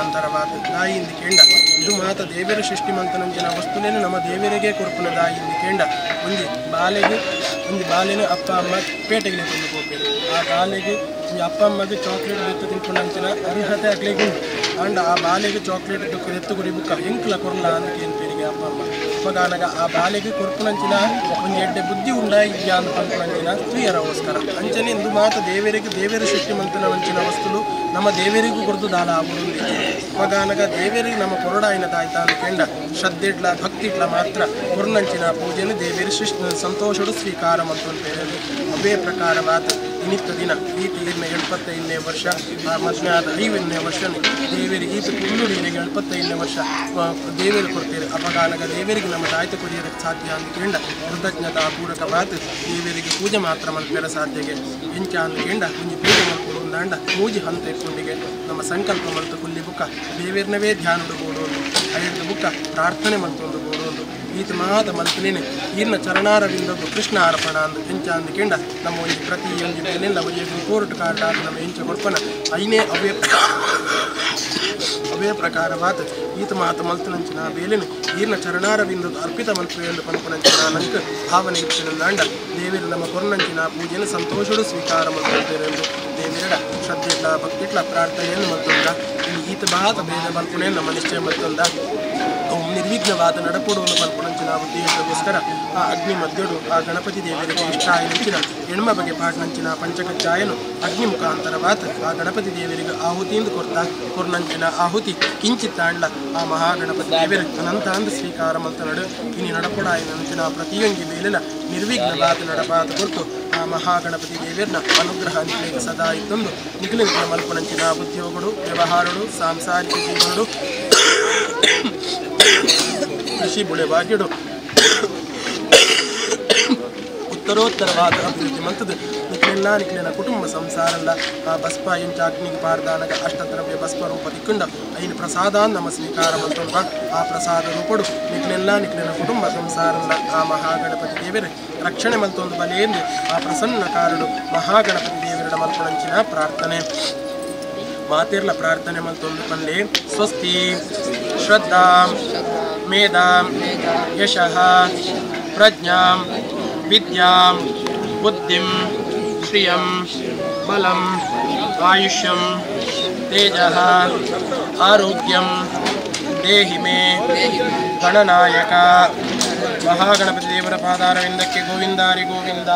ಮುಖಾಂತರವಾದ ದಾಯಿ ಕೇಂಡ ಇದು ಮಾತ ದೇವರ ಸೃಷ್ಟಿ ಮಂತನಂಚಿನ ವಸ್ತುಲೇನು ನಮ್ಮ ದೇವರಿಗೆ ಕೊರ್ಪುನ ದಾಯಿ ಕೇಂಡ ಒಂಜಿ ಬಾಲೆಗೆ ಒಂಜಿ ಬಾಲೆನ ಅಪ್ಪ ಅಮ್ಮ ಪೇಟೆಗೆ ಕೊಂಡು ಹೋಗ್ಬೇಕು ಆ ಬಾಲೆಗೆ ಒಂಜಿ ಅಪ್ಪ ಅಮ್ಮಗೆ ಚಾಕ್ಲೇಟ್ ಬೆತ್ತು ತಿನ್ಕೊಂಡಂಚಿನ ಅರ್ಹತೆ ಅಗ್ಲಿಗೆ ಉಂಟು ಅಂಡ ಆ ಬಾಲೆಗೆ ಚಾಕ್ಲೇಟ್ ಎತ್ತು ಕುರಿ ಬುಕ್ಕ ಎಂಕ್ಲ ಕೊರ್ಲ ಅಂತ ಏನು ಪೇರಿಗೆ ಅಪ್ಪ ಅಮ್ಮ ಅಪ್ಪಗಾನಗ ಆ ಬಾಲೆಗೆ ಕೊರ್ಪುನಂಚಿನ ಒಂಜಿ ಎಡ್ಡೆ ಬುದ್ಧಿ ಉಂಡ ಇದ್ಯಾ ಅಂತ ಪನ್ಪುನಂಚಿನ ಸ್ತ್ರೀಯರಗೋಸ್ಕರ ಅಂಚನೆ ಇಂದು ಮಾತ ದೇವರಿಗೆ ದೇವರ ಸೃಷ್ಟಿ ಮಂತನಂಚಿನ ವಸ್ತುಲು ನಮ್ಮ ದೇವರಿಗೂ ಕೊರ್ದು ದಾಲ ಆಗುವುದು ಅಪ್ಪಗಾನಗ ದೇವರಿಗೆ ನಮ್ಮ ಕೊರಡಾಯಿನ ದಾಯ್ತ ಅಂತ ಕೆಂಡ ಶ್ರದ್ಧೆಡ್ಲ ಭಕ್ತಿಡ್ಲ ಮಾತ್ರ ಕೊರ್ನಂಚಿನ ಪೂಜೆಯನ್ನು ದೇವೇರಿ ಸೃಷ್ಟಿ ಸಂತೋಷಡು ಸ್ವೀಕಾರ ಮಂತಂತ ಹೇಳಿ ಅವೇ ಪ್ರಕಾರವಾದ ಇನ್ನಿತ್ತ ದಿನ ಈತ ಇನ್ನ 75ನೇ ವರ್ಷ ಮದುವೆ ಆದ 5ನೇ ವರ್ಷ ದೇವರಿಗೆ ಈತ ಕುಳ್ಳುಡಿಗೆ 75ನೇ ವರ್ಷ ದೇವರು ಕೊಡ್ತೀರಿ ಅಪಗಾನಗ ದೇವರಿಗೆ ನಮ್ಮ ದಾಯ್ತ ಕೊರಿಯಕ್ಕೆ ಸಾಧ್ಯ ಅಂತ ಕೇಂಡ ಕೃತಜ್ಞತಾ ಪೂರಕ ಮಾತು ದೇವರಿಗೆ ಪೂಜೆ ಮಾತ್ರ ಮಲ್ಪೆರ ಸಾಧ್ಯಗೆ ಎಂಚ ಅಂತ ಕೇಂಡ ಒಂಜಿ ಪೂಜೆ ಮಲ್ಪುಡು ಅಂದಾಂಡ ಪೂಜೆ ಹಂತ ಇಟ್ಕೊಂಡಿಗೆ ನಮ್ಮ ಸಂಕಲ್ಪ ಮಲ್ತು ಕುಲ್ಲಿ ಬುಕ್ಕ ದೇವೇರ್ನವೇ ಧ್ಯಾನಡು ಬೋಡೋದು ಐದು ಬುಕ್ಕ ಪ್ರಾರ್ಥನೆ ಮಲ್ತೊಂದು ಬೋಡೋದು ಈತ ಮಾತ ಮಲ್ತನೇನೆ ಈರ್ನ ಚರಣಾರವಿಂದೊಬ್ಬ ಕೃಷ್ಣ ಅರ್ಪಣ ಅಂದು ಎಂಚ ಅಂದ ಕೇಂಡ ನಮ್ಮ ಒಂಜಿ ಪ್ರತಿ ಒಂಜಿ ಬೇಲೆಲ್ಲ ಒಂಜಿ ಕೋರ್ಟ್ ಕಾರ್ಡ್ ಆದ ನಮ್ಮ ಎಂಚ ಕೊಡ್ಪನ ಐನೇ ಅವೇ ಅವೇ ಪ್ರಕಾರವಾದ ಈತ ಮಾತ ಮಲ್ತನಂಚಿನ ಬೇಲೆನು ಈರ್ನ ಚರಣಾರವಿಂದ ಅರ್ಪಿತ ಮಲ್ಪು ಎಂದು ಪನ್ಪುನಂಚಿನ ನಂಕ ಭಾವನೆ ಇಚ್ಚಿನಂದಾಂಡ ದೇವಿರ ನಮ್ಮ ಕೊರ್ನಂಚಿನ ಪೂಜೆಯನ್ನು ಸಂತೋಷಡು ಸ್ವೀಕಾರ ಮಲ್ತೇರೆಂದು ದೇವಿರಡ ಶ್ರದ್ಧೆಟ್ಲ ಭಕ್ತಿಟ್ಲ ಪ್ರಾರ್ಥನೆಯನ್ನು ಮತ್ತೊಂದ ಇಲ್ಲಿ ಈತ ಮಾತ ಬೇರೆ ಮಲ್ಪುನೆ ನಮ್ಮ ನಿಶ್ಚಯ ಮತ್ತೊಂದ ಅವು ನಿರ್ವಿಘ್ನವಾದ ನಡಪಡುವನ್ನು ಪಲ್ಪುನಂಚಿನ ಉದ್ದೇಶಕ್ಕೋಸ್ಕರ ಆ ಅಗ್ನಿ ಮಧ್ಯಡು ಆ ಗಣಪತಿ ದೇವರಿಗೆ ಇಷ್ಟ ಆಯಿನಂಚಿನ ಎಣ್ಮ ಬಗೆ ಪಾಟ್ನಂಚಿನ ಪಂಚಕಜ್ಜಾಯನು ಅಗ್ನಿ ಮುಖಾಂತರವಾದ ಆ ಗಣಪತಿ ದೇವರಿಗೆ ಆಹುತಿಯಿಂದ ಕೊರ್ತಾ ಕೊರ್ನಂಚಿನ ಆಹುತಿ ಕಿಂಚಿತ್ತಾಂಡ್ಲ ಆ ಮಹಾಗಣಪತಿ ದೇವರು ಅನಂತಾಂದ ಸ್ವೀಕಾರ ಮಲ್ತ ನಡು ಇನಿ ನಡಪುಡಾಯಿನಂಚಿನ ಪ್ರತಿಯೊಂಜಿ ಮೇಲಿನ ನಿರ್ವಿಘ್ನವಾದ ನಡಪಾದ ಕೊರ್ತು ಆ ಮಹಾಗಣಪತಿ ದೇವರನ್ನ ಅನುಗ್ರಹ ನಿಖಲಿಗೆ ಸದಾ ಇತ್ತೊಂದು ನಿಖಲಿನ ಮಲ್ಪನಂಚಿನ ಉದ್ಯೋಗಗಳು ವ್ಯವಹಾರಗಳು ಸಾಂಸಾರಿಕ ಜೀವನಗಳು ಕೃಷಿ ಬುಳೆವಾಗಿಡು ಉತ್ತರೋತ್ತರವಾದ ಅಭಿವೃದ್ಧಿ ಮಂತದ ನಿಖಲೆಲ್ಲ ನಿಖಲಿನ ಕುಟುಂಬ ಸಂಸಾರಲ್ಲ ಆ ಬಸ್ಪ ಎಂಚ ಅಗ್ನಿಗೆ ಪಾರ್ದಾನಗ ಅಷ್ಟದ್ರವ್ಯ ಬಸ್ಪ ರೂಪ ದಿಕ್ಕುಂಡ ಐನ ಪ್ರಸಾದ ನಮ್ಮ ಸ್ವೀಕಾರ ಮಂತೊಂಬ ಆ ಪ್ರಸಾದ ರೂಪಡು ನಿಖಲೆಲ್ಲ ನಿಖಲಿನ ಕುಟುಂಬ ಸಂಸಾರಲ್ಲ ಆ ಮಹಾಗಣಪತಿ ದೇವರೇ ರಕ್ಷಣೆ ಮಲ್ತೊಂದು ಬಲೆಯೆಂದು ಆ ಪ್ರಸನ್ನ ಕಾರಡು ಮಹಾಗಣಪತಿ ದೇವರ ಮಲ್ಪಣಂಚಿನ ಪ್ರಾರ್ಥನೆ ಮಾತಿರ್ಲ ಪ್ರಾರ್ಥನೆ ಮಲ್ತೊಂದು ಪಲ್ಲೆ ಸ್ವಸ್ತಿ ಶ್ರದ್ಧಾ ಮೇಧಾಂ ಯಶಃ ಪ್ರಜ್ಞಾಂ ವಿದ್ಯಾಂ ಬುದ್ಧಿಂ ಶ್ರಿಯಂ ಬಲಂ ಆಯುಷ್ಯಂ ತೇಜಃ ಆರೋಗ್ಯಂ ದೇಹಿ ಮೇ ಗಣನಾಯಕ. ಮಹಾಗಣಪತಿ ದೇವರ ಪಾದಾರವಿಂದಕ್ಕೆ ಗೋವಿಂದಾರಿ ಗೋವಿಂದ.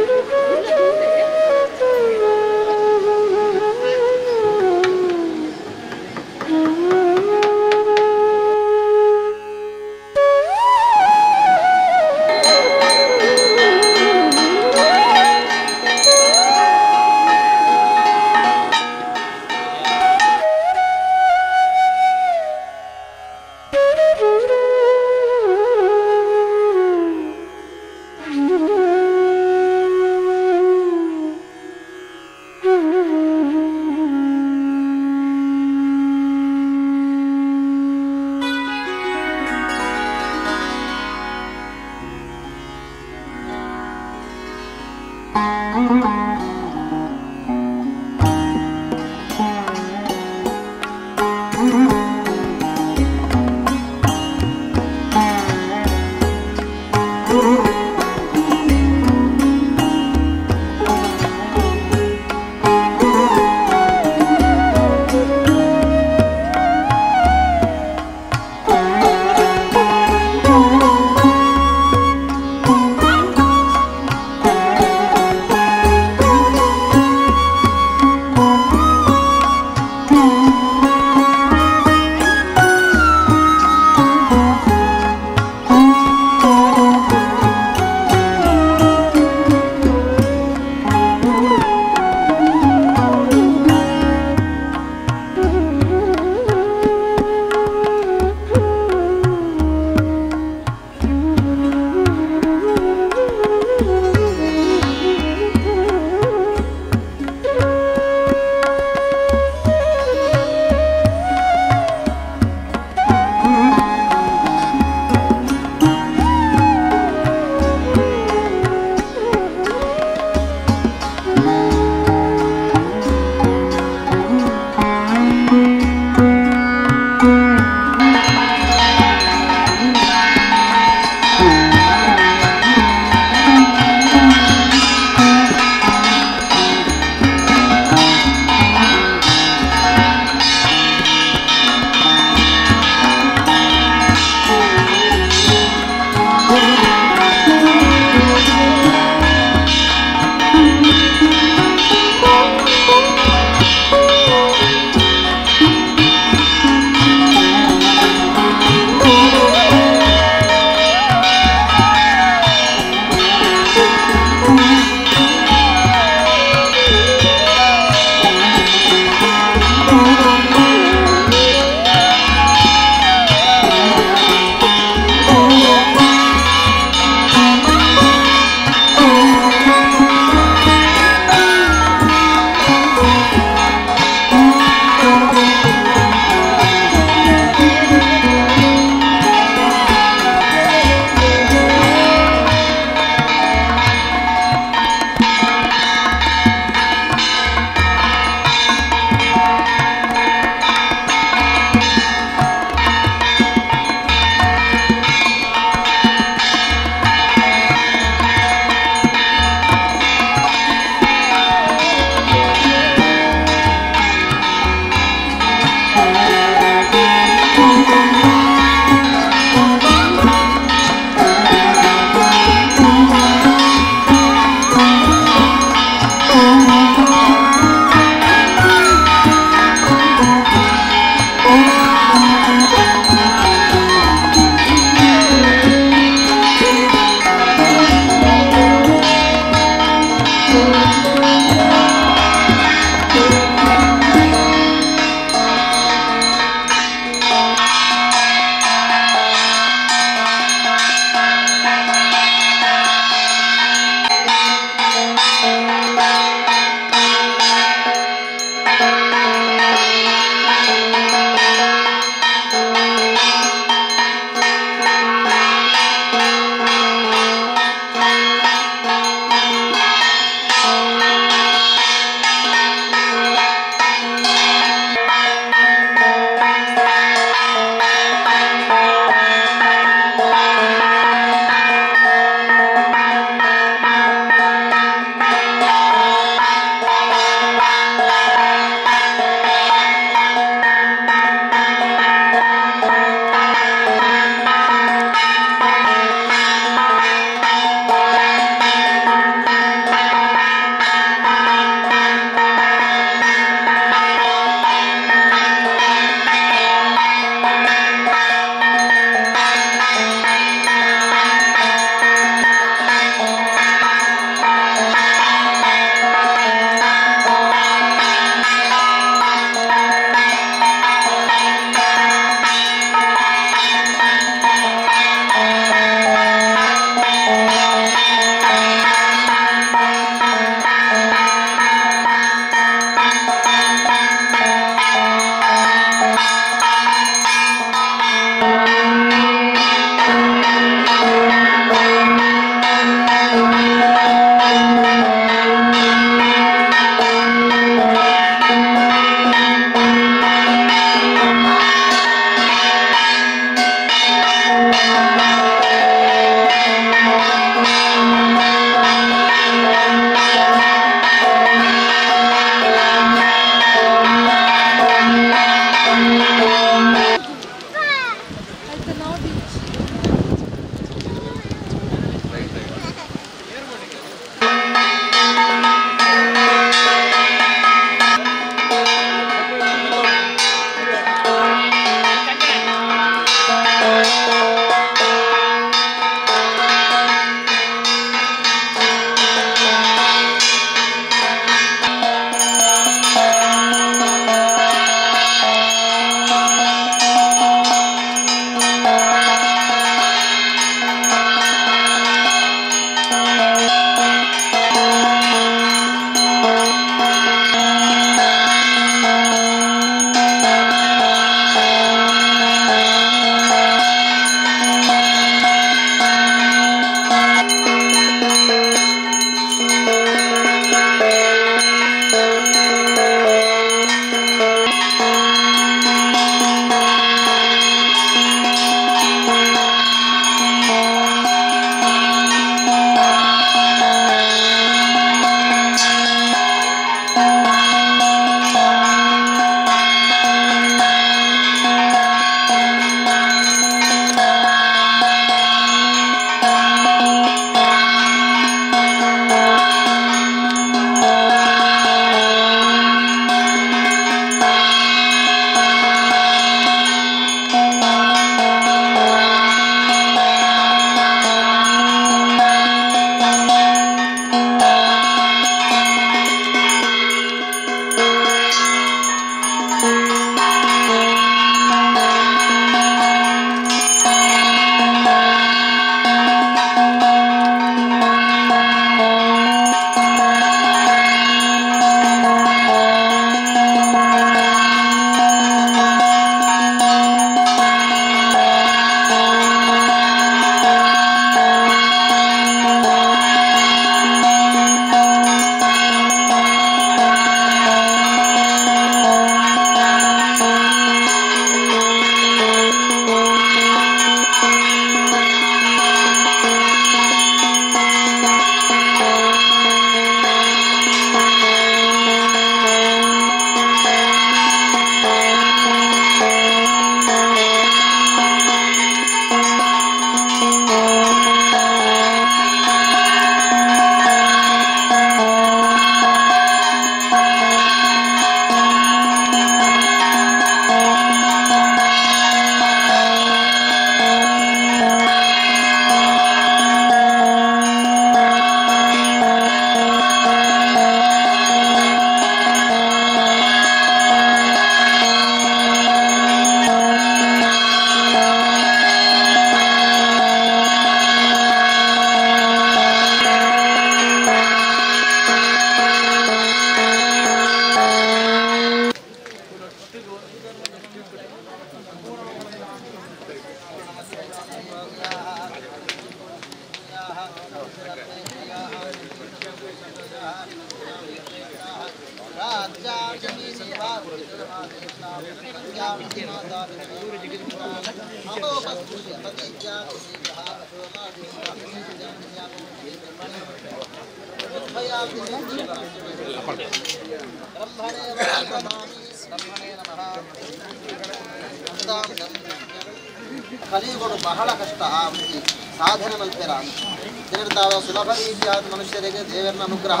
ಕಲಿಯುಗಗಳು ಬಹಳ ಕಷ್ಟ. ಆ ಒಂದು ಸಾಧನೆ ಮಲ್ಪೆರ ಅಂತ ಸುಲಭ ರೀತಿಯಾದ ಮನುಷ್ಯರಿಗೆ ದೇವರನ ಅನುಗ್ರಹ,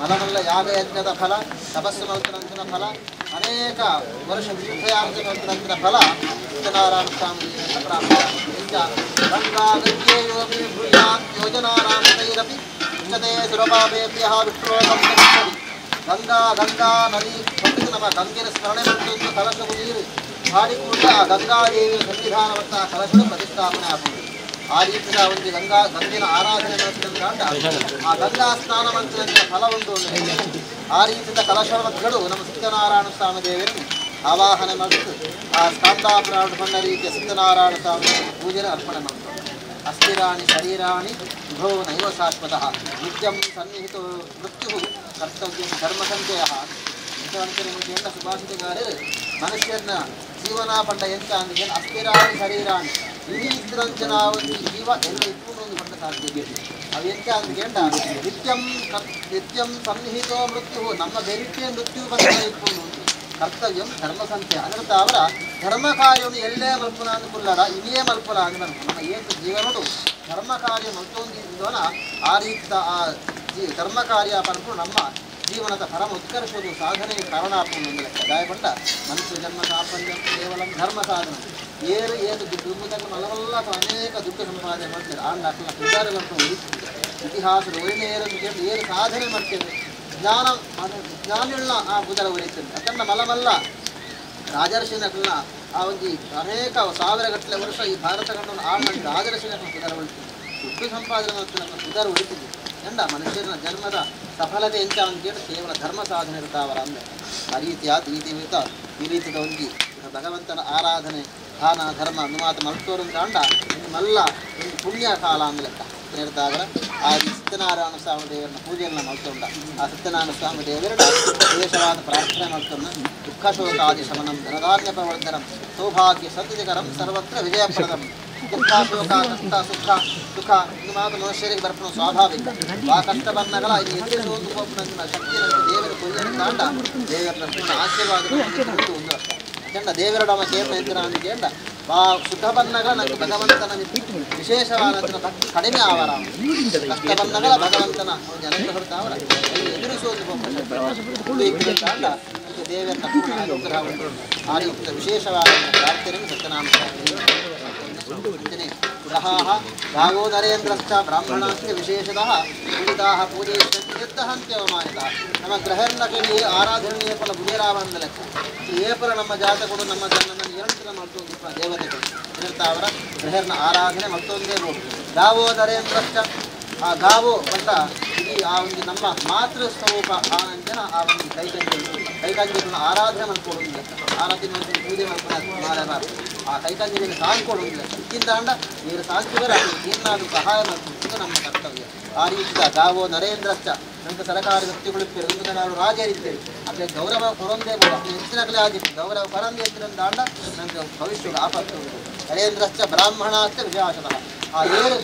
ಮಲಮಲ್ಲ ಯಾಗಯಜ್ಞದ ಫಲ, ತಪಸ್ಸು ಮಲ್ತನಂತಿನ ಫಲ, ಅನೇಕ ವರ್ಷ ತೀರ್ಥಯಾತ್ರೆ ಮಲ್ತನಂತಿನ ಫಲ ಸತ್ಯನಾರಾಯಣ ಸ್ವಾಮಿ ಪ್ರಾಪ್ತ. ಗಂಗಾ ಗಂಗೇ ಭೂಯಾತ್ ಯೋಜನಾರಾಮೈರಪಿ ಉಚ್ಚತೆ ಸುರಪಾಪೇಭ್ಯಃ ವಿಷ್ಣುಲೋಕಂ ಗಚ್ಚತಿ. ಗಂಗಾ ಗಂಗಾ ನದಿ ಪಕ್ಕದ ನಮ್ಮ ಗಂಗೆಯ ಸ್ಮರಣೆ ಮತ್ತು ಕಲಶವು ನೀರು ಹಾಡಿಕೂಡ ಆ ಗಂಗಾದೇವಿಯ ಸನ್ನಿಧಾನವಂತ ಆ ಕಲಶದ ಪ್ರತಿಷ್ಠಾಪನೆ ಆಗುವುದು. ಆ ರೀತಿಯ ಒಂದು ಗಂಗಾ ಗಂಗಿನ ಆರಾಧನೆ ಮಾಡ್ತಕ್ಕಂಥ ಆ ಗಂಗಾ ಸ್ನಾನ ಮಂತ್ರದ ಫಲ ಉಂಟು. ಆ ರೀತಿಯ ಕಲಶಗಳು ನಮ್ಮ ಸತ್ಯನಾರಾಯಣ ಸ್ವಾಮಿ ದೇವರನ್ನು ಆವಾಹನೆ ಮಾಡಿತು. ಆ ಸ್ಕಾಂದಾಪುರಾಣ ಬಂದ ರೀತಿಯ ಸತ್ಯನಾರಾಯಣ ಸ್ವಾಮಿ ಪೂಜೆ ಅರ್ಪಣೆ ಮಾಡ್ತಾರೆ. ಅಸ್ಥಿರಾಣಿ ಶರೀರಾಣಿ ವಿಭೋ ನೈವ ಶಾಶ್ವತಃ ನಿತ್ಯಂ ಸನ್ನಿಹಿತೋ ಮೃತ್ಯು ಕರ್ತವ್ಯಂ ಧರ್ಮ ಸಂಚಯ. ನಿಮಗೆ ಸುಭಾಷಿತಗಾರರು ಮನುಷ್ಯನ ಜೀವನ ಪಂಡ ಎಂತ ಅಂದ್ರೆ ಅಸ್ಥಿರಾಣಿ ಶರೀರಾಣಿ ಈ ಜೀವ ಎಲ್ಲ ಇಟ್ಕೊಂಡು ಪಂಡ ಸಾಧ್ಯ. ಅವು ಎಂತ ಅಂದ್ರೆ ನಿತ್ಯಂ ನಿತ್ಯಂ ಸನ್ನಿಹಿತೋ ಮೃತ್ಯು, ನಮ್ಮ ಬೆರಿಕೆ ಮೃತ್ಯು ಬಂದ ಇಟ್ಕೊಂಡು ಕರ್ತವ್ಯಂ ಧರ್ಮ ಸಂಚಯ ಅಂದ್ರೆ ಅವರ ಧರ್ಮ ಕಾರ್ಯವನ್ನು ಎಲ್ಲೇ ಮಲ್ಪುನ ಅಂದುಕೊಳ್ಳಾಡ ಇನ್ನೇ ಮಲ್ಪುಲ ಅಂದ್ರೆ ನಮ್ಮ ಏತು ಜೀವನೋಡು ಧರ್ಮ ಕಾರ್ಯ ಮಲ್ತೊಂದಿದ್ದೋನ ಆ ರೀತಿಯ ಆ ಧರ್ಮ ಕಾರ್ಯ ಪನ್ಪು ನಮ್ಮ ಜೀವನದ ಪರಮ ಉತ್ಕರ್ಷದು ಸಾಧನೆಗೆ ಕಾರಣ ಆಪುಂಡು ಲೆಕ್ಕ. ದಾಯಪಂಡ ಮನುಷ್ಯ ಜನ್ಮ ಸಾಫಲ್ಯ ಕೇವಲ ಧರ್ಮ ಸಾಧನ. ಏರು ಏತು ದುಡ್ಡು ಮಲವಲ್ಲ ಅನೇಕ ದುಡ್ಡು ಸಂಪಾದನೆ ಮಾಡ್ತಾರೆ. ಆ ನಾಲ್ಕು ಪುಜಾರಿಗಳನ್ನು ಉಳಿಸ್ತಿದೆ ಇತಿಹಾಸದ ಒಳ್ಳೆಯರನ್ನು ಕೇಳಿ ಏನು ಸಾಧನೆ ಮಾಡ್ತೇವೆ ಜ್ಞಾನ ಜ್ಞಾನಿಗಳನ್ನ ಆ ಬುಧರ ಉಳಿಸ್ತದೆ. ಅದನ್ನು ಮಲಮಲ್ಲ ರಾಜರ್ಷಿನಗಳನ್ನ ಆ ಒಂದು ಅನೇಕ ಸಾವಿರಗಟ್ಟಲೆ ವರ್ಷ ಈ ಭಾರತ ಖಂಡವನ್ನು ಆಳ್ನ ರಾಜರ್ಷಿನಗಳನ್ನ ಬುಧರ ಉಳಿಸ್ತದೆ. ದುಡ್ಡು ಸಂಪಾದನೆ ಮಾಡ್ತಾರೆ ಬುಧರ ಉಳಿತಿದೆ. ಎಂದ ಮನುಷ್ಯನ ಜನ್ಮದ ಸಫಲತೆ ಎಂತ ಅಂತ ಕೇವಲ ಧರ್ಮ ಸಾಧನೆ ಇರ್ತಾವರ ಅಂದರೆ ಆ ರೀತಿಯಾದ ಈ ರೀತಿ ಈ ರೀತಿಯ ಒಂದು ಭಗವಂತನ ಆರಾಧನೆ ದಾನ ಧರ್ಮ ಅನುಮಾತ ಮಲ್ತೋರು ಕಾಂಡ ಒಂದು ಮಲ್ಲ ಒಂದು ಪುಣ್ಯ ಕಾಲ ಅಂದ ಲೆಕ್ಕ ಇರ್ತಾವರ. ಆ ಸತ್ಯನಾರಾಯಣ ಸ್ವಾಮಿ ದೇವರನ್ನ ಪೂಜೆಯನ್ನು ಮಲ್ತೊಂಡ ಆ ಸತ್ಯನಾರಾಯಣ ಸ್ವಾಮಿ ದೇವರ ವಿಶೇಷವಾದ ಪ್ರಾರ್ಥನೆ ಮಲ್ತೊಂಡ ದುಃಖ ಶೋಕಾದಿ ಶಮನಂ ಧನಧಾನ್ಯ ಪ್ರವರ್ಧನಂ ಸೌಭಾಗ್ಯ ಸದ್ಯಕರಂ ಸರ್ವತ್ರ ವಿಜಯಪ್ರದಂ. ದುಃಖ ಶೋಕ ಕಷ್ಟ ಸುಖ ಸುಖ ಇದು ಮಾತ್ರ ಮನುಷ್ಯರಿಗೆ ಬರ್ಪಣ ಸ್ವಾಭಾವಿಕ. ಆ ಕಷ್ಟ ಬಂದಾಗಲ ಇದು ಎದುರಿಸುವುದು ಶಕ್ತಿ ದೇವರ ಕೊಯ್ಯನ್ನು ತಾಂಡ ದೇವರ ಆಶೀರ್ವಾದ ಒಂದು ಅರ್ಥ. ಯಾಕಂದ್ರೆ ದೇವರ ನಮ್ಮ ಕೇರಳ ಇದ್ದೀರ ಅಂತ ಕೇಳ ಆ ಸುಖ ಬಂದಾಗ ನನಗೆ ಭಗವಂತನ ವಿಶೇಷವಾದ ಭಕ್ತಿ ಕಡಿಮೆ ಆವರ. ಕಷ್ಟ ಬಂದಾಗ ಭಗವಂತನ ಅನುಗ್ರಹ ಹೊರತಾವರ ಎದುರಿಸುವುದು ತಾಂಡ ದೇವರ ಅನುಗ್ರಹ ಉಂಟು. ಆ ರೀತಿಯ ವಿಶೇಷವಾದ ಪ್ರಾರ್ಥನೆ ಸತ್ಯನಾಮ ಗ್ರಹಾಃ ಭಾಗೋ ನರೇಂದ್ರಶ್ಚ ಬ್ರಾಹ್ಮಣಾಶ್ಚ ವಿಶೇಷತಃ ಪೂಜಿತಾಃ ಪೂಜಯಿಷ್ಯಂತಿ ಯದ್ದಹಂತ್ಯವಮಾನಿತಃ. ನಮ್ಮ ಗ್ರಹರ್ನಕಲಿ ಆರಾಧನೆಯ ಫಲ ಬುಧೇರಾವಂದ ಲೆಕ್ಕ. ಏಪಲ ನಮ್ಮ ಜಾತಕಗಳು ನಮ್ಮ ಜನ್ಮನ ನಿರಂತರ ಮಲ್ತೊಂದು ದೇವತೆಗಳು ಅವರ ಗ್ರಹರ್ನ ಆರಾಧನೆ ಮಲ್ತೊಂದೇ ಬೋದು. ಗಾವೋ ನರೇಂದ್ರಶ್ಚ ಆ ಗಾವೋ ಅಂತ ಈ ಆ ಒಂದು ನಮ್ಮ ಮಾತೃ ಸ್ವರೂಪ ಆ ಅಂಜನ ಆ ಒಂದು ಕೈಕಂಜಲು ಕೈಕಂಜಲನ್ನ ಆರಾಧನೆ ಮಾಡ್ಕೊಡೋದು ಲೆಕ್ಕ. ಆರಾಧನೆ ಮಾಡ್ಕೊಂಡು ಪೂಜೆ ಮಾಡ್ಕೊಂಡು ಆ ಕೈಕಂಜಲಿಗೆ ಸಾಂಕೊಡೋದು ಲೆಕ್ಕ. ಇಕ್ಕಿಂದ ಅಂಡ ನೀರು ಸಾಂಚುವರ ಏನಾದರೂ ಸಹಾಯ ಮಾಡ್ಕೊಂಡು ನಮ್ಮ ಕರ್ತವ್ಯ. ಆ ರೀತಿಯ ಗಾವೋ ನರೇಂದ್ರಶ್ಚ ನಮ್ಮ ಸರಕಾರಿ ವ್ಯಕ್ತಿಗಳು ಇರ್ತಾರೆ, ನಾವು ರಾಜರಿದ್ದೇವೆ, ಅದೇ ಗೌರವ ಕೊರೊಂದೇ ಬೋಡ ಹೆಚ್ಚಿನಗಲೇ ಆಗಿತ್ತು ಗೌರವ ಕೊರಂದೇ ಇದ್ರಿಂದ ಅಂಡ ನಮಗೆ ಭವಿಷ್ಯದ ಆಪತ್ತು ಉಂಟು. ನರೇಂದ್ರಶ್ಚ ಬ್ರಾಹ್ಮಣಾಶ್ಚ ವಿಶಾಸತಃ ಆ ಏಳು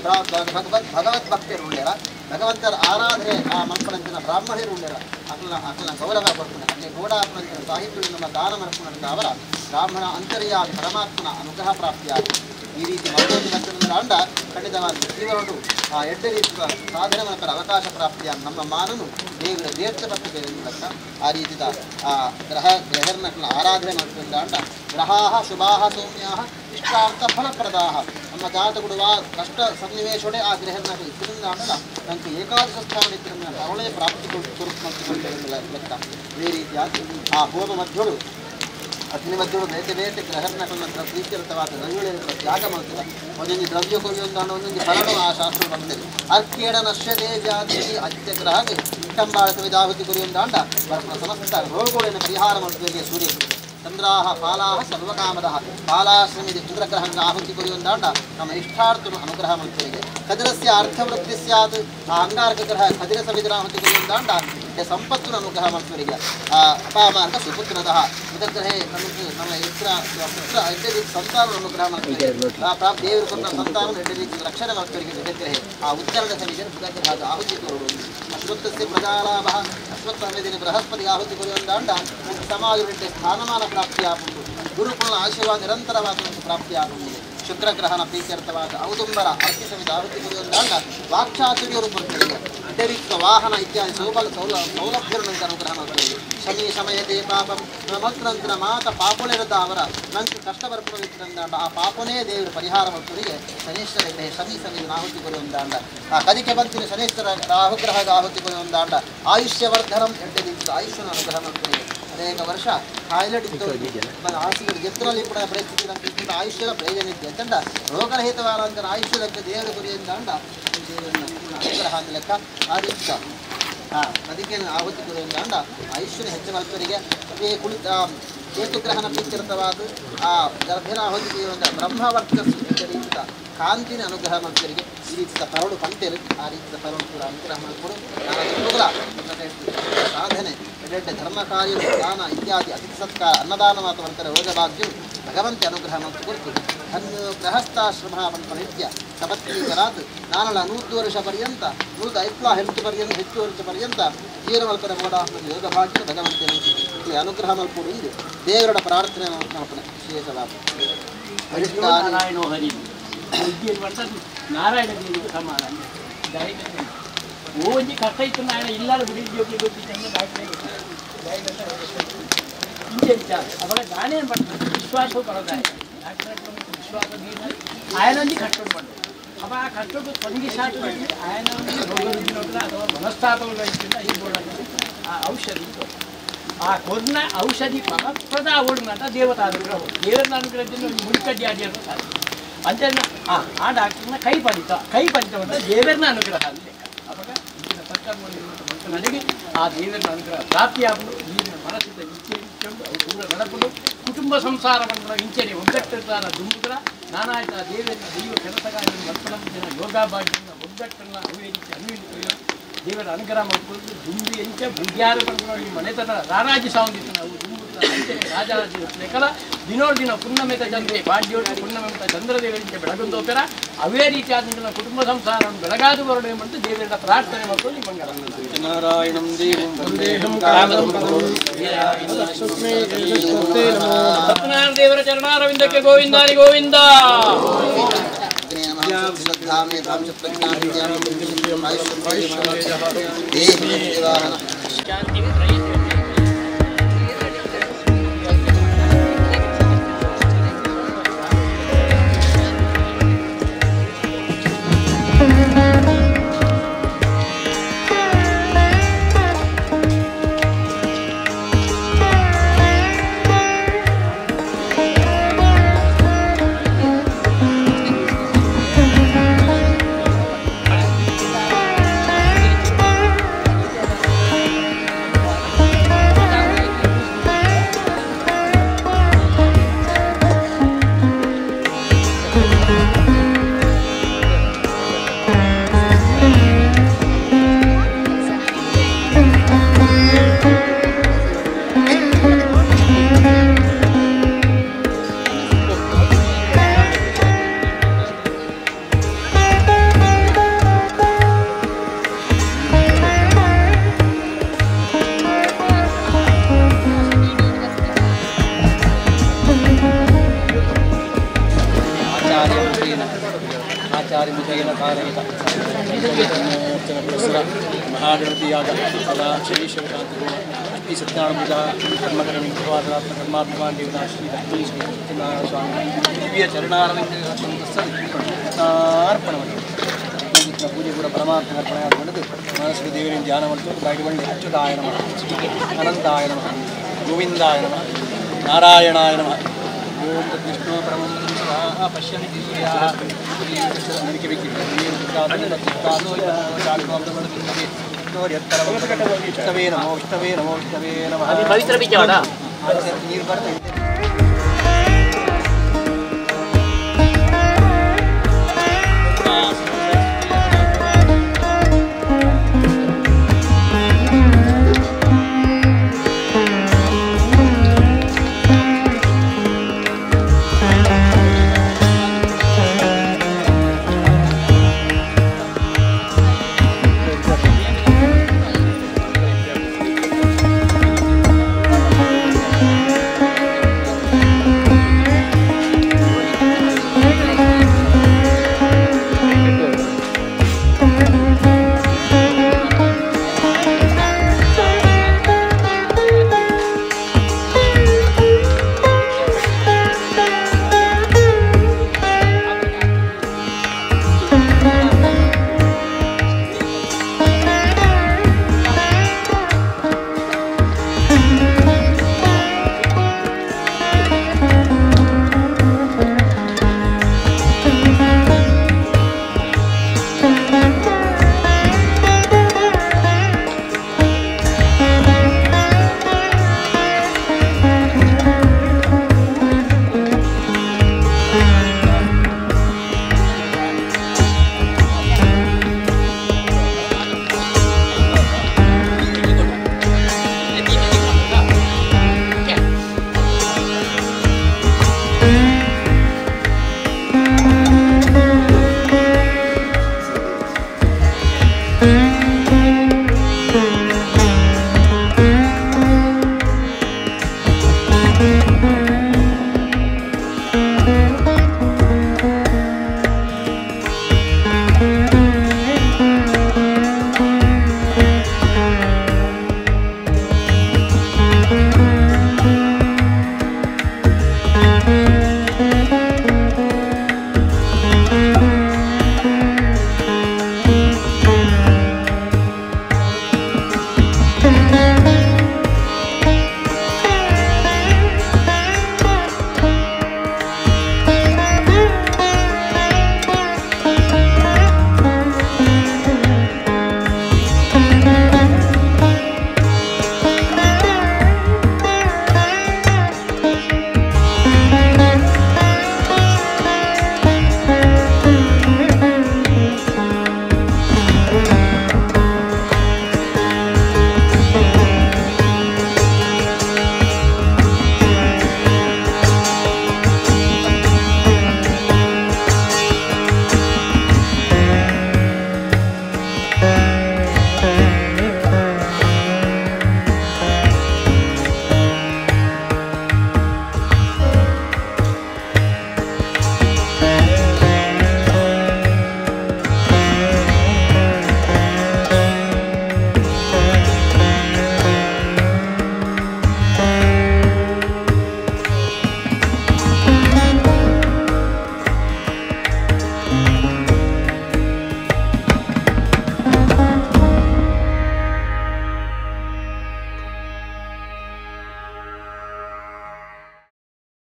ಭಗವತ್ ಭಕ್ತರು ಉಳ್ಳೇರ ಭಗವಂತರ ಆರಾಧನೆ ಆ ಮಕ್ಕಳಂತಿನ ಬ್ರಾಹ್ಮಣರು ಉಳ್ಳೇರ ಅಕಲ ಅಕಲ ಗೌರವ ಕೊಡ್ತಾನೆ. ಅಲ್ಲಿ ಗೋಡಾಪನಂತಿನ ಸಾಹಿತ್ಯಗಳು ನಮ್ಮ ದಾನ ಮನಸ್ಸಿನಂತ ಅವರ ಬ್ರಾಹ್ಮಣ ಅಂತರ್ಯಾದ ಪರಮಾತ್ಮನ ಅನುಗ್ರಹ ಪ್ರಾಪ್ತಿಯಾಗಿ ಈ ರೀತಿ ಮತ್ತೊಂದು ಮತ್ತೊಂದು ಅಂಡ ಖಂಡಿತವಾಗಿ ಜೀವನವು ಆ ಎಡ್ಡ ರೀತಿಯ ಸಾಧನೆ ಮನಪರ ಅವಕಾಶ ಪ್ರಾಪ್ತಿಯ ನಮ್ಮ ಮಾನನು ದೇವರ ದೇರ್ಥ ಬರ್ತದೆ ಲೆಕ್ಕ. ಆ ರೀತಿಯ ಆ ಗ್ರಹ ಗ್ರಹರ್ನ ಆರಾಧನೆ ಮಾಡ್ತಿದ್ದ ಅಂಡ ಗ್ರಹಾಹ ಶುಭಾಹ ಸೌಮ್ಯಾಹ ಇಷ್ಟಾರ್ಥ ಫಲಪ್ರದಾಹ. ನಮ್ಮ ಜಾತಕಗಳು ಆ ಕಷ್ಟ ಸನ್ನಿವೇಶೋಡೆ ಆ ಗ್ರಹರ್ನ ಇದ್ರಿಂದ ಅಂಡಲ್ಲ ನಂಗೆ ಏಕಾದಶ ಸ್ಥಾನ ಇದ್ರಿಂದ ಅವಳೇ ಪ್ರಾಪ್ತಿ ಕೊಡುತ್ತೆ ಲೆಕ್ಕ. ಇದೇ ರೀತಿಯಾಗಿ ಆ ಹೋಮ ಮಧ್ಯಳು ಅಗ್ನಿ ಮಧ್ಯಳು ಬೇತೆ ಬೇತೆ ಗ್ರಹರ್ನ ಪ್ರೀತ್ಯರ್ಥವಾದ ದ್ರವ್ಯಗಳ ತ್ಯಾಗ ಮಾಡ್ತದೆ. ಒಂದೊಂದು ದ್ರವ್ಯ ಕೊಯ್ಯೊಂದು ಒಂದೊಂದು ಫಲನು ಆ ಶಾಸ್ತ್ರ ಬಂದಿದೆ. ಅರ್ಕೇಡ ನಶ್ಯದೇ ಜಾತಿ ಅತ್ಯ ಗ್ರಹ ಇಟ್ಟಂಬಾಳ ಸವಿದಾಹುತಿ ಕುರಿಯೊಂದಾಂಡ ಬರ್ಪಣ ಸಮಸ್ತ ರೋಗಗಳನ್ನು ಪರಿಹಾರ ಮಾಡುತ್ತೇವೆ ಸೂರ್ಯ. ಚಂದ್ರಾಹ ಪಾಲಾಹ ಸರ್ವಕಾಮದಃ ಪಾಲಾಶ್ರಮಿದೆ ಚಂದ್ರಗ್ರಹಂಗ ಆಹುತಿ ಕುರಿಯೊಂದಾಂಡ ನಮ್ಮ ಇಷ್ಟಾರ್ಥನು ಅನುಗ್ರಹ ಮಾಡುತ್ತೇವೆ. ಕದಿರಸ್ಯ ಅರ್ಥವೃತ್ತಿ ಸ್ಯಾತ್ ಆ ಅಂಗಾರಕ ಗ್ರಹ ಕದಿರ ಸವಿದ್ರಾಹುತಿ ಕುರಿಯೊಂದಾಂಡ ಎಡ್ಡೆ ಸಂಪತ್ತಿನ ಅನುಗ್ರಹ ಮಲ್ಪುವರಿಗೆ ಆ ಅಪಾಮಾರ್ಗ ಸುಪುತ್ರದಃ ಬುಧಗ್ರಹೇ ನಮಗೆ ನಮ್ಮ ಇತ್ರ ಪುತ್ರ ಎಡ್ಡೆ ರೀತಿ ಸಂತಾನ ಅನುಗ್ರಹ ಮಾಡ್ತಾರೆ ಆ ಪ್ರಾಪ್ತ ದೇವರು ಕೊಟ್ಟ ಸಂತಾನ ಎಡ್ಡೆ ರೀತಿ ರಕ್ಷಣೆ ಮಾಡ್ತಾರೆ ಬುಧಗ್ರಹೇ ಆ ಉತ್ತರದ ಸಮಿತಿಯನ್ನು ಬುಧಗ್ರಹದ ಆಹುತಿ ಕೊಡುವುದು ಅಶ್ವತ್ಥಸ್ಯ ಪ್ರಜಾಲಾಭ ಅಶ್ವತ್ಥ ಸಮಿತಿಯನ್ನು ಬೃಹಸ್ಪತಿ ಆಹುತಿ ಕೊಡುವಂದಾಂಡ ಸಮಾಜ ಸ್ಥಾನಮಾನ ಪ್ರಾಪ್ತಿಯಾಗುವುದು ಗುರುಕುಲ ಆಶೀರ್ವಾದ ನಿರಂತರವಾದ ಪ್ರಾಪ್ತಿಯಾಗುವುದು ಶುಕ್ರಗ್ರಹನ ಪ್ರೀತ್ಯರ್ಥವಾದ ಔದುಂಬರ ಅರ್ತಿ ಸಮಿತಿ ಆಹುತಿ ಕೊಡುವಂದಾಂಡ ವಾಕ್ಚಾತುರ್ಯರು ಕೊಡ್ತಾರೆ ಅತಿರಿಕ್ತ ವಾಹನ ಇತ್ಯಾದಿ ಸೌಲಭ್ಯಗಳನ್ನು ಅನುಗ್ರಹ ಮಾಡ್ತಾರೆ ಶನಿ ಸಮಯದೇ ಪಾಪಂ ಮಂತ್ರಂತ್ರ ಮಾತ ಪಾಪುಳಿರದ ಅವರ ನಂಗೆ ಕಷ್ಟ ಬರ್ಪುರಂದಾಂಡ ಆ ಪಾಪನೇ ದೇವರು ಪರಿಹಾರ ಮಾಡ್ತರಿಗೆ ಶನೀಶ್ವರ ಗ್ರಹ ಶನಿ ಸಮಯ ಆಹುತಿ ಕೊಡುವಂದಾಂಡ ಆ ಕದಿಕೆ ಬಂತಿನ ಶನೀಶ್ವರ ರಾಹುಗ್ರಹದ ಆಹುತಿ ಕೊಡುವಂದಾಂಡ ಆಯುಷ್ಯವರ್ಧನಂ ಎಡ್ಡೆ ರೀತಿಯ ಆಯುಷ್ಯನ ಅನುಗ್ರಹ ಮಾಡ್ತಾರೆ ಅನೇಕ ವರ್ಷ ಕಾಯಿಲೆ ಹಾಸಿಗೆ ಗೆದ್ದರಲ್ಲಿ ಕೂಡ ಪರಿಸ್ಥಿತಿ ನಮಗೆ ಆಯುಷ್ಯದ ಪ್ರಯೋಜನ ಇದೆ ಅಂತಂಡ ರೋಗರಹಿತವಾದ ಆಯುಷ್ಯದಕ್ಕೆ ದೇವರ ಗುರಿಯಿಂದ ದೇವರನ್ನ ಅನುಗ್ರಹ ಅಂದ ಲೆಕ್ಕ ಆ ರೀತಿ ಅದಕ್ಕೆ ಆಹುತಿ ಗುರಿಯಿಂದ ಆಯುಷ್ಯನ ಹೆಚ್ಚು ಮಲ್ಪರಿಗೆ ಅದೇ ಕುಳಿತ ಕೇತುಗ್ರಹನ ಪ್ರೀತ್ಯರ್ಥವಾದ ಆ ಗರ್ಭಿನ ಆಹುತಿ ಗುರಿಯಿಂದ ಬ್ರಹ್ಮವರ್ಚಸ್ಸು ಎಂಬ ರೀತಿಯ ಕಾಂತಿನ ಅನುಗ್ರಹ ಮಲ್ಪರಿಗೆ ಈ ರೀತಿಯ ಪರಳು ಪಂತೇರು ಆ ರೀತಿಯ ಪರಳು ಕೂಡ ಅನುಗ್ರಹ ಮಾಡಿಕೊಡು ನಾನು ಸಾಧನೆ ಎಡೆಡ್ಡೆ ಧರ್ಮ ಕಾರ್ಯ ದಾನ ಇತ್ಯಾದಿ ಅತಿಥಿ ಸತ್ಕಾರ ಅನ್ನದಾನ ಮಾತು ಅಂತಾರೆ ರೋಗಭಾಗ್ಯವು ಭಗವಂತ ಅನುಗ್ರಹ ಮತ್ತು ಕೊಡ್ತು ಧನ್ಯ ಗೃಹಸ್ಥಾಶ್ರಮ ನಿತ್ಯ ಸಪತ್ನೀಕರಾತ್ ನಾನಳ 100 ವರ್ಷ ಪರ್ಯಂತ 105 ಹೆಲ್ತ್ ಪರ್ಯಂತ ಹೆಚ್ಚು ವರ್ಷ ಪರ್ಯಂತ ಜೀವನಮಲ್ಪರ ಮೋಡ ಯೋಗ ಭಾಗ್ಯ ಭಗವಂತನ ಅನುಗ್ರಹ ಮಲ್ಪುಡು ಎಂದು ದೇವರ ಪ್ರಾರ್ಥನೆ ಮಾಡ್ತಾನೆ ವಿಶೇಷವಾದ ನಾರಾಯಣೋ ಹರಿ ನಾರಾಯಣ ದೇವರಿಗೆ ಸಮಾನ ಓಜಿ ಕಷ್ಟ ಇತ್ತು ನಾರಾಯಣ ಇಲ್ಲಾರ ಬಿಡಿ ಗೊತ್ತಿತ್ತು ಡಾಕ್ಟ್ರೇ ಇಂಚೆ ವಿಚಾರ ಅವಾಗ ನಾನೇನು ಮಾಡ್ತೀನಿ ವಿಶ್ವಾಸ ಬರೋದಾಯ ಡಾಕ್ಟರ್ ವಿಶ್ವಾಸ ಆಯನೊಂದು ಕಷ್ಟಪಟ್ಟು ಬಂದು ಅವ ಆ ಕಷ್ಟಕ್ಕೆ ಸ್ಪಂದಿಸಾದ ಆಯನ ರೋಗ ರುಜಿನೋಗ್ಲ ಅಥವಾ ಮನಸ್ತಾಪಗಳ ಈ ಆ ಔಷಧಿ ಆ ಕೊರ್ನ ಔಷಧಿ ಫಲಪ್ರದ ಓಡಿನಂತ ದೇವತಾ ಅನುಗ್ರಹ ದೇವರ ಅನುಗ್ರಹದಿಂದ ಒಂದು ಮುಡಿಕಡ್ಡಿ ಆದಿ ಅನ್ನೋ ಸಾಧ್ಯ ಅಂತ ಆ ಡಾಕ್ಟರ್ನ ಕೈ ಫಲಿತ ಕೈ ಫಲಿತವಂತ ದೇವರನ್ನ ಅನುಗ್ರಹ ಅಲ್ಲಿ ಲೆಕ್ಕ. ಅವಾಗ ಈಗಿನ ಸತ್ಕರ್ಮ ನನಗೆ ಆ ದೇವರನ್ನ ಅನುಗ್ರಹ ಪ್ರಾಪ್ತಿಯಾಗಲು ನೀರಿನ ಮನಸ್ಸಿದ ಇಚ್ಛೆ ಇಟ್ಕೊಂಡು ಅವು ದೂರ ನಡಪಡು ಕುಟುಂಬ ಸಂಸಾರವನ್ನು ಇಂಚನೆ ಒಗ್ಗಟ್ಟಿರ್ತಾರ ದುಂಬುದ್ರ ನಾನಾಯ್ತ ದೇವರನ್ನ ದೈವ ಕೆಲಸ ಕಾರ್ಯ ಮಲ್ಪನ ಜನ ಯೋಗಾಭಾಗ್ಯನ ಒಗ್ಗಟ್ಟನ್ನು ಅವೇ ರೀತಿ ಅನ್ವಿತ ದೇವರ ಅನುಗ್ರಹ ಮಾಡಿಕೊಂಡು ದುಂಬಿ ಎಂಚ ಬುಗ್ಯಾರು ಪಡ್ಕೊಂಡು ಈ ಮನೆತನ ರಾರಾಜಿ ಸಾವಂದಿತ್ತು ನಾವು ದುಂಬುತ್ತ ಅಂಚನೆ ರಾಜರಾಜ ಲೆಕ್ಕಲ ದಿನೋಡ್ ದಿನ ಪುಣ್ಯಮೇತ ಚಂದ್ರೆ ಪಾಡ್ಯೋಡು ಪುಣ್ಯಮೇತ ಚಂದ್ರದೇವರಿಂದ ಬೆಳಗೊಂದೋಪೆರ ಅವೇ ರೀತಿಯಾದ ನಿಮ್ಮ ಕುಟುಂಬ ಸಂಸಾರವನ್ನು ಬೆಳಗಾದು ಬರಡು ಎಂಬಂತೆ ದೇವರ ಪ್ರಾರ್ಥನೆ ಮಾಡಿಕೊಂಡು ಮಂಗಳ. ನಾರಾಯಣಂ ದೇವಂ ವಂದೇಹಂ ಸತ್ಯನಾರಾಯಣ ದೇವರ ಚರಣಾರವಿಂದಕ್ಕೆ ಗೋವಿಂದಾರಿ ಗೋವಿಂದ. ಶಾಂತಿ. ಮಹಾಗಣಪತಿಯಾಗ ಸದಾ ಶ್ರೀ ಶಿವಶಾಂತಿ ಶ್ರೀ ಸತ್ಯನಾರಾಯಣ ಕರ್ಮಾತ್ಮಾನ್ ದೇವತಾ ಶ್ರೀ ಲಕ್ಷ್ಮೀ ಶ್ರೀ ಸತ್ಯನಾರಾಯಣ ಸ್ವಾಮಿ ದಿವ್ಯ ಚರಣಾರವಿಂದ ಅರ್ಪಣವನ್ನು ಪೂಜೆ ಕೂಡ ಪರಮಾತ್ಮ ಅರ್ಪಣೆ ಮಾಡಿದ್ದು ಮನಸ್ಸಿಗೆ ದೇವರಿನ ಧ್ಯಾನ ಮಾಡ್ತು ಬಾಯಿ ಅಚ್ಯುತಾಯ ನಮಃ, ಅನಂತಾಯ ನಮಃ, ಗೋವಿಂದಾಯ ನಮಃ, ನಾರಾಯಣಾಯ ನಮಃ. ಓಂ ತದ್ವಿಷ್ಣು ಪರಮಂ ಸ್ವಾಹ ಪಶ್ಯಂತಿ ವಿಷ್ಣವೇ ನಮೋ ವಿಷ್ಣವೇ ನಮೋ ವಿಷ್ಣವೇ ನಮಃ. ಪವಿತ್ರ ಬೀಜವಾಡ ನೀರು ಬರ್ತಾ ಇದೆ.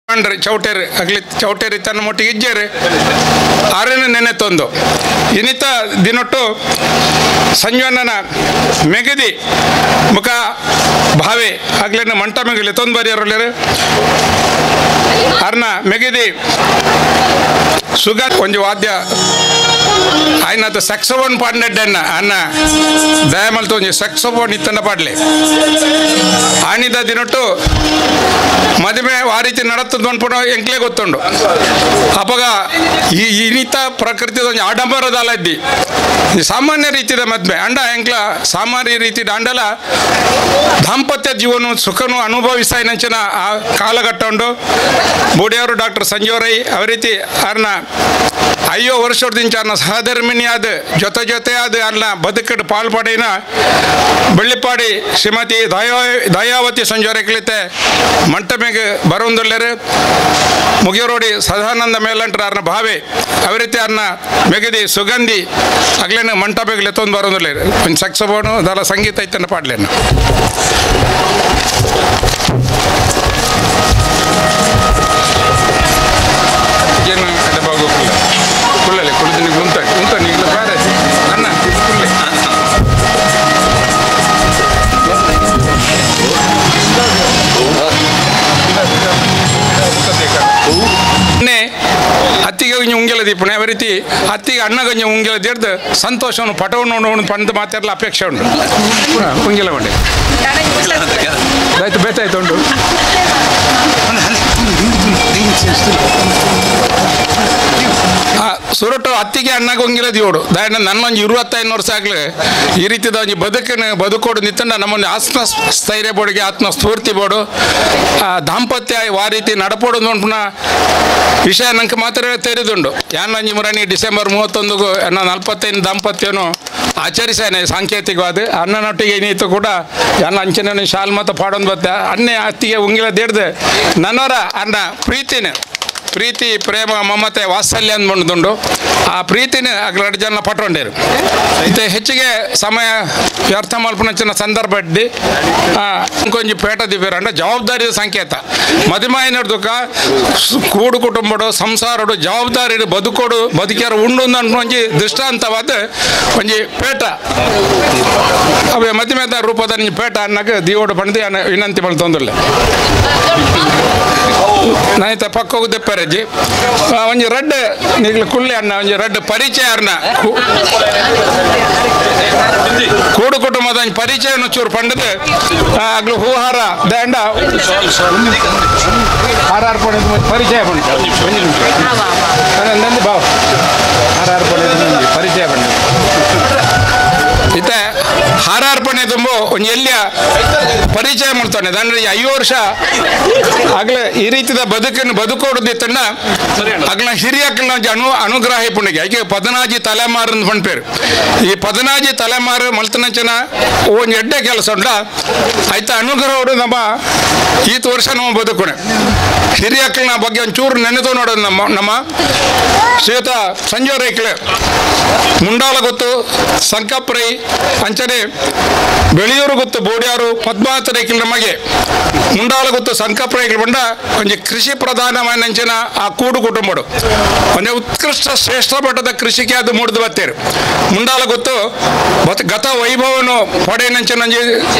ಚೌಟೇರು ಅಗ್ಲಿ ಚೌಟೇರಿ ತನ್ನ ಮೊಟ್ಟಿಗೆ ಇಜ್ಜೇರು ಆರನೇ ನೆನೆ ತಂದು ಇನ್ನಿತ ದಿನೊಟ್ಟು ಸಂಜೀವಣ್ಣನ ಮೆಗದಿ ಮುಖ ಭಾವೆ ಆಗ್ಲೇನ ಮಂಟ ಮೆಗಲಿ ತೊಂದು ಬರಿಯರು ಅರ್ನ ಮೆಗದಿ ಸುಗ ಒಂಜಿ ವಾದ್ಯ ಆಯ್ನಾತ ಸಕ್ಸೋಫೋನ್ ಪಾಡ್ನೆಡ್ಡನ್ನ ಅನ್ನ ದಯಮಲ್ತು ಒಂಜಿ ಸಕ್ಸೋಫೋನ್ ಇತ್ತನ್ನ ಪಾಡ್ಲೆ ಆನಿದ ದಿನೊಟ್ಟು ಮದುವೆ ಆ ರೀತಿ ನಡತ್ತದ ಅನ್ಪುಣ ಎಂಕ್ಲೆ ಗೊತ್ತುಂಡು ಅಪಗ ಈ ಇನಿತ ಪ್ರಕೃತಿದ ಒಂಜಿ ಆಡಂಬರದಲ್ಲ ಇದ್ದಿ ಸಾಮಾನ್ಯ ರೀತಿಯ ಮದುವೆ ಅಂಡ ಎಂಕ್ಲ ಸಾಮಾನ್ಯ ರೀತಿ ಅಂಡಲ ದಾಂಪತ್ಯ ಜೀವನ ಸುಖನು ಅನುಭವಿಸಾಯಿನಂಚಿನ ಆ ಕಾಲಘಟ್ಟ ಉಂಡು. ಬೋಡಿಯವರು ಡಾಕ್ಟರ್ ಸಂಜೀವ ರೈ ಅವ ರೀತಿ ಅರ್ನ ಅಯ್ಯೋ ವರ್ಷದಿಂದ ಅನ್ನ ಸಹಧರ್ಮಿಣಿಯಾದ ಜೊತೆ ಜೊತೆಯಾದ ಅನ್ನ ಬದುಕಡು ಪಾಲ್ಪಡಿನ ಬೆಳ್ಳಿಪಾಡಿ ಶ್ರೀಮತಿ ದಯಾವತಿ ಸಂಜೋರೆ ಮಂಟಮೆಗೆ ಬರೋಂದುಲ್ಲೇರು ಮುಗಿಯೋರೋಡಿ ಸದಾನಂದ ಮೇಲಂಟ್ರ ಅರ್ನ ಭಾವೆ ಅವರೀತಿ ಅರ್ನ ಮೆಗದಿ ಸುಗಂಧಿ ಅಗ್ಲೇನು ಮಂಟಪೆಗೆ ಲೆತ್ತೊಂದು ಬರೋಂದುಲ್ಲೇರು ಒಂದು ಸಕ್ಸಬೋನು ಅದೆಲ್ಲ ಸಂಗೀತ ಐತನ್ನ ಪಾಡ್ಲೇನು. ಏನು ಬಾಗೋಕಿಲ್ಲ ಕುಳ್ಳಲೆ ಕುಳಿತು ಉಂಟ ಉಂಟ ನೀಗಲ ಬಾರೆ ಅಣ್ಣ ಕುಳ್ಳೆ ಅತ್ತಿಗೆ ಒಂಜಿ ಉಂಗೆಲ ದೀಪಣೆ ಅವ ರೀತಿ ಅತ್ತಿಗೆ ಅಣ್ಣಗೊಂಜಿ ಉಂಗೆಲ ದೇರ್ದು ಸಂತೋಷವನ್ನು ಪಟವನ್ನು ಪಂದು ಮಾತಾಡಲು ಅಪೇಕ್ಷೆ ಉಂಟು. ಉಂಗೆಲ ಮಂಡೆ ಆಯ್ತು ಬೇತಾಯ್ತು ಉಂಟು. ಸುರಟು ಅತ್ತಿಗೆ ಅಣ್ಣಗೆ ಒಂಗಿಲ ದಿಯೋಡು ದಾಯನ ನನ್ನೊಂದು 25 ವರ್ಷ ಆಗಲಿ ಈ ರೀತಿದ ಒಂಜಿ ಬದುಕನ್ನು ಬದುಕೋಡು ನಿತ್ತಂಡ ನಮ್ಮೊಂದು ಆತ್ಮ ಸ್ಥೈರ್ಯ ಬೋಡಿಗೆ ಆತ್ಮ ಸ್ಫೂರ್ತಿ ಬೋಡು ಆ ದಾಂಪತ್ಯ ಆ ರೀತಿ ನಡಪೋಡು ನೋಡ್ಪುನ ವಿಷಯ ನಂಗೆ ಮಾತ್ರ ತೆರೆದುಂಡು. ಯಾನೊಂಜಿ ಮುರಾಣಿ ಡಿಸೆಂಬರ್ 31 ಅನ್ನ 45 ದಾಂಪತ್ಯನು ಆಚರಿಸಾನೆ ಸಾಂಕೇತಿಕವಾದ ಅಣ್ಣನೊಟ್ಟಿಗೆ ಏನಿತ್ತು ಕೂಡ ಎಲ್ಲ ಅಂಚಿನ ಶಾಲ್ ಮತ್ತು ಪಾಡೊಂದು ಬತ್ತ ಅಣ್ಣೆ ಅತ್ತಿಗೆ ಉಂಗಿಲ ದೇಡ್ದು ನನ್ನವರ ಅಣ್ಣ ಪ್ರೀತಿನ ಪ್ರೀತಿ ಪ್ರೇಮ ಮಮತೆ ವಾತ್ಸಲ್ಯ ಅಂದ್ಕೊಂಡುಂಡು ಆ ಪ್ರೀತಿನ ಅಗ್ಲ ಜನ ಪಟ್ಟೊಂಡೇರು. ಇತ್ತೆ ಹೆಚ್ಚಿಗೆ ಸಮಯ ವ್ಯರ್ಥ ಮಲ್ಪನಂಚಿನ ಸಂದರ್ಭ ಇಡ್ಡಿ ಕೊಂಚ ಪೇಟ ದಿವ್ಯರ ಅಂಡ ಜವಾಬ್ದಾರಿ ಸಂಕೇತ ಮದಿಮಾಯಿನಡ್ದುಕ ಕೂಡು ಕುಟುಂಬಡು ಸಂಸಾರಡು ಜವಾಬ್ದಾರಿ ಬದುಕೋಡು ಬದುಕ್ಯಾರ ಉಂಡು ಒಂಜಿ ದೃಷ್ಟಾಂತವಾದ ಒಂಜಿ ಪೇಟ ಅವೇ ಮದಿಮೆದ ರೂಪದ ಪೇಟ ಅನ್ನಕ್ಕೆ ದಿಯೋಡು ಪಂಡು ವಿನಂತಿ ಮಲ್ತೊಂದುಲ್ಲ. ನಾಯ್ತ ಪಕ್ಕ ಹೋಗುದೆಪ್ಪರಜ್ಜಿ ಒಂಜಿ ರಡ್ಡ್ ನಿಗ್ಲು ಕುಳ್ಳೆ ಅಣ್ಣ ಒಂಜಿ ರಡ್ಡ್ ಪರಿಚಯ ಅರ್ನ ಕೂಡು ಕುಟುಂಬದ ಒಂಜಿ ಪರಿಚಯ ಚೂರು ಪಂಡದು ಆಗ್ಲು ಹೂಹಾರ ದಂಡ ಹಾರಾರ್ ಪಡೆದು ಪರಿಚಯ ಪಂಡ ಒಂಜಿ ನಿಮಿಷ ನಂದು ಬಾವ್ ಹಾರಾರ್ ಪಡೆದು ಪರಿಚಯ ಪಂಡ ಇತ್ತ ಹಾರಾರ್ಪಣೆ ತುಂಬ ಒಂಜಿ ಎಲ್ಲಿಯ ಪರಿಚಯ ಮಾಡ್ತಾನೆ ದಂಡ್ರೆ 5 ವರ್ಷ ಆಗ್ಲೇ ಈ ರೀತಿಯ ಬದುಕನ್ನು ಬದುಕೋಡುದಿತ್ತಣ್ಣ ಆಗ್ಲ ಹಿರಿಯಕ್ಲ ಅನುಗ್ರಹ ಪುಣ್ಯಕ್ಕೆ ಐಕೆ 14 ತಲೆಮಾರು ಅಂತ ಪಣ್ಪೇರು. ಈ 14 ತಲೆಮಾರು ಮಲ್ತನಂಚನ ಒಂಜಿ ಎಡ್ಡೆ ಕೆಲಸ ಉಂಟ ಆಯ್ತಾ ಅನುಗ್ರಹೋಡು ನಮ್ಮ ಈತ ವರ್ಷ ನಮ್ಮ ಬದುಕೋಣೆ ಹಿರಿಯಕ್ಲನ ಬಗ್ಗೆ ಒಂಚೂರು ನೆನೆದು ನೋಡೋದು ನಮ್ಮ ನಮ್ಮ ಶ್ರೀಯುತ ಸಂಜೀವ ರೈಕ್ಲೆ ಮುಂಡಾಲ ಗೊತ್ತು ಸಂಕಪ್ರೈ ಅಂಚನೆ ಬೆಳೆಯೂರು ಗೊತ್ತು ಬೋಡ್ಯಾರು ಪದ್ಮಾವತಿ ರೈಕ್ಲ ನಮಗೆ ಮುಂಡಾಲ ಗೊತ್ತು ಸಂಕಪ್ರೈಕ್ಲ ಬಂಡ ಒಂಜಿ ಕೃಷಿ ಪ್ರಧಾನವಾದ ಆ ಕೂಡು ಕುಟುಂಬಡು ಒಂಜಿ ಉತ್ಕೃಷ್ಟ ಶ್ರೇಷ್ಠ ಮಟ್ಟದ ಕೃಷಿಗೆ ಅದು ಮೂಡಿದು ಬತ್ತೇರು. ಮುಂಡಾಲ ಗೊತ್ತು ಗತ ವೈಭವನು ಪಡೆಯನಂಚಿನ ಒಂಜಿ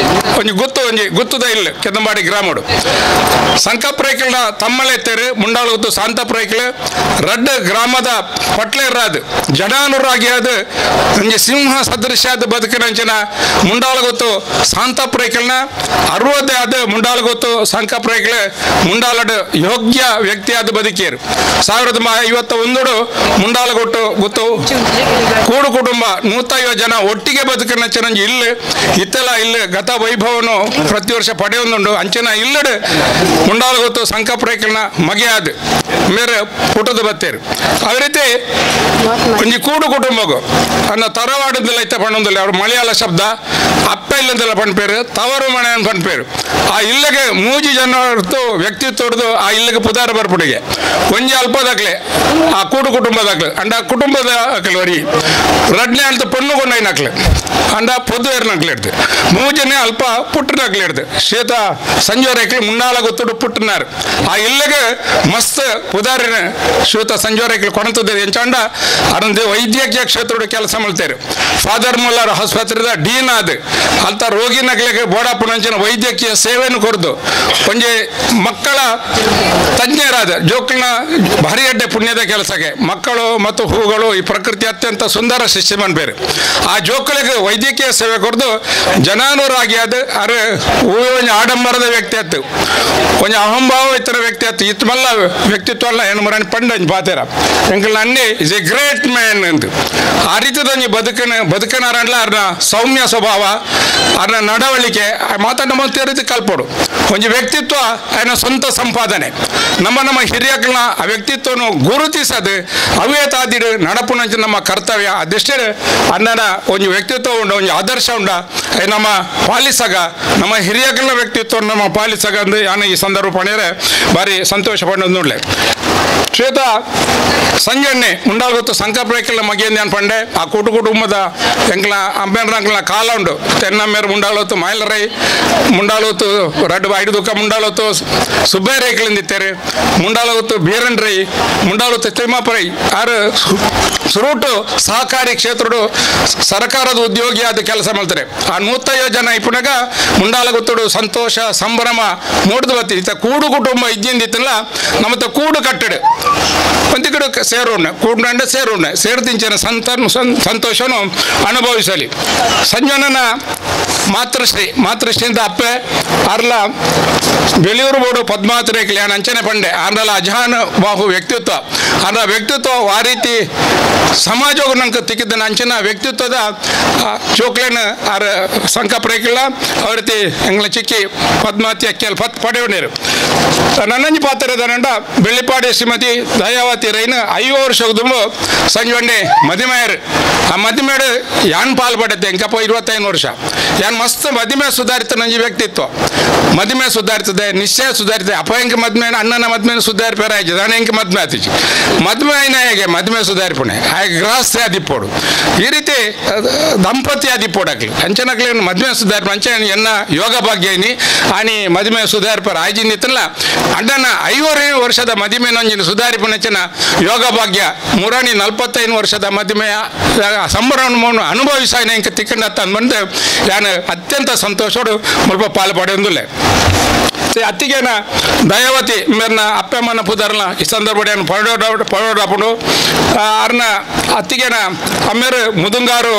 ಒಂಜಿ ಗುತ್ತು ಒಂಜಿ ಗುತ್ತುದ ಇಲ್ಲ ಕೆದಂಬಾಡಿ ಗ್ರಾಮಡು ಸಂಕಪ್ರೈಕ್ಲ ತಮ್ಮಲೆತ್ತೇರು ಮುಂಡಾಲ ಗೊತ್ತು ಶಾಂತಪ್ರೈಕ್ಲ ರಡ್ಡ ಗ್ರಾಮದ ಪಟ್ಲೇರಾದ ಜಡಾನುರಾಗಿ ಅದು ಒಂಜಿ ಸಿಂಹ ಸದೃಶ್ಯಾದ ಬದುಕಿನಂಚಿನ ಮುಂಡಾಲ ಗೊತ್ತು ಶಾಂತಪ್ರೈಕ್ಲನ 60 ಆದ ಮುಂಡಾಲ ಗೊತ್ತು ಸಂಕಪ್ರೈಕ್ಲ ಮುಂಡಾಲಡು ಯೋಗ್ಯ ವ್ಯಕ್ತಿಯಾದ ಬದುಕಿಯರು. 1951 ಮುಂಡಾಲ ಗೊತ್ತು ಗೊತ್ತು ಕೂಡು ಕುಟುಂಬ 150 ಜನ ಒಟ್ಟಿಗೆ ಬದುಕಿನಂಚಿನ ಇಲ್ಲಿ ಇತ್ತೆಲ್ಲ ಇಲ್ಲಿ ಗತ ವೈಭವನು ಪ್ರತಿ ವರ್ಷ ಪಡೆಯೊಂದುಂಡು ಅಂಚಿನ ಇಲ್ಲಡು ಮುಂಡಾಲ ಗೊತ್ತು ಸಂಕಪ್ರೈಕ್ಲನ ಮಗೆಯಾದ ಮೇರೆ ಪುಟದ ಬತ್ತೇರು. ಅದೇ ರೀತಿ ಒಂಜಿ ಕೂಡು ಕುಟುಂಬಗು ಅನ್ನ ತರವಾಡದಿಲ್ಲ ಇತ್ತ ಪಣ್ಣೊಂದಿಲ್ಲ ಅವರು ಮಲಯಾಳ ಶಬ್ದ ಅಪ್ಪೆ ಇಲ್ಲಂತೆಲ್ಲ ಪನ್ಪೇರು ತವರು ಮನೆ ಪನ್ಪೇರು ಆ ಇಲ್ಲಗೆ ಮೂಜಿ ಜನ ವ್ಯಕ್ತಿತ್ವದ್ದು ಆ ಇಲ್ಲಗೆ ಪುದಾರ ಬರ್ಪುಡಿಗೆ ಒಂಜಿ ಅಲ್ಪದಾಕ್ಲೆ ಆ ಕೂಡು ಕುಟುಂಬದಾಕ್ಲೆ ಅಂಡ ಕುಟುಂಬದ ಅಕ್ಲೆ ವರಿ ರಡ್ನೆ ಅಂತ ಪೊಣ್ಣು ಕೊಂಡೈನಕ್ಲೆ ಅಂಡ ಪೊದುವೇರ್ನಕ್ಲೆ ಇಡ್ದು ಮೂಜನೆ ಅಲ್ಪ ಪುಟ್ಟನಕ್ಲೆ ಇಡ್ದು ಶ್ವೇತ ಸಂಜೋರಕ್ಲೆ ಮುನ್ನಾಳ ಗೊತ್ತುಡು ಪುಟ್ಟನಾರು ಆ ಇಲ್ಲಗೆ ಮಸ್ತ್ ಪುದಾರಿನ ಶ್ವೇತ ಸಂಜೋರಕ್ಲೆ ಕೊಣತದೆ ಎಂಚಂಡ ಅರಂದೆ ವೈದ್ಯಕೀಯ ಕ್ಷೇತ್ರದ ಕೆಲಸ ಮಾಡ್ತಾರೆ ಫಾದರ್ ಮುಲ್ಲರ್ ಆಸ್ಪತ್ರೆದ ಡೀನ್ ಅದು ಅಂತ ರೋಗಿನಕ್ಲೆಗೆ ಬೋಡಾಪುಣಂಚಿನ ವೈದ್ಯಕೀಯ ಸೇವೆಯನ್ನು ಕೊರದು ಒಂಜಿ ಮಕ್ಕಳ ತಜ್ಞರಾದ ಜೋಕ್ಲಿನ ಭಾರಿ ಅಡ್ಡೆ ಪುಣ್ಯದ ಕೆಲಸಕ್ಕೆ ಮಕ್ಕಳು ಮತ್ತು ಹೂಗಳು ಈ ಪ್ರಕೃತಿ ಅತ್ಯಂತ ಸುಂದರ ಸೃಷ್ಟಿ ಬೇರೆ ಆ ಜೋಕುಲಿಗೆ ವೈದ್ಯಕೀಯ ಸೇವೆ ಕೊರದು ಜನಾನುರಾಗಿ ಅದು ಅರೆ ಒಂಜಿ ಆಡಂಬರದ ವ್ಯಕ್ತಿ ಆಯ್ತು ಒಂಜಿ ಅಹಂಭಾವ ಇತರ ವ್ಯಕ್ತಿ ಆಯ್ತು ಇತ್ತಮಲ್ಲ ವ್ಯಕ್ತಿತ್ವ ಅಲ್ಲ ಏನು ಮರಣಿ ಪಂಡಂಜ್ ಪಾತೇರ ಎಂಕಲ್ ಅನ್ನಿ is A great man ಅಂತ ಆ ರೀತಿದ ಬದುಕನ ಬದುಕನಾರಲ್ಲ ಅರ್ನ ಸೌಮ್ಯ ಸ್ವಭಾವ ಅರ್ನ ನಡವಳಿಕೆ ಮಾತಾಡ ರೀತಿ ಕಲ್ಪೋಡು ಒಂಜಿ ವ್ಯಕ್ತಿತ್ವ ಆಯ್ನ ಸ್ವಂತ ಸಂಪಾದನೆ ನಮ್ಮ ನಮ್ಮ ಹಿರಿಯಕಲ್ನ ಆ ವ್ಯಕ್ತಿತ್ವನು ಗುರುತಿಸದು ಅವೇ ತಾದಿಡು ನಡಪುನಂಚ ನಮ್ಮ ಕರ್ತವ್ಯ ಅದೆಷ್ಟೇ ಅಣ್ಣನ ಒಂಜಿ ವ್ಯಕ್ತಿತ್ವ ಉಂಡ ಒಂಜಿ ಆದರ್ಶ ಉಂಡ ನಮ್ಮ ಪಾಲಿಸಗ ನಮ್ಮ ಹಿರಿಯಕಲ್ನ ವ್ಯಕ್ತಿತ್ವ ನಮ್ಮ ಪಾಲಿಸಗ ಅಂದು ನಾನು ಈ ಸಂದರ್ಭ ಪಣಿಯರೆ ಭಾರಿ ಸಂತೋಷ ಪಡೋದು ನೋಡ್ಲೆ ಶ್ವೇತಾ ಸಂಜಣ್ಣೆ ಮುಂಡಾಲ್ಗೊತ್ತು ಸಂಕಪ್ರೇಕಲ ಮಗಿಯಂದ ಪಂಡೆ ಆ ಕೂಟು ಕುಟುಂಬದ ಎಂಕ್ಲ ಅಮ್ಮೇರ ಕಾಲ ಉಂಡು ತೆನ್ನಮ್ಮೇರು ಮುಂಡಾಲೊತ್ತು ಮಾಯಲರೈ ಮುಂಡಾಲೊತ್ತು ರಡ್ಡು ಐದು ದುಃಖ ಮುಂಡಾಲೊತ್ತು ಸುಬ್ಬಯ್ಯ ರೇಖಲಿಂದಿತ್ತಾರೆ ಮುಂಡಾಲೊತ್ತು ಬೀರನ್ ರೈ ಮುಂಡಾಲೊತ್ತು ತಿಮ್ಮಪ್ಪ ರೈ ಆರು ಸುರೂಟು ಸಹಕಾರಿ ಕ್ಷೇತ್ರಡು ಸರ್ಕಾರದ ಉದ್ಯೋಗಿ ಆದ ಕೆಲಸ ಮಾಡ್ತಾರೆ ಆ 150 ಜನ ಇಪ್ಪನಾಗ ಮುಂಡಾಲಗೊತ್ತಡು ಸಂತೋಷ ಸಂಭ್ರಮ ಮೂಡ್ದು ಬತ್ತಿ ಇತ್ತ ಕೂಡು ಕುಟುಂಬ ಇದ್ದಿಂದಿತ್ತಲ್ಲ ನಮ್ಮತ್ತ ಕೂಡು ಕಟ್ಟಡು ಒಂದಿಕಡೆ ಸೇರೋಣ ಕೂಡ್ನಂಡ ಸೇರೋಣ ಸೇರ್ದಿಂಚನ ಸಂತೋಷನು ಅನುಭವಿಸಲಿ ಸಂಜನನ ಮಾತೃಶ್ರೀ ಮಾತೃಶ್ರೀಯಿಂದ ಅಪ್ಪೆ ಅರ್ಲ ಬೆಳೆಯೂರು ಬೋರ್ಡು ಪದ್ಮಾವತಿ ಅಂಚನೆ ಪಂಡೆ ಆರ್ನಲ ಅಜಾನ ಬಾಹು ವ್ಯಕ್ತಿತ್ವ ಆರ್ನ ವ್ಯಕ್ತಿತ್ವ ಆ ರೀತಿ ಸಮಾಜವು ನಂಗೆ ತಿಕ್ಕಿದ್ದನ ಅಂಚನ ವ್ಯಕ್ತಿತ್ವದ ಚೋಕ್ಲೇನ ಆರ್ ಸಂಕಪ್ರೇಕಿಲ್ಲ ಅವ್ರ ರೀತಿ ಎಂಗ್ಲ ಚಿಕ್ಕಿ ಪದ್ಮಾವತಿ ಅಕ್ಕಿಯಲ್ಲಿ ಪತ್ ಪಡೆಯೋನೇರು ನನ್ನಂಜಿ ಪಾತ್ರ ಇದ್ದಾನಂಡ ಬೆಳ್ಳಿಪಾಡಿ ಶ್ರೀಮತಿ ದಯಾವತಿ ರೈನ 50 ವರ್ಷ ಸಂಜೆ ಮದಿಮೆಯರು ಆ ಮದಿಮೇಡು ಯಾನ್ ಪಾಲು ಪಡೆತ್ತೆ ಎಂಕಪ್ಪ 25 ವರ್ಷ ಯಾನ್ ಮಸ್ತ್ ಮದಿಮೆ ಸುಧಾರಿತ ನಂಜಿ ವ್ಯಕ್ತಿತ್ವ ಮದಿಮೆ ಸುಧಾರಿತದೆ ನಿಶ್ಚಯ ಸುಧಾರಿತದೆ ಅಪಯಂಕ ಮದ್ಮೆ ಅಣ್ಣನ ಮದ್ಮೆ ಸುಧಾರಿಪೇರ ಆಯ್ತು ಅಣ್ಣಂಕ ಮದ್ಮೆ ಆತಿಜಿ ಮದ್ಮೆ ಆಯ್ನ ಹೇಗೆ ಮದ್ಮೆ ಸುಧಾರಿಪುಣೆ ಹಾಗೆ ಗೃಹಸ್ಥೆ ಆದಿಪ್ಪೋಡು ಈ ರೀತಿ ದಂಪತಿ ಆದಿಪ್ಪೋಡಾಕ್ಲಿ ಅಂಚನಕ್ಲಿ ಮದ್ಮೆ ಸುಧಾರಿಪ ಅಂಚೆ ಎನ್ನ ಯೋಗ ಭಾಗ್ಯ ಐನಿ ಆನಿ ಮದ್ಮೆ ಸುಧಾರಿಪರ ಆಯ್ಜಿಂದಿತ್ತಲ್ಲ ಅಣ್ಣನ 50 ವರ್ಷದ ಮದಿಮೆ ನಂಜಿನ ಸುಧಾರಿಪುಣೆಂಚನ ಯೋಗ ಭಾಗ್ಯ ಮುರಾಣಿ 45 ವರ್ಷದ ಮದಿಮೆಯ ಸಂಭ್ರಮವನ್ನು ಅನುಭವಿಸಾಯ್ನ ಇಂಕ ತಿಕ್ಕಂಡತ್ತ ಅಂದ್ಬಂದು ನಾನು ಅತ್ಯಂತ ಸಂತೋಷೋಡು ಮುಲ್ಪ ಪಾಲು ಪಡೆಯೊಂದುಲ್ಲೆ ಅತ್ತಿಗೆನ ದಯಾವತಿ ಮೇರ್ನ ಅಪ್ಪಮ್ಮನ ಪುದರ್ನ ಈ ಸಂದರ್ಭ ಪಡೋಡಾಪುಡು ಅರ್ನ ಅತ್ತಿಗೆನ ಅಮ್ಮೇರು ಮುದುಂಗಾರು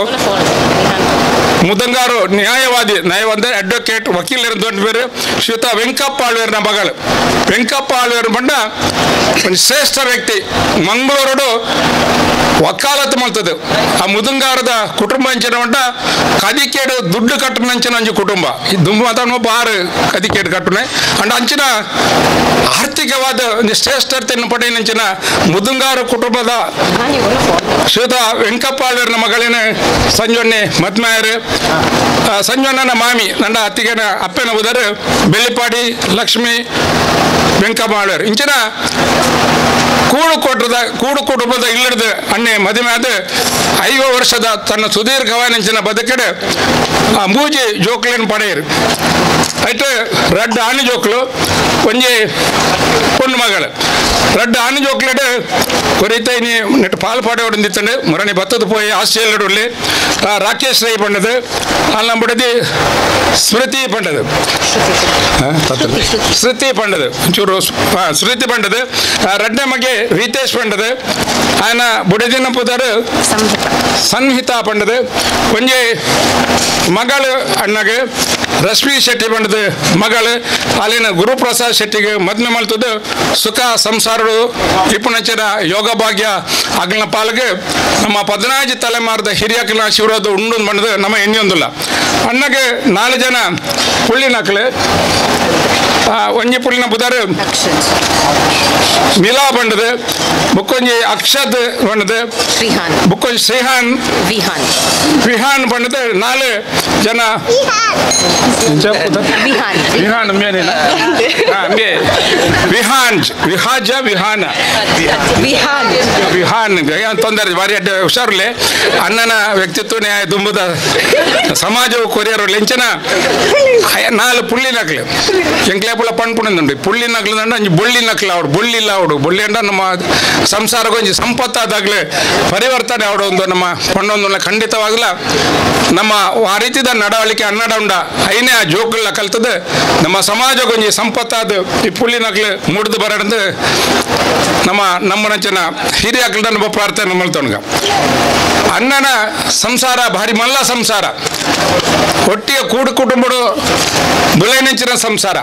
ಮುದಂಗಾರು ನ್ಯಾಯವಾದಿ ನ್ಯಾಯವಾದ ಅಡ್ವೊಕೇಟ್ ವಕೀಲರು ದೊಡ್ಡ ಬೇರೆ ಶ್ರೀಯುತ ವೆಂಕಪ್ಪ ಆಳ್ವೇರ್ನ ಮಗಳು ವೆಂಕಪ್ಪ ಆಳ್ವೇರ್ ಬಂಡ ಒಂದು ಶ್ರೇಷ್ಠ ವ್ಯಕ್ತಿ ಮಂಗಳೂರು ವಕಾಲತ್ತು ಮಾಡ್ತದೆ ಆ ಮುದಂಗಾರದ ಕುಟುಂಬ ಅಂಚಿನ ಉಂಟ ಕದಿಕೇಡು ದುಡ್ಡು ಕಟ್ಟುನ ಅಂಚಿನ ಅಂಚು ಕುಟುಂಬ ದುಂಬು ಮಾತಾಡುವ ಬಾರು ಕದಿಕೇಡು ಕಟ್ಟುನೆ ಅಂಡ್ ಅಂಚಿನ ಆರ್ಥಿಕವಾದ ಒಂದು ಶ್ರೇಷ್ಠತೆಯನ್ನು ಪಡೆಯಿನಂಚಿನ ಮುದಂಗಾರ ಕುಟುಂಬದ ಶ್ರೀಯುತ ವೆಂಕಪ್ಪ ಆಳ್ವೇರ್ನ ಮಗಳಿನ ಸಂಜೊನ್ನೆ ಮದ್ಮಾಯರು ಸಂಜೊನ್ನನ ಮಾಮಿ ನನ್ನ ಅತ್ತಿಗೆನ ಅಪ್ಪನ ಉದರು ಬೆಳ್ಳಿಪಾಡಿ ಲಕ್ಷ್ಮಿ ವೆಂಕಪ್ಪ ಆಳ್ವೇರು ಇಂಚಿನ ಕೂಡು ಕುಟುಂಬದ ಇಲ್ಲದ ಅಣ್ಣೆ ಮದುವೆ ಆದ 50 ವರ್ಷದ ತನ್ನ ಸುದೀರ್ಘವಾನಂಚಿನ ಬದುಕಡೆ ಆ ಮೂಜಿ ಜೋಕ್ಲೇನು ಪಡೆಯರು ಆಯ್ತು ರಡ್ಡು ಆಣಿ ಜೋಕ್ಲು ಒಂಜಿ ಪೊಣ್ಣು ಮಗಳು ರಡ್ಡು ಆಣಿ ಜೋಕ್ಲೆಡ್ ಕೊರಿತ ಇನಿ ನೆಟ್ ಪಾಲ್ ಪಾಡೆ ಹೊಡೆದಿತ್ತಂಡು ಮುರಣಿ ಬತ್ತದ ಪೋಯಿ ಆಸ್ಟ್ರೇಲಿಯಾಡುಳ್ಳಿ ರಾಕೇಶ್ ರೈ ಪಂಡದು ಅಲ್ಲ ಬಿಡದಿ ಸ್ಮೃತಿ ಪಂಡದು ಶ್ರುತಿ ಪಂಡದು ಒಂಚೂರು ಸ್ಮೃತಿ ಪಂಡದು ರಡ್ಡೆ ಮಗೆ ರೀತೇಶ್ ಪಂಡದು ఆయన ಬುಡದಿನ ಪುದರು ಸಂಹಿತಾ ಪಂಡದು ಒಂಜಿ ಮಗಳು ಅಣ್ಣಗೆ ರಶ್ಮಿ ಶೆಟ್ಟಿ ಪಂಡದು ಮಗಳು ಅಲ್ಲಿನ ಗುರುಪ್ರಸಾದ್ ಶೆಟ್ಟಿಗೆ ಮದ್ಮೆ ಮಲ್ತದ್ದು ಸುಖ ಸಂಸಾರಡು ಇಪ್ಪುನಂಚಿನ ಯೋಗ ಭಾಗ್ಯ ಅಗ್ನ ಪಾಲ್ಗೆ ನಮ್ಮ 15 ತಲೆಮಾರದ ಹಿರಿಯಕನ ಶಿವರದು ಉಂಡು ಬಂಡದು ನಮ್ಮ ಎಣ್ಣೆಯೊಂದಿಲ್ಲ ಅಣ್ಣಗೆ 4 ಜನ ಪುಳ್ಳಿನಕ್ಲು ಒಂಜಿ ಪುಳ್ಳಿನ ಬುದಾರು ಮಿಲಾ ಬಂಡದು ಬುಕ್ಕೊಂಜಿ ಅಕ್ಷತ್ ಬಂಡದು ಬುಕ್ಕೊಂಜಿ ಶ್ರೀಹಾನ್ ವಿಹಾನ್ ವಿಹಾನ್ ಬಂಡದು ನಾಲ್ ಜನ ವಿಹಾನ್ ವಿಹಾನ್ ವಿಹಾಜ ವಿಹಾನ ವಿಹಾನ್ ವಿಹಾನ್ ತೊಂದರೆ ಭಾರಿ ಅಡ್ಡ ಹುಷಾರುಲೆ ಅಣ್ಣನ ವ್ಯಕ್ತಿತ್ವ ನ್ಯಾಯ ದುಂಬುದ ಸಮಾಜವು ಕೊರಿಯರು ಲೆಂಚನ ನಾಲ್ ಪುಳ್ಳಿ ನಕ್ಲು ಎಂಕ್ಲೆ ಪುಳ್ಳ ಪಣ್ಪುಣಂದುಂಡು ಪುಳ್ಳಿ ನಕ್ಲು ಅಂಜಿ ಬೊಳ್ಳಿ ನಕ್ಲು ಅವಡು ಬೊಳ್ಳಿಲ್ಲ ಅವಡು ಬೊಳ್ಳಿ ಅಂಡ ನಮ್ಮ ಸಂಸಾರಕ್ಕೆ ಒಂಜಿ ಸಂಪತ್ತಾದಾಗಲೇ ಪರಿವರ್ತನೆ ಅವಡು ಒಂದು ನಮ್ಮ ಪಣ್ಣೊಂದು ಖಂಡಿತವಾಗಲ ನಮ್ಮ ಆ ರೀತಿದ ನಡವಳಿಕೆ ಅನ್ನಡ ಉಂಡ ಐನೇ ಆ ಜೋಕುಗಳ ಕಲ್ತದೆ ನಮ್ಮ ಸಮಾಜಕ್ಕೊಂಜಿ ಸಂಪತ್ತಾದ ಈ ಪುಳ್ಳಿ ನಕ್ಲು ಮುಡ್ದು ಬರಡ್ದು ನಮ್ಮ ನಮ್ಮ ನಂಚಿನ ಹಿರಿಯಾಕ್ಲ ನಮ್ಮ ಪ್ರಾರ್ಥನೆ ಮಲ್ತೊಣಗ ಅಣ್ಣನ ಸಂಸಾರ ಭಾರಿ ಮಲ್ಲ ಸಂಸಾರ ಒಟ್ಟಿಗೆ ಕೂಡು ಕುಟುಂಬಡು ಬುಲೆನೆಂಚಿನ ಸಂಸಾರ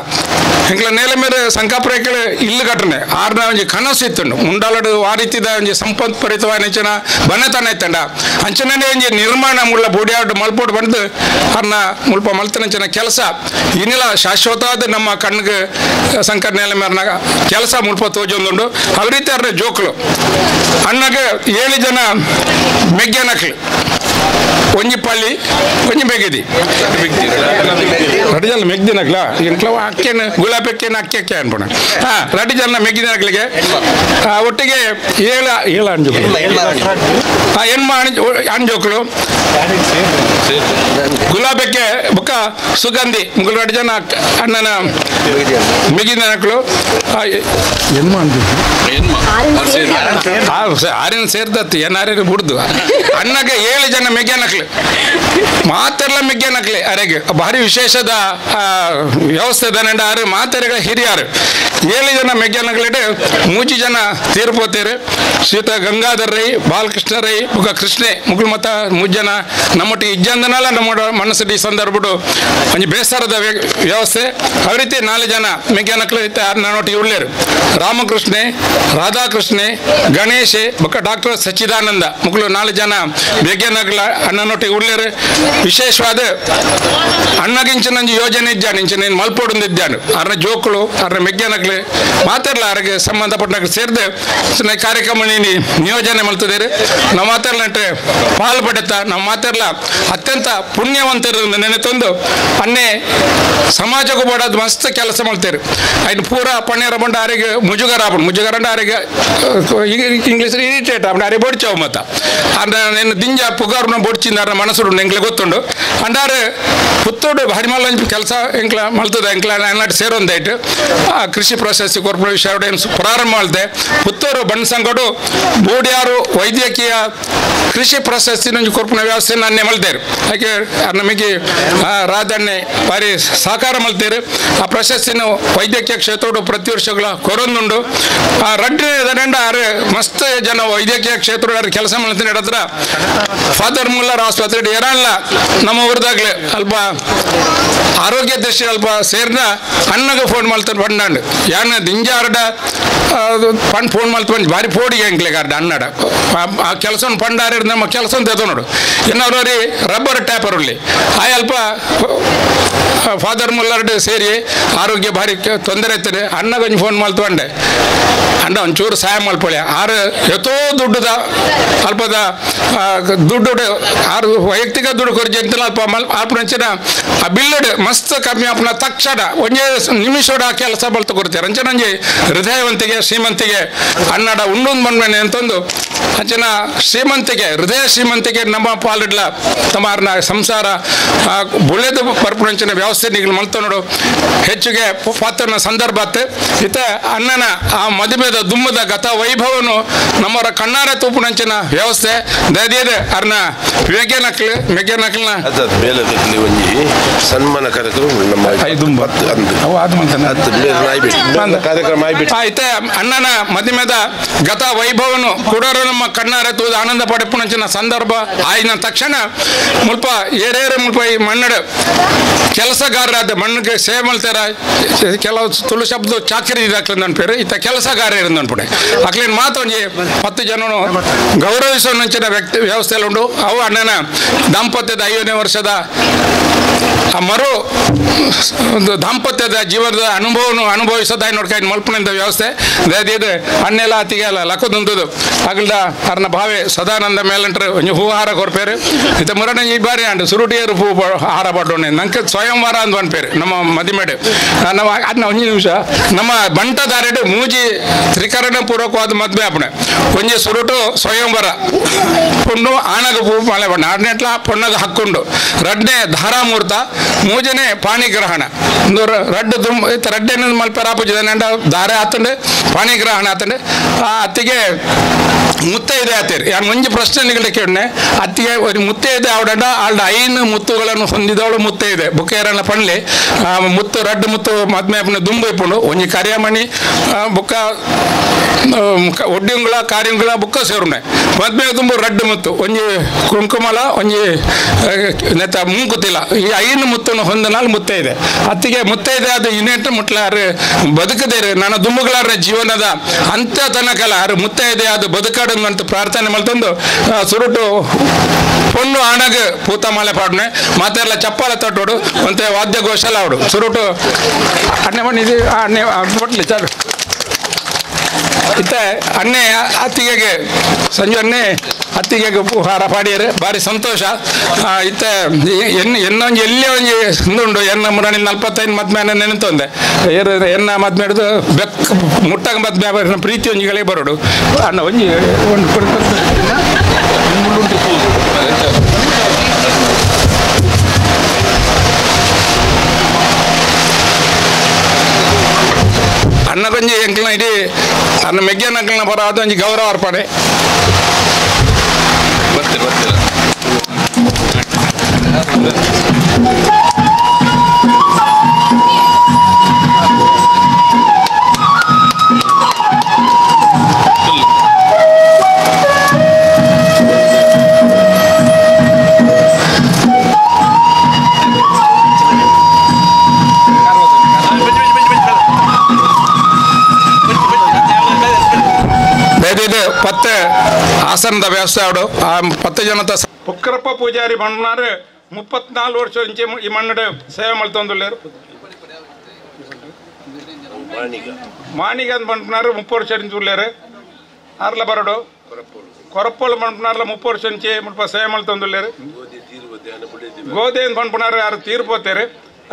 ಎಂಕ್ಲ ನೇಲ ಮೇಲೆ ಸಂಕಾಪ್ರೇಕಳು ಇಲ್ಲು ಘಟನೆ ಆರ್ನ ಒಂಜಿ ಕನಸು ಇತ್ತುಂಡು ಮುಂಡಾಲಡು ಆ ರೀತಿದ ಒಂಜಿ ಸಂಪತ್ ಪರಿತವಾನೆಂಚಿನ ಬನತನ ಇತ್ತಂಡ ಅಂಚನೇ ಒಂಜಿ ನಿರ್ಮಾಣ ಮುಳ್ಳ ಬೂಡಿಯಾಡು ಮಲ್ಪೋಡು ಬಂದು ಅರ್ನ ಮುಲ್ಪ ಮಲ್ತನಂಚಿನ ಕೆಲಸ ಇನ್ನಿಲ ಶಾಶ್ವತವಾದ ನಮ್ಮ ಕಣ್ಣಿಗೆ ಸಂಕಟ ನೇಲ ಮೇರ್ನ ಕೆಲಸ ಮುಲ್ಪ ತೋಜೊಂದುಂಡು ಅವ ರೀತಿ ಅರ್ನ ಜೋಕ್ಲು ಅಣ್ಣಗೆ 7 ಜನ ಮೆಗ್ಗೆನಕ್ಲು ಒಂಜಿ ಪಳ್ಳಿ ಒಂಜಿ ಮೆಗದಿ ರಡಿ ಜನ ಮೆಗ್ದಿನಕ್ಲ ಎಂಕ್ಲ ಅಕ್ಕೇನು ಗುಲಾಬಿ ಅಕ್ಕೇನು ಅಕ್ಕಿ ಅಕ್ಕೆ ಅನ್ಬೋಣ ಹಾಂ ರಡಿ ಜನ ಮೆಗ್ದಿನಕ್ಲಿಗೆ ಒಟ್ಟಿಗೆ ಏಳು ಏಳು ಅಂಜೋಕ್ಲು ಹೆಣ್ಮ ಅಂಜೋಕ್ಲು ಗುಲಾಬಕ್ಕೆ ಬುಕ್ಕ ಸುಗಂಧಿ ಮುಗುಲ್ ರಡಿ ಜನ ಅಣ್ಣನ ಮೆಗಿದಿನಕ್ಲು ಹೆಣ್ಮ ಅಂಜೋಕ್ಲು ಆರಿನ ಸೇರ್ದತ್ತು ಏನಾರು ಬಿಡ್ದು ಅಣ್ಣಗೆ 7 ಜನ ಮೆಗ್ಯಾನಕ್ಲು ಮಾತೆಲ್ಲ ಮೆಗ್ಯಾನಕ್ಲೆ ಅರೆಗೆ ಭಾರಿ ವಿಶೇಷದ ವ್ಯವಸ್ಥೆ ದನಂಡ ಆರು ಮಾತೆರೆಗಳ ಹಿರಿಯಾರು 7 ಜನ ಮೆಗ್ಯಾನಕ್ಲಿಟ್ಟು 3 ಜನ ತೀರ್ಪೋತೇರು ಶ್ರೀತ ಗಂಗಾಧರ್ ರೈ ಬಾಲಕೃಷ್ಣ ರೈ ಮುಗ ಕೃಷ್ಣೆ ಮುಗುಲ್ ಮತ 3 ಜನ ನಮ್ಮೊಟ್ಟಿಗೆ ಇಜ್ಜಂದನಲ್ಲ ನಮ್ಮ ಮನಸ್ಸು ಈ ಸಂದರ್ಭಡು ಒಂಜಿ ಬೇಸರದ ವ್ಯವಸ್ಥೆ ಅವ ರೀತಿ 4 ಜನ ಮೆಗ್ಯಾನಕ್ಲು ನನ್ನೊಟ್ಟಿಗೆ ಉಳ್ಳೇರು ರಾಮಕೃಷ್ಣೆ ರಾಧಾಕೃಷ್ಣೆ ಗಣೇಶೆ ಬೊಕ್ಕ ಡಾಕ್ಟರ್ ಸಚ್ಚಿದಾನಂದ ಮುಗುಲು 4 ಜನ ಮೆಗ್ಯಾನಕ್ಲ ಅಣ್ಣನೊಟ್ಟಿಗೆ ಉಳ್ಳೇರು ವಿಶೇಷವಾದ ಅಣ್ಣಗಿಂಚಿನಂಜಿ ಯೋಜನೆ ಇದ್ದಾನೆ ಇಂಚಿನ ಮಲ್ಪೋಡೊಂದಿದ್ದಾನೆ ಅರ್ನ ಜೋಕುಲು ಅರ್ನ ಮೆಗ್ಯಾನಕ್ಲು ಮಾತಾಡಲ ಅರ್ಗೆ ಸಂಬಂಧಪಟ್ಟ ಸೇರಿದೆ ಕಾರ್ಯಕ್ರಮ ನಿಯೋಜನೆ ಮಲ್ತದೇರು ನಾವು ಮಾತಾಡಲಂటే ಪಾಲು ಪಡೆತ ನಾವು ಮಾತಾಡಲ ಅತ್ಯಂತ ಪುಣ್ಯವಂತರು ನೆನೆ ತಂದು ಅನ್ನೇ ಸಮಾಜಕ್ಕೂ ಬೋಡಾದ ಮಸ್ತ್ ಕೆಲಸ ಮಾಡ್ತಾರೆ ಐನು ಪೂರ ಪಣ್ಣೇರ ಬಂಡ ಆರಿಗೆ ಮುಜುಗರ ಆಪಣ ಮುಜುಗರ ಆರಿಗೆ ಇಂಗ್ಲೀಷ್ ಇರಿಟೇಟ್ ಆಪಣ ಅರೆ ಬೊಡ್ಚಾವು ಮತ್ತ ಅಂದ್ರೆ నేను ದಿಂಜ ಪುಗಾರುನ ಬೊಡ್ಚಿಂದಾರ ಮನಸ್ಸು ಎಂಕ್ಲೆ ಗೊತ್ತುಂಡು ಅಂಡಾರೆ ಪುತ್ತೋಡು ಭಾರಿ ಮಲ್ಲ ಕೆಲಸ ಎಂಕ್ಲ ಮಲ್ತದ ಎಂಕ್ಲ ಅನ್ನಾಟ್ ಸೇರೊಂದೈಟ್ ಆ ಕೃಷಿ ಪ್ರಶಸ್ತಿ ಕಾರ್ಪೊರೇಷನ್ ಪ್ರಾರಂಭ ಮಾಡಿದೆ ಪುತ್ತೂರು ಬಣ್ಸಂಗಡು ಬೋಡಿಯಾರು ವೈದ್ಯಕೀಯ ಕೃಷಿ ಪ್ರಶಸ್ತಿ ಕೊರ್ಪುನ ವ್ಯವಸ್ಥೆ ನನ್ನೆ ಮಲ್ತೇರು ಹಾಗೆ ನಮಗೆ ರಾಧಣ್ಣೆ ಭಾರಿ ಸಹಕಾರ ಮಲ್ತೇರು ಆ ಪ್ರಶಸ್ತಿನ ವೈದ್ಯಕೀಯ ಕ್ಷೇತ್ರೋಡು ಪ್ರತಿ ವರ್ಷಗಳ ಕೊರೊಂದುಂಡು ಆ ರಡ್ಡು ಆರು ಮಸ್ತ್ ಜನ ವೈದ್ಯಕೀಯ ಕ್ಷೇತ್ರ ಕೆಲಸ ಮಾಡ್ತೀನಿ ಹತ್ರ ಫಾದರ್ ಮುಲ್ಲರ್ ಆಸ್ಪತ್ರೆ ಏರಲ್ಲ ನಮ್ಮ ಊರ್ದಾಗ್ಲೆ ಅಲ್ಪ ಆರೋಗ್ಯ ದೃಷ್ಟಿ ಅಲ್ಪ ಸೇರ್ನ ಅಣ್ಣಗೆ ಫೋನ್ ಮಾಡ್ತಾನೆ ಬಂಡಾಂಡು ಯಾನ ದಿಂಜಾರ್ಡ ಪಂಡ್ ಫೋನ್ ಮಾಡ್ತು ಬಂದು ಭಾರಿ ಫೋಡಿಗೆ ಎಂಕ್ಲೆಗೆ ಅರ್ಡ ಅಣ್ಣಡ ಆ ಕೆಲಸ ಪಂಡಾರ ನಮ್ಮ ಕೆಲಸ ಅಂತ ನೋಡು ಇನ್ನವ್ರಿ ರಬ್ಬರ್ ಟ್ಯಾಪರ್ ಉಳ್ಳಿ ಆ ಅಲ್ಪ ಫಾದರ್ ಮುಲ್ಲರ್ಡ್ ಸೇರಿ ಆರೋಗ್ಯ ಭಾರಿ ತೊಂದರೆ ಇರ್ತದೆ ಅಣ್ಣಗೊಂಜಿ ಫೋನ್ ಮಾಡ್ತು ಬಂಡೆ ಅಣ್ಣ ಒಂಚೂರು ಸಹಾಯ ಮಲ್ಪೊಳೆ ಆರು ಎತ್ತೋ ದುಡ್ಡುದ ಅಲ್ಪದ ದುಡ್ಡು ಆರು ವೈಯಕ್ತಿಕ ದುಡ್ಡು ಕೊರ್ಜಿ ಅಂತಲ್ಲ ಅಲ್ಪ ಮಲ್ ಆಲ್ಪನಂಚಿನ ಆ ಬಿಲ್ಲಡ್ ಮಸ್ತ್ ಕಮ್ಮಿ ಆಪನ ತಕ್ಷಣ ಒಂಜೇ ನಿಮಿಷೋಡ ಆ ಕೆಲಸ ಬಲ್ತು ಕೊಡ್ತಾರೆ ಅಂಚನಂಜಿ ಹೃದಯವಂತಿಗೆ ಶ್ರೀಮಂತಿಗೆ ಅಣ್ಣಡ ಉಂಡೊಂದು ಬಂದ್ಮೇನೆ ಅಂತಂದು ಅಂಚಿನ ಶ್ರೀಮಂತಿಗೆ ಹೃದಯ ಶ್ರೀಮಂತಿಗೆ ನಮ್ಮ ಪಾಲಿಡ್ಲ ತಮಾರ್ನ ಸಂಸಾರ ಬುಳೆದು ಬರ್ಪುಣಂಚಿನ ವ್ಯವಸ್ಥೆ ನೀವು ಮಲ್ತ ನೋಡು ಹೆಚ್ಚಿಗೆ ಪಾತ್ರನ ಸಂದರ್ಭ ಇತ ಅಣ್ಣನ ಆ ಮದುವೆದ ದುಮ್ಮದ ಗತ ವೈಭವನು ನಮ್ಮವರ ಕಣ್ಣಾರೆ ತೂಪುಣಂಚಿನ ವ್ಯವಸ್ಥೆ ದಯದಿದೆ ಅರ್ನ ಮೆಗ್ಗೆನಕ್ಲು ಮೆಗ್ಗೆನಕ್ಲನ ಒಂಜಿ ಸನ್ಮಾನ ಕಾರ್ಯಕ್ರಮ ನಮ್ಮ ಕಾರ್ಯಕ್ರಮ ಆಯ್ತ ಅಣ್ಣನ ಮದುವೆದ ಗತ ವೈಭವನು ಕೊಡೋರು ನಮ್ಮ ಕಣ್ಣಾರೆ ತೂದು ಆನಂದ ಪಡೆಪುಣಂಚಿನ ಸಂದರ್ಭ ಆಯ್ನ ತಕ್ಷಣ ಮುಲ್ಪ ಏರೇರು ಮುಲ್ಪ ಈ ಮಣ್ಣಡು ಕೆಲಸಗಾರರಾದ ಮಣ್ಣಿಗೆ ಸೇವೆ ಮಾಡ್ತಾರ ಕೆಲವು ತುಳು ಶಬ್ದ ಚಾಕರಿ ಇದಾಕ್ಲಿ ಅನ್ಪೇರು ಈತ ಕೆಲಸಗಾರ ಅನ್ಪಡೆ ಅಕ್ಲೇನು ಮಾತು ಒಂಜಿ 10 ಜನನು ಗೌರವಿಸುವ ವ್ಯಕ್ತಿ ವ್ಯವಸ್ಥೆ ಉಂಡು ಅವು ಅಣ್ಣನ ದಾಂಪತ್ಯದ 5ನೇ ವರ್ಷದ ಆ ಮರು ಒಂದು ದಾಂಪತ್ಯದ ಜೀವನದ ಅನುಭವನು ಅನುಭವಿಸೋದಾಗಿ ನೋಡ್ಕೊಂಡು ಮಲ್ಪನಿಂದ ವ್ಯವಸ್ಥೆ ದಯದೀದು ಅಣ್ಣೆಲ್ಲ ಅತ್ತಿಗೆ ಅಲ್ಲ ಲಕ್ಕದುಂತದು ಅಗಲ್ದ ಅರ್ನ ಭಾವೆ ಸದಾನಂದ ಮೇಲಂಟ್ರು ಒಂಜಿ ಹೂ ಹಾರ ಕೊರ್ಪೇರು ಇತ್ತ ಮುರಣ ಈ ಬಾರಿ ಅಂಡು ಸುರುಟಿಯರು ಹೂ ಹಾರ ಪಡ್ಡೋಣೆ ನಂಗೆ ಸ್ವಯಂವರ ಅಂತ ಪನ್ಪೇರು ನಮ್ಮ ಮದಿಮೇಡು ನಮ್ಮ ಅದನ್ನ ಒಂಜಿ ನಿಮಿಷ ನಮ್ಮ ಬಂಟದಾರೆಡು ಮೂಜಿ ತ್ರಿಕರಣ ಪೂರ್ವಕವಾದ ಮದ್ವೆ ಆಪಣೆ ಒಂಜಿ ಸುರುಟು ಸ್ವಯಂವರ ಪೊಣ್ಣು ಆಣಗ ಹೂ ಮಳೆ ಬಣ್ಣ ಆಡನೆಟ್ಲ ಪೊಣ್ಣಗ ಹಕ್ಕುಂಡು ರಡ್ಡೆ ಧಾರಾಮೂರ್ತ ಮೂಜನೆ ಪಾಣಿಗ್ರಹಣ ಒಂದು ರಡ್ಡು ದುಮ್ ರಡ್ಡೆ ಮಲ್ಪೆರ ಆಪುಜಿದ ಧಾರೆ ಆತಂಡೆ ಪಾಣಿಗ್ರಹಣ ಆತಂಡೆ ಆ ಅತ್ತಿಗೆ ಮುತ್ತೈದೆ ಆತೇರಿ ಯಾರು ಮುಂಜೆ ಪ್ರಶ್ನೆ ಕೇಳನೆ ಅತ್ತಿಗೆ ಒಂದು ಮುತ್ತೈದೆ ಆವಡ ಆಲ್ಡ 5 ಮುತ್ತುಗಳನ್ನು ಹೊಂದಿದವಳು ಮುತ್ತೈದೆ ಬುಕ್ಕೇರನ್ನ ಪಣ್ಲಿ ಮುತ್ತು ರಡ್ಡು ಮುತ್ತು ಮದ್ಮೆ ದುಂಬು ಇಪ್ಪುಂಡು ಒಂಜಿ ಕರಿಯಮಣಿ ಬುಕ್ಕ ಒಡ್ಡಿಂಗುಳ ಕಾರಿಂಗುಳ ಬುಕ್ಕ ಸೇರುಣೆ ಮದ್ಮೆ ದುಂಬು ರಡ್ಡು ಮುತ್ತು ಒಂಜಿ ಕುಂಕುಮಲ ಒಂಜಿ ನೆತ್ತ ಮೂಕುತಿಲ್ಲ ಈ 5 ಮುತ್ತನ್ನು ಹೊಂದನಾಲ್ ಮುತ್ತೈದೆ ಅತ್ತಿಗೆ ಮುತ್ತೈದೆ ಅದು ಇನ್ನೆಟ್ಟು ಮುಟ್ಲಾರು ಬದುಕದೇರು ನನ್ನ ದುಂಬುಗಳಾರ ಜೀವನದ ಅಂತ್ಯ ತನಕಲ ಆರು ಮುತ್ತೈದೆ ಅದು ಬದುಕಾಡು ಅಂತ ಪ್ರಾರ್ಥನೆ ಮಲ್ತಂದು ಸುರುಟು ಪೊಣ್ಣು ಆಣಗ ಪೂತ ಮಾಲೆ ಪಾಡ್ನೆ ಮಾತೆಲ್ಲ ಚಪ್ಪಾಲ ತಟ್ಟೋಡು ಒಂತೆ ವಾದ್ಯಘೋಷಲ ಅವಡು ಸುರುಟು ಅಣ್ಣೆ ಬಣ್ಣ ಇದು ಅಣ್ಣೆ ಕೊಟ್ಲಿ ಚಾಲು ಇತ್ತ ಅಣ್ಣೆ ಅತ್ತಿಗೆಗೆ ಸಂಜು ಅಣ್ಣೆ ಅತ್ತಿಗೆ ಹಾರ ಪಾಡಿಯರು ಭಾರಿ ಸಂತೋಷ ಇತ್ತ ಎನ್ನೊಂಜಿ ಎಲ್ಲಿ ಒಂಜಿ ಉಂಡು ಎನ್ನ ಮುರಣಿ 45 ಮದ್ಮೆ ನೆನತೊಂದೆ ಎನ್ನ ಮದ್ಮೆ ಹಿಡಿದು ಬೆಕ್ಕ ಮುಟ್ಟಾಗ ಮದ್ಮೆ ಪ್ರೀತಿ ಒಂಜಿಗಳಿಗೆ ಬರೋಡು ಅಣ್ಣ ಒಂಜಿ ಒಂದು ಅಣ್ಣ ಕೊಂಜಿ ಎಂಕ್ಲ ಇಡೀ ಅನ್ನ ಮೆಗ್ಗನ ಅಂಕಲ್ನ ಬರೋದು ಒಂಜಿ ಗೌರವ ಅರ್ಪಣೆ ಬರ್ತೀರ ಬರ್ತೀರ ಪತ್ತೆ ಆಸನದ ವ್ಯವಸ್ಥೆ ಅವಡು ಆ 10 ಜನತ ಪುಕ್ಕರಪ್ಪ ಪೂಜಾರಿ ಮಣ್ಣಾರು 34 ವರ್ಷ ಇಂಚೆ ಈ ಮಣ್ಣು ಸೇವೆ ಮಲ್ತೊಂದುಲ್ಲೇರು ಮಾಣಿಗ ಅಂತ ಬಂಟ್ನಾರು 30 ವರ್ಷ ಇಂಚುಲ್ಲೇರು ಆರ್ಲ ಬರಡು ಕೊರಪ್ಪೋಳು ಮಂಪನಾರ್ಲ 30 ವರ್ಷ ಇಂಚೆ ಮುಲ್ಪ ಸೇವೆ ಮಲ್ತೊಂದುಲ್ಲೇರು ಗೋಧಿ ಅಂತ ಬಂಟ್ಪನಾರು ಯಾರು ತೀರ್ಪೋತೇರು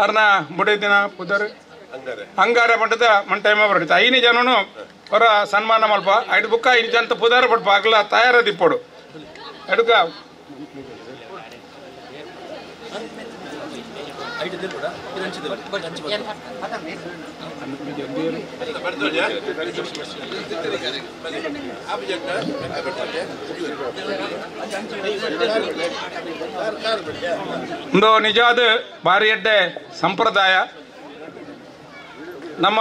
ಅರ್ನ ಬುಡಿ ದಿನ ಪುದರ್ ಅಂಗಾರೆ ಮಂಟದ ಮಂಟೈಮ ಬರಡಿತ್ತು 5 ಜನನು ಅವರ ಸನ್ಮಾನ ಮಲ್ಪ ಐದು ಬುಕ್ಕ 5 ಜನ ಪುದಾರ ಪಡ್ಪ ಆಗಲ ತಯಾರದಿಪ್ಪೋಡು ಎಡುಕ ಒಂದು ನಿಜವಾದ ಭಾರಿ ಎಡ್ಡೆ ಸಂಪ್ರದಾಯ ನಮ್ಮ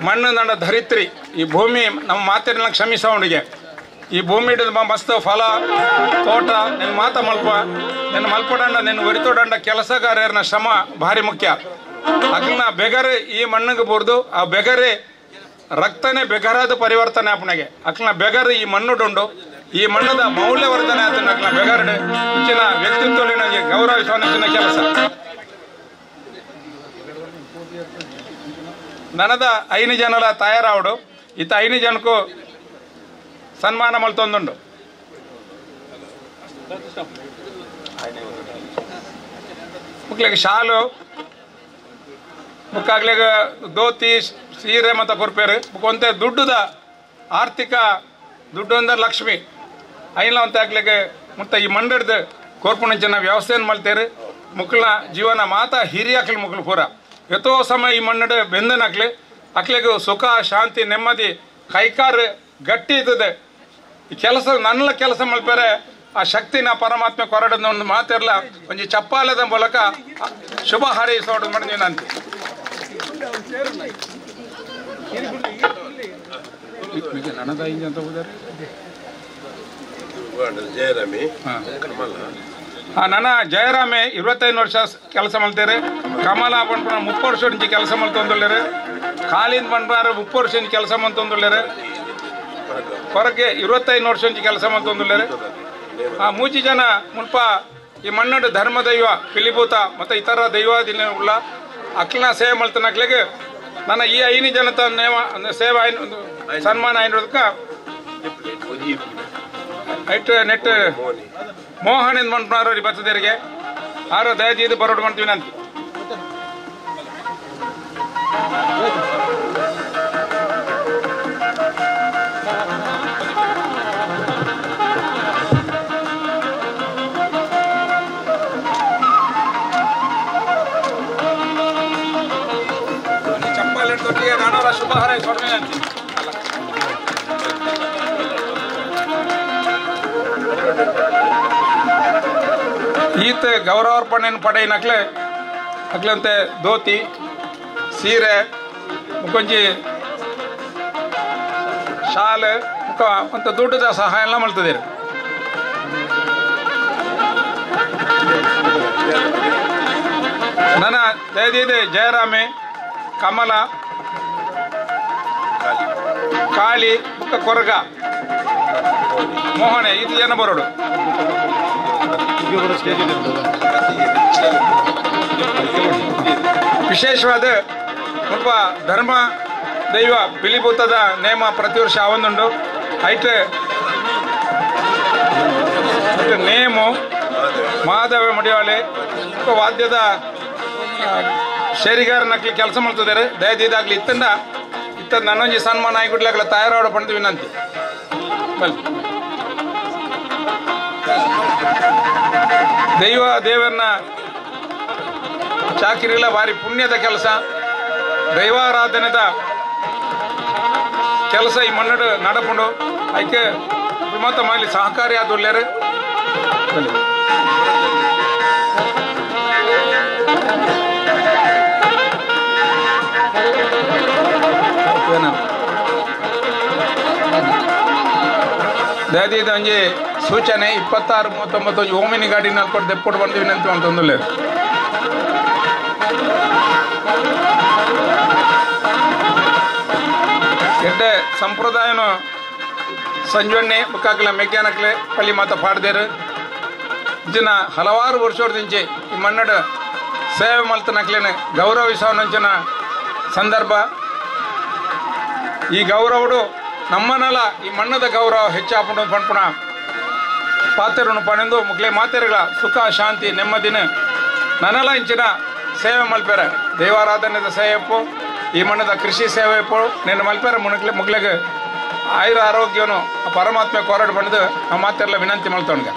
ಮಣ್ಣು ನನ್ನ ಧರಿತ್ರಿ ಈ ಭೂಮಿ ನಮ್ಮ ಮಾತಿನ ಕ್ಷಮಿಸವನಿಗೆ ಈ ಭೂಮಿ ಮಸ್ತ್ ಫಲ ತೋಟ ನಿನ್ನ ಮಾತ ಮಲ್ಪ ನಿನ್ನ ಮಲ್ಪಡಂಡ ನಿನ್ನ ಒರಿತೋಡಂಡ ಕೆಲಸಗಾರನ ಶ್ರಮ ಭಾರಿ ಮುಖ್ಯ ಅದನ್ನ ಬೆಗರೆ ಈ ಮಣ್ಣಿಗೆ ಬೋರ್ದು ಆ ಬೆಗರೆ ರಕ್ತನೇ ಬೆಗರಾದ ಪರಿವರ್ತನೆ ಅಪ್ಪನಿಗೆ ಅಕ್ನ ಬೆಗರೆ ಈ ಮಣ್ಣುಡುಂಡು ಈ ಮಣ್ಣದ ಮೌಲ್ಯವರ್ಧನೆ ಆತನ ಅಕ್ನ ಬೆಗರಡೆ ಹೆಚ್ಚಿನ ವ್ಯಕ್ತಿತ್ವ ಗೌರವಿಸುವ ಹೆಚ್ಚಿನ ಕೆಲಸ ನನದ 5 ಜನರ ತಯಾರಾವಡು ಇತ್ತ 5 ಜನಕ್ಕೂ ಸನ್ಮಾನ ಮಲ್ತೊಂದುಂಡು ಮುಕ್ಲಿಗೆ ಶಾಲು ಮುಕ್ಕಾಗ್ಲಿಗೆ ಧೋತಿ ಸೀರೆ ಮತ್ತು ಕೊರ್ಪೇರು ಮುಕ್ಕೊಂತೆ ದುಡ್ಡುದ ಆರ್ಥಿಕ ದುಡ್ಡು ಅಂದ್ರೆ ಲಕ್ಷ್ಮಿ ಐನ್ಲ ಅಂತ ಆಗ್ಲಿಕ್ಕೆ ಮತ್ತು ಈ ಮಂಡಡ್ದು ಕೋರ್ಪುಣಂಚಿನ ವ್ಯವಸ್ಥೆಯನ್ನು ಮಲ್ತೇರು ಮುಕ್ಕಳ ಜೀವನ ಮಾತಾ ಹಿರಿಯಾಕ್ಲಿ ಮುಕ್ಳು ಪೂರ ಎತ್ತೋ ಸಮಯ ಈ ಮಣ್ಣಡು ಬೆಂದನಾಕ್ಲಿ ಅಕ್ಲಿಗೂ ಸುಖ ಶಾಂತಿ ನೆಮ್ಮದಿ ಕೈಕಾರು ಗಟ್ಟಿ ಇದ್ದದೆ ಈ ಕೆಲಸ ನನ್ನ ಕೆಲಸ ಮಲ್ಪೇರೆ ಆ ಶಕ್ತಿನ ಪರಮಾತ್ಮ ಕೊರಡದ ಒಂದು ಮಾತಿರಲ್ಲ ಒಂಜಿ ಚಪ್ಪಾಲದ ಮೂಲಕ ಶುಭ ಹಾರೈಸೋಡು ಮಾಡಿ ನಾನು ನನ್ನ ಜಯರಾಮೆ 25 ವರ್ಷ ಕೆಲಸ ಮಾಡ್ತಾರೆ ಕಮಲ ಬಂಡ್ಪುರ 30 ವರ್ಷ ಕೆಲಸ ಮಾಡ್ತೊಂದುಳ್ಳೇರು ಕಾಲಿಂದ ಬಂಡ್ಪಾರ 30 ವರ್ಷ ಕೆಲಸ ಮಾಡ್ತೊಂದುಳ್ಳೇರು ಹೊರಗೆ 25 ವರ್ಷ ಕೆಲಸ ಮಾಡ್ತೊಂದುಳ್ಳೇರು ಆ ಮೂಜಿ ಜನ ಮುಲ್ಪ ಈ ಮಣ್ಣು ಧರ್ಮ ದೈವ ಪಿಲಿಭೂತ ಮತ್ತು ಇತರ ದೈವ ಉಳ್ಳ ಅಕ್ಲಿನ ಸೇವೆ ಮಲ್ತನಕ್ಲಿಗೆ ನನ್ನ ಈ 5 ಜನತ ನೇಮ ಸೇವೆ ಸನ್ಮಾನ ಆಯ್ನದಕ್ಕೆ ಐಟ್ ನೆಟ್ ಮೋಹನ್ ಎಂದು ಮನ್ಪುನಾರು ಬರ್ತದೇರಿಗೆ ಆರ ದಯದೀದು ಬರೋಡು ಮಾಡ್ತೀವಿ ಅಂತ. ಚಪ್ಪಾಳೆ ತೊಟ್ಟಿಗೆ ನಾನೋರ ಶುಭ ಹಾರೈಸೋಣ ಅಂತ. ಈತ ಗೌರವಾರ್ಪಣೆಯನ್ನು ಪಡೆಯಿನಕ್ಲೆ ಅಕ್ಲಂತೆ ಧೋತಿ ಸೀರೆ ಮುಕ್ಕೊಂಜಿ ಶಾಲೆ ಮುಕ್ಕ ಅಂತ ದುಡ್ಡದ ಸಹಾಯ ಎಲ್ಲ ಮಾಡ್ತಿದ್ದೀರಿ. ನನ್ನ ದಯದೀದೆ ಜಯರಾಮೆ ಕಮಲ ಕಾಳಿ ಮುಕ್ಕ ಕೊರಗ ಮೋಹನೆ ಇದು ಜನ ಬರೋಡು. ವಿಶೇಷವಾದ ಒಬ್ಬ ಧರ್ಮ ದೈವ ಬಿಲಿಭೂತದ ನೇಮ ಪ್ರತಿ ವರ್ಷ ಆವೊಂದುಂಡು. ಐಟ್ ನೇಮು ಮಾಧವ ಮಡಿವಾಳೆ ವಾದ್ಯದ ಶೇರಿಗಾರ ನಕ್ಲಿ ಕೆಲಸ ಮಾಡ್ತಿದ್ದಾರೆ. ದಯದೀದಾಗ್ಲಿ ಇತ್ತಂದ ಇತ್ತ ನನ್ನೊಂಜಿ ಸನ್ಮಾನ ಆಗಿಬಿಡ್ಲಾಗಲ ತಯಾರಾಡ ಪಡೆದು ವಿನಂತಿ. ಬಲ್ ದೈವ ದೇವರನ್ನ ಚಾಕಿರಿಲ್ಲ ಭಾರಿ ಪುಣ್ಯದ ಕೆಲಸ, ದೈವಾರಾಧನೆದ ಕೆಲಸ ಈ ಮನ್ನಡು ನಡಪುಂಡು. ಐಕೆ ಮತ್ತ ಮಾಲಿ ಸಹಕಾರಿ ಆದುಲ್ಲೇರು. ದಯದೀದ ಒಂಜಿ ಸೂಚನೆ 26 39 ಓಮಿನಿ ಗಾಡಿ ನಾಲ್ಕು ದೆಪ್ಪೊಡು ಬಂದು ವಿನಂತಿ ಅಂತಂದುಲ್ಲೇರು. ಎಡ್ಡೆ ಸಂಪ್ರದಾಯನು ಸಂಜೊಣ್ಣೆ ಬುಕ್ಕಾಕ್ಲೆ ಮೆಕ್ಯಾನಕ್ಲೆ ಪಳ್ಳಿ ಮಾತ ಪಾಡ್ದೇರು. ದಿನ ಹಲವಾರು ವರ್ಷದಿಂಚೆ ಈ ಮನ್ನಡ ಸೇವೆ ಮಲ್ತನಕ್ಲೇನೆ ಗೌರವಿಸೋನಂಚಿನ ಸಂದರ್ಭ. ಈ ಗೌರವಡು ನಮ್ಮನಲ ಈ ಮಣ್ಣದ ಗೌರವ ಹೆಚ್ಚಾಪುಂಡು ಪಣ್ಪುಣ ಪಾತೆರನು ಪಣೆಂದು ಮುಕ್ಲೆ ಮಾತೆರುಗಳ ಸುಖ ಶಾಂತಿ ನೆಮ್ಮದಿನ ನನಲ ಇಂಚಿನ ಸೇವೆ ಮಲ್ಪೆರೆ ದೇವಾರಾಧನೆದ ಸೇವೆಪ್ಪು ಈ ಮಣ್ಣದ ಕೃಷಿ ಸೇವೆಪ್ಪು ನಿನ್ನ ಮಲ್ಪೆರೆ ಮುಣಕ್ಲೆ ಮುಗ್ಲೆಗೆ ಆಯುರ ಆರೋಗ್ಯನು ಪರಮಾತ್ಮ ಕೋರಾಟ ಬಂದು ನಮ್ಮ ಮಾತೆಲ್ಲ ವಿನಂತಿ ಮಲ್ತವನ್ಗೆ.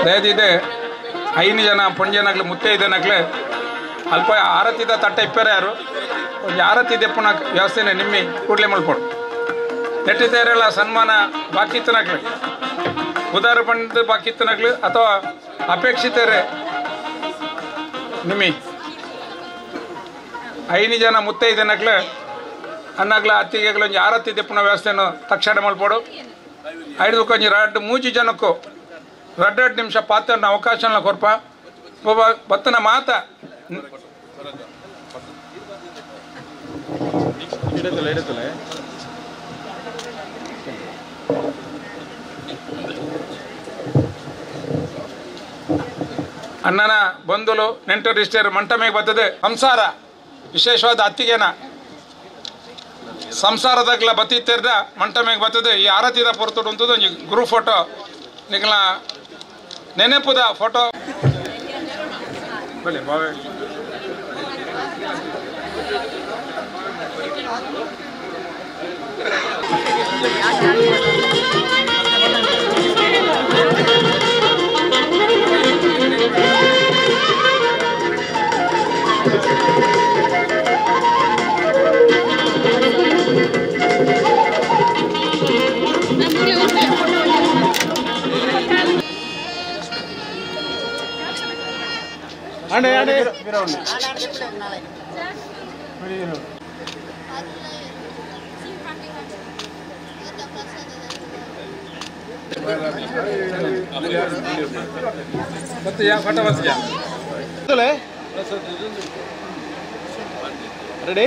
ದಯದಿದೆ 5 ಜನ ಪೊಂಜನಕ್ಲೆ ಮುತ್ತೈದನಕ್ಲೆ ಅಲ್ಪ ಆರತಿದ ತಟ್ಟ ಇಪ್ಪರೆ ಯಾರು ಒಂಜಿ ಆರತಿ ದೆಪ್ಪುನ ವ್ಯವಸ್ಥೆನೆ ನಿಮ್ಮಿ ಕೂಡಲೇ ಮಲ್ಪೊಡು. ನೆಟ್ಟಿತೇರೆಲ್ಲ ಸನ್ಮಾನ ಬಾಕಿತ್ತನಕ್ಲೆ ಉದಾರ ಪಂಡ ಬಾಕಿತ್ತನಕ್ಲು ಅಥವಾ ಅಪೇಕ್ಷಿತರೆ ನಿಮ್ಮಿ 5 ಜನ ಮುತ್ತೈದನಕ್ಲೆ ಅನ್ನಾಗ್ಲ ಅತ್ತಿಗೆಗ್ಲ ಒಂಜಿ ಆರತಿ ದೆಪ್ಪುನ ವ್ಯವಸ್ಥೆಯನ್ನು ತಕ್ಷಣ ಮಲ್ಪೊಡು. 5 2 3 ಜನಕ್ಕೂ 2 ನಿಮಿಷ ಪಾತ್ರ ಅವಕಾಶ ಕೊರ್ಪ ಬತ್ತನ ಮಾತ ಅಣ್ಣನ ಬಂಧುಲು ನೆಂಟರು ಇಷ್ಟೇರು ಮಂಟಮೇಗೆ ಬರ್ತದೆ ಸಂಸಾರ ವಿಶೇಷವಾದ ಅತ್ತಿಗೆನ ಸಂಸಾರದಾಗ್ಲ ಬತ್ತಿತ್ತೆರ್ದ ಮಂಟಮೇಗೆ ಬರ್ತದೆ ಈ ಆರತಿದ ಪೊರ್ತುಡು ಉಂತುದು ಒಂಜಿ ಗ್ರೂಪ್ ಫೋಟೋ ನಿಕ್ಲ ನೆನೆಪುದ ಫೋಟೋ ಬಲೆ ಬಾವೆ ರೆಡಿ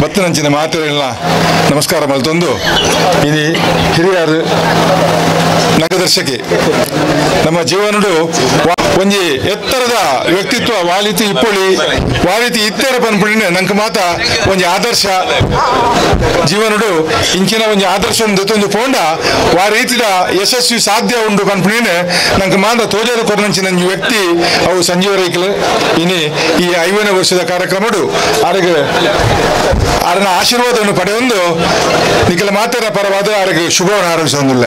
ಬತ್ತನಂಚಿನ ಮಾತುಗಳ ನಮಸ್ಕಾರ ಮಲ್ತೊಂದು ಇನಿ ಹಿರಿಯರು ನಗದರ್ಶಕಿ ನಮ್ಮ ಜೀವನಡು ಒಂಜಿ ಎತ್ತರದ ವ್ಯಕ್ತಿತ್ವ ವಾಲಿತಿ ಇಪ್ಪೊಳಿ ವಾಲಿತಿ ಇತ್ತರ ಪನ್ಪುಣಿನ ನಂಗೆ ಮಾತ ಒಂಜಿ ಆದರ್ಶ ಜೀವನಡು ಇಂಚಿನ ಒಂಜಿ ಆದರ್ಶ ದೊತ್ತೊಂದು ಪೋಂಡ ವಾ ರೀತಿದ ಯಶಸ್ವಿ ಸಾಧ್ಯ ಉಂಡು ಪನ್ಪುಣಿನ ನಂಗೆ ಮಾತ ತೋಜದ ಕೊರನಂಚಿನ ಒಂಜಿ ವ್ಯಕ್ತಿ ಅವು ಸಂಜೀವ ರೈಕಲ್. ಇನಿ ಈ 50ನೇ ವರ್ಷದ ಕಾರ್ಯಕ್ರಮಡು ಆರಿಗೆ ಆರನ ಆಶೀರ್ವಾದವನ್ನು ಪಡೆಯೊಂದು ನಿಖಲ ಮಾತರ ಪರವಾದ ಆರಿಗೆ ಶುಭವನ್ನು ಆರಂಭಿಸೊಂದಿಲ್ಲ.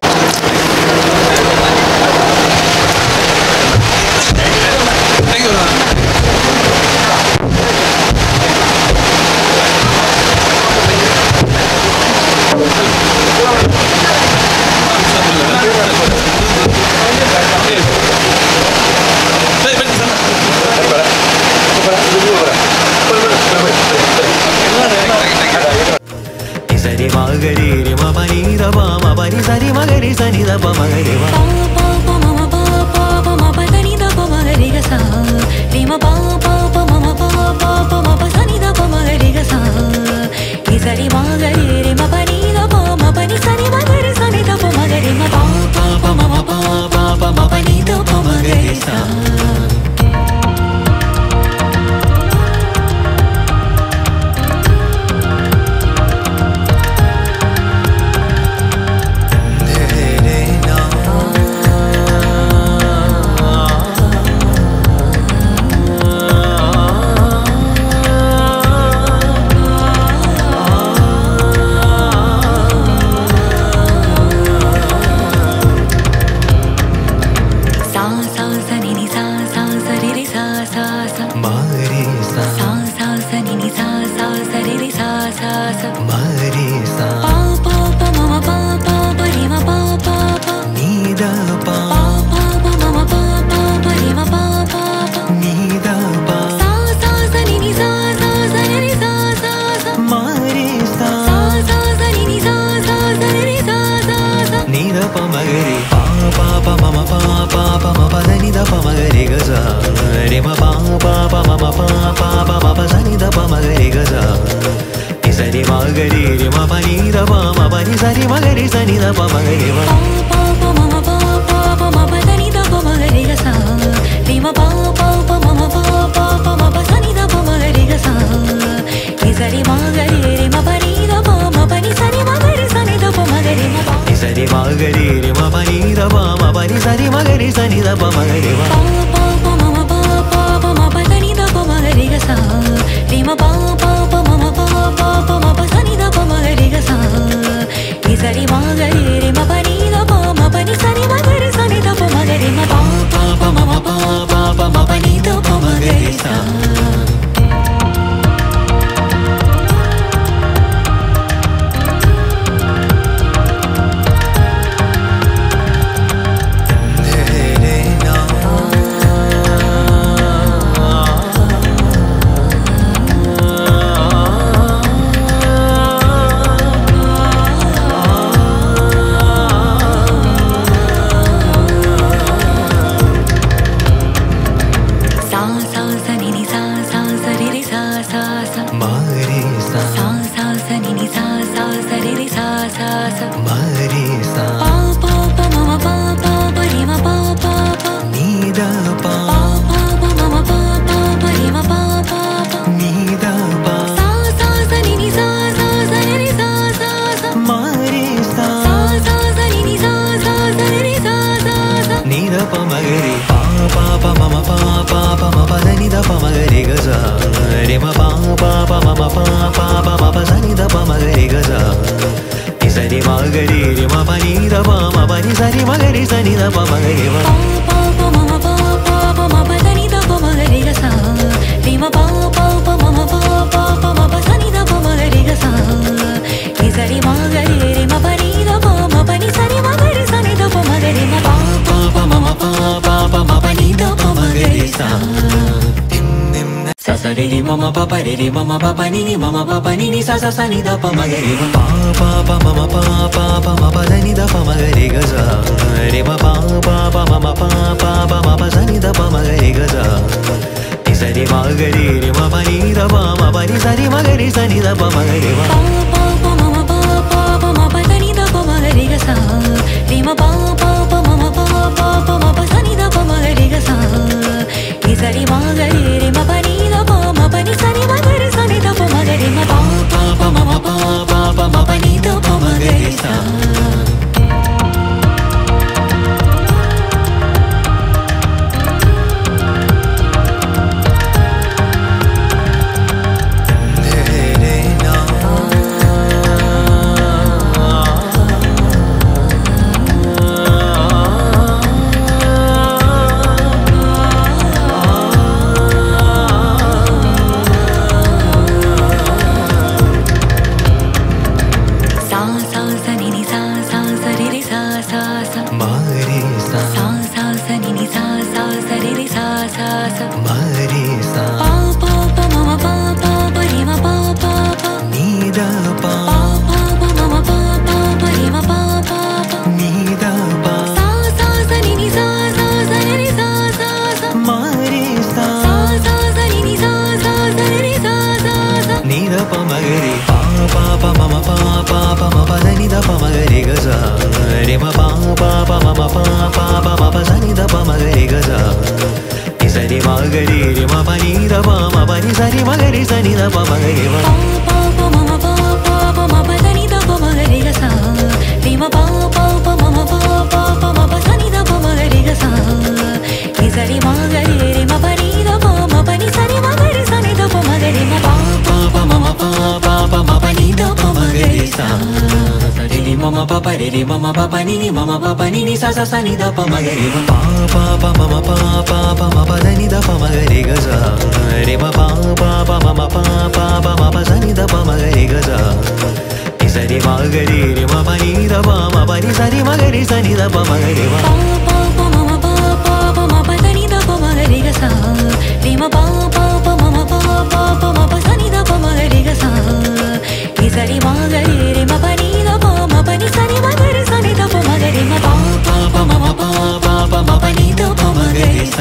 ದ ಪ ಮ ಗ ರಿ ಪಾ ಪಾ ಪ ಮ ಮ ಪಾ ಪಾ ಪ ಮ ಪ the ನಿ the ಪ ಮ ಗ ರಿ ಗ ಸ ರಿ ಮ ಪಾ ಪಾ ಪ ಮ ಮ ಪಾ ಪಾ ಪ ಮ ಪ ಸ ನಿ the ಪ ಮ ಗ ರಿ ಗ ಸ ನಿ ಸ ರಿ ಮ ಗ ರಿ ರಿ ಮ ಪ ನಿ the ಪ ಮ ಪ ನಿ ಸ ರಿ ಮ ಗ ರಿ ಸ ನಿ the ಪ ಮ ಗ ರಿ ಮ ಪಾ ಪ ಮ ಮ ಪಾ ಪಾ ಪ ಮ ಪ the ನಿ the ಪ ಮ ಗ ರಿ ಗ ಸ ರಿ ಮ ಪಾ ಪಾ ಪ ಮ ಮ ಪಾ ಪಾ ಪ ಮ ಪ ಸ ನಿ the ಪ ಮ ಗ ರಿ ಗ ಸ ನಿ ಸ ರಿ ಮ ಗ ರಿ ರಿ ಮ ಪ ನಿ the ಪ ಮ ಪ ನಿ ಸ ರಿ ಮ ಗ ರಿ ಸ ನಿ the ಪ ಮ ಗ ರಿ ಮ ಪಾ ಪಾ ಪ ಮ ಮ ಪಾ ಪಾ ಪ ಮ ಪ ನಿ the ಪ ಮ ಗ ರಿ ಸ ಸ ಸ ರಿ ರಿ ಮ ಮ ಪ ಪ ರಿ ರಿ ಮ ಮ ಪ ಪ ನಿ ನಿ ಮ ಮ ಪ ಪ ನಿ ನಿ ಸ ಸ ಸ ನಿ the ಪ ಮ ಗ ರಿ ಮ ಪಾ ಪಾ ಪ ಮ ಮ ಪಾ ಪಾ ಪ ಮ ಪ the ನಿ the ಪ ಮ ಗ ರಿ ಗ ಸ ರಿ ಮ ಪಾ ಪಾ ಪ ಮ ಮ ಪಾ ಪಾ ಪ ಮ ಪ ಸ ನಿ the ಪ ಮ ಗ ರಿ ಗ ಸ ನಿ ಸ ರಿ ಮ ಗ ರಿ ರಿ ಮ ಪ ನಿ the ಪ ಮ ಪ ನಿ ಸ ರಿ ಮ ಗ ರಿ ಸ ನಿ the ಪ ಮ ಗ ರಿ ಮ ಪಾ ಪಾ ಪ ಮ ಮ ಪಾ ಪಾ ಪ ಮ ಪ the ನಿ the ಪ ಮ ಗ ರಿ ಗ ಸ ರಿ ಮ ಪಾ ಪಾ ಪ ಮ ಮ ಪಾ ಪಾ ಪ ಮ ಪ ಸ ನಿ the ಪ ಮ ಗ ರಿ ಗ ಸ ನಿ ಸ ರಿ ಮ ಗ ರಿ ರಿ ಮ ಪ ನಿ the ಪ ಮ ಪ ನಿ ಸ ರಿ ಮ ಗ ರಿ ಸ ನಿ the ಪ ಮ ಗ ರಿ ಮ ಪಾ ಪಾ ಪ ಮ ಮ ಪಾ ಪಾ ಪ ಮ ಪ ನಿ the ಪ ಮ ಗ ರಿ ಸ. ಸಾ ಸಾ ಸ ನಿ ನಿ ಸಾ ಸಾ ಸ ರಿ ರಿ ಸಾ ಸಾ ಸ ಮ ರಿ ಸ ಸಾ ಸಾ ಸ ನಿ ನಿ ಸಾ ಸಾ ಸ ರಿ ರಿ ಸಾ ಸಾ ಸ ಮ ರಿ ಸ ಪಾ ಪಾ ಪ ಮ ಮ ಪಾ ಪಾ ಪ ರಿ ಮ ಪಾ ಪಾ ಪ ನಿ the ಪ ಪಾ ಪಾ ಪ ಮ ಮ ಪಾ ಪಾ ಪ ರಿ ಮ ಪಾ ಪಾ ಪ ನಿ the ಪ ಸಾ ಸಾ ಸ ನಿ ನಿ ಸಾ ಸಾ ಸ ರಿ ರಿ ಸಾ ಸಾ ಸ ಮ ರಿ ಸ ಸಾ ಸಾ ಸ ನಿ ನಿ ಸಾ ಸಾ ಸ ರಿ ರಿ ಸಾ ಸಾ ಸ ನಿ the ಪ ಮ ಗ ರಿ ಪಾ ಪಾ ಪ ಮ ಮ ಪಾ ಪಾ ಪ ಮ ಪ the ನಿ the ಪ ಮ ಗ ರಿ ಗ ಸ ರಿ ಮ ಪಾ ಪಾ ಪ ಮ ಮ ಪಾ ಪಾ ಪ ಮ ಪ ಸ ನಿ the ಪ ಮ ಗ ರಿ ಗ ಸ ನಿ ಸ ರಿ ಮ ಗ ರಿ ರಿ ಮ ಪ ನಿ the ಪ ಮ ಪ ನಿ ಸ ರಿ ಮ ಗ ರಿ ಸ ನಿ the ಪ ಮ ಗ ರಿ ಮ ಪಾ ಪಾ ಪ ಮ ಮ ಪಾ ಪಾ ಪ ಮ ಪ the ನಿ the ಪ ಮ ಗ ರಿ ಗ ಸ ರಿ ಮ ಪಾ ಪಾ ಪ ಮ ಮ ಪಾ ಪಾ ಪ ಮ ಪ ಸ ನಿ the ಪ ಮ ಗ ರಿ ಗ ಸ ನಿ ಸ ರಿ ಮ ಗ ರಿ ರಿ ಮ ಪ ನಿ the ಪ ಮ ಪ ನಿ ಸ ರಿ ಮ ಗ ರಿ ಸ ನಿ the ಪ ಮ ಗ ರಿ ಮ ಪಾ ಪಾ ಪ ಮ ಮ ಪಾ ಪಾ ಪ ಮ ಪ ನಿ the ಪ ಮ ಗ ರಿ ಸ ಸ ರಿ ರಿ ಮ ಮ ಪ ಪ ರಿ ರಿ ಮ ಮ ಪ ಪ ನಿ ನಿ ಮ ಮ ಪ ಪ ನಿ ನಿ ಸ ಸ ಸ ನಿ the ಪ ಮ ಗ ರಿ ಮ ಪಾ ಪಾ ಪ ಮ ಮ ಪಾ ಪಾ ಪ ಮ ಪ the ನಿ the ಪ ಮ ಗ ರಿ ಗ ಸ ರಿ ಮ ಪಾ ಪಾ ಪ ಮ ಮ ಪಾ ಪಾ ಪ ಮ ಪ ಸ ನಿ the ಪ ಮ ಗ ರಿ ಗ ಸ ನಿ ಸ ರಿ ಮ ಗ ರಿ ರಿ ಮ ಪ ನಿ the ಪ ಮ ಪ ನಿ ಸ ರಿ ಮ ಗ ರಿ ಸ ನಿ the ಪ ಮ ಗ ರಿ ಮ ಪಾ ಪಾ ಪ ಮ ಮ ಪಾ ಪಾ ಪ ಮ ಪ the ನಿ the ಪ ಮ ಗ ರಿ ಗ ಸ ರಿ ಮ ಪಾ ಪಾ ಪ ಮ ಮ ಪಾ ಪಾ ಪ ಮ ಪ ಸ ನಿ the ಪ ಮ ಗ ರಿ ಗ ಸ ನಿ ಸ ರಿ ಮ ಗ ರಿ ರಿ ಮ ಪ ನಿ the ಪ ಮ ಪ ನಿ ಸ ರಿ ಮ ಗ ರಿ ಸ ನಿ the ಪ ಮ ಗ ರಿ ಮ ಪಾ ಪಾ ಪ ಮ ಮ ಪಾ ಪಾ ಪ ಮ ಪ ನಿ the ಪ ಮ ಗ ರಿ ಸ.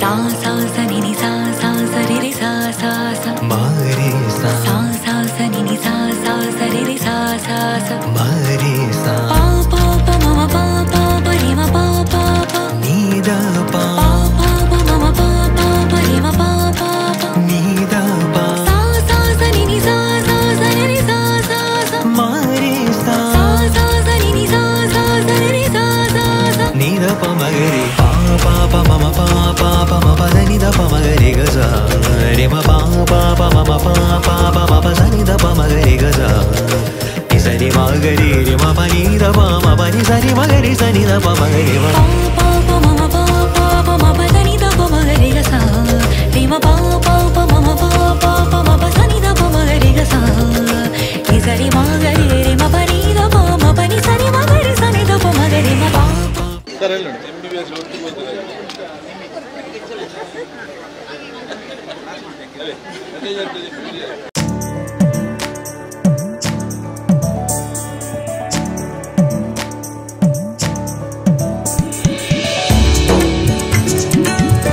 ಸಾ ಸಾ ಸ ನಿ ನಿ ಸಾ ಸಾ ಸ ರಿ ರಿ ಸಾ ಸಾ ಸ ಮ ರಿ ಸ ಸಾ ಸಾ ಸ ನಿ ನಿ ಸಾ ಸಾ ಸ ರಿ ರಿ ಸಾ ಸಾ ಸ ಮ ರಿ ಸ ಪಾ ಪಾ ಪ ಮ ಮ ಪಾ ಪಾ ಪ ರಿ ಮ ಪಾ ಪಾ ಪ ನಿ the ಪ ಪಾ ಪಾ ಪ ಮ ಮ ಪಾ ಪಾ ಪ ರಿ ಮ ಪಾ ಪಾ ಪ ನಿ the ಪ ಸಾ ಸಾ ಸ ನಿ ನಿ ಸಾ ಸಾ ಸ ರಿ ರಿ ಸಾ ಸಾ ಸ ಮ ರಿ ಸ ಸಾ ಸಾ ಸ ನಿ ನಿ ಸಾ ಸಾ ಸ ರಿ ರಿ ಸಾ ಸಾ ಸ ನಿ the ಪ ಮ ಗ ರಿ ಪಾ ಪಾ ಪ ಮ ಮ ಪಾ ಪಾ ಪ ಮ ಪ the ನಿ the ಪ ಮ ಗ ರಿ ಗ ಸ ರಿ ಮ ಪಾ ಪಾ ಪ ಮ ಮ ಪಾ ಪಾ ಪ ಮ ಪ ಸ ನಿ the ಪ ಮ ಗ ರಿ ಗ ಸ ನಿ ಸ ರಿ ಮ ಗ ರಿ ರಿ ಮ ಪ ನಿ the ಪ ಮ ಪ ನಿ ಸ ರಿ ಮ ಗ ರಿ ಸ ನಿ the ಪ ಮ ಗ ರಿ ಮ ಪಾ ಪಾ ಪ ಮ ಮ ಪಾ ಪಾ ಪ ಮ ಪ the ನಿ the ಪ ಮ ಗ ರಿ ಗ ಸ ರಿ ಮ ಪಾ ಪಾ ಪ ಮ ಮ ಪಾ ಪಾ ಪ ಮ ಪ ಸ ನಿ the ಪ ಮ ಗ ರಿ ಗ ಸ ನಿ ಸ ರಿ ಮ ಗ ರಿ ರಿ ಮ ಪ ನಿ the ಪ ಮ ಪ ನಿ ಸ ರಿ ಮ ಗ ರಿ ಸ ನಿ the ಪ ಮ ಗ ರಿ ಮ ಪಾ ಸರ್ ಎಲ್ಲಿ ನೋಡಿ MBBS ಒಟ್ಟಿಗೆ ಓದಿದ್ದಾರೆ. ಅದೇ ಿ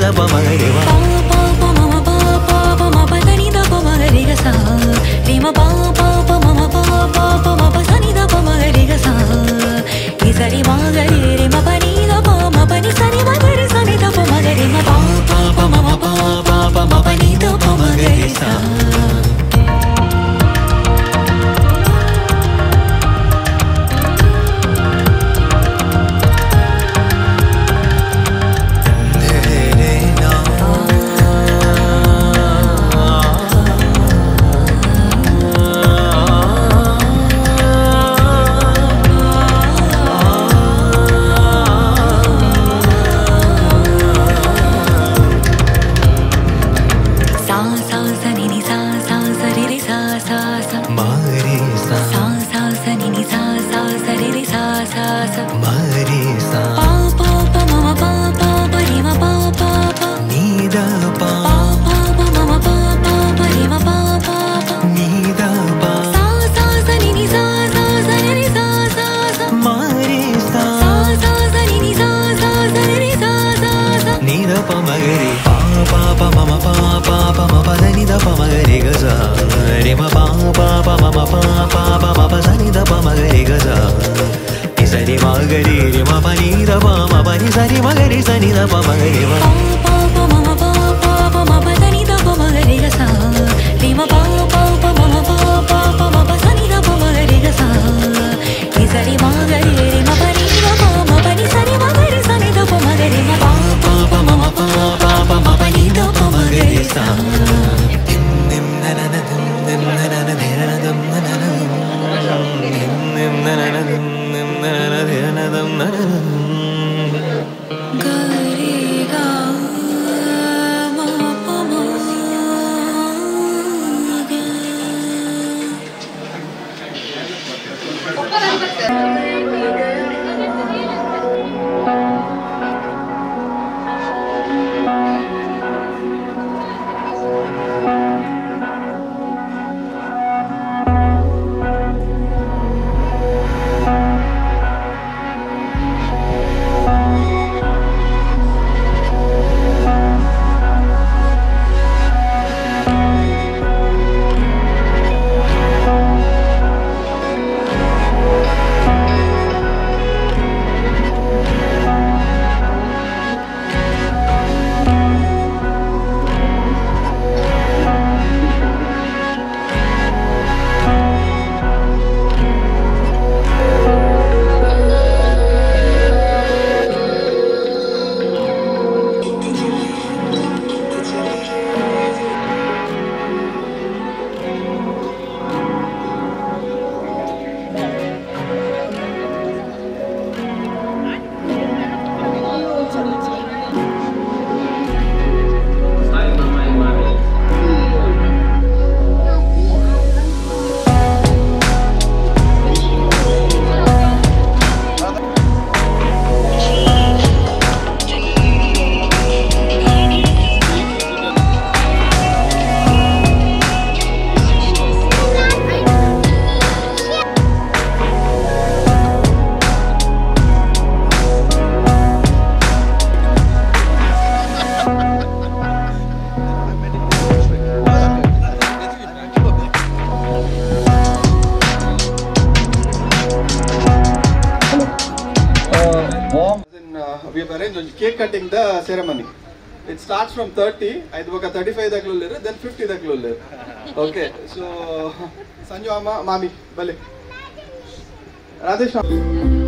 ದ ಪ ಮ ಗ ರಿ ಮ ಪ ಪ ಮ ಮ ಪ ಪ ಪ ಮ ಪ ಸ ನಿ the ಪ ಮ ಗ ರಿ ಗ ಸ ರಿ ಮ ಪ ಪ ಪ ಮ ಮ ಪ ಪ ಪ ಮ ಪ ಸ ನಿ the ಪ ಮ ಗ ರಿ ಗ ಸ ನಿ ಸ ರಿ ಮ ಗ ರಿ ರಿ ಮ ಪ ನಿ the ಪ ಮ ಪ ನಿ ಸ ನಿ ಮ ಗ ರಿ ಸ ನಿ the ಪ ಮ ಗ ರಿ ಮ ಪ ಪ ಪ ಮ ಮ ಪ ಪ ಪ ಮ ಪ ನಿ the ಪ ಮ ಗ ರಿ ಸ. We have arranged a cake cutting the ceremony. It starts from 30, I 35 daklu, then 50 daklu. Okay, so Sanju amma, mami, bale. Radhesh.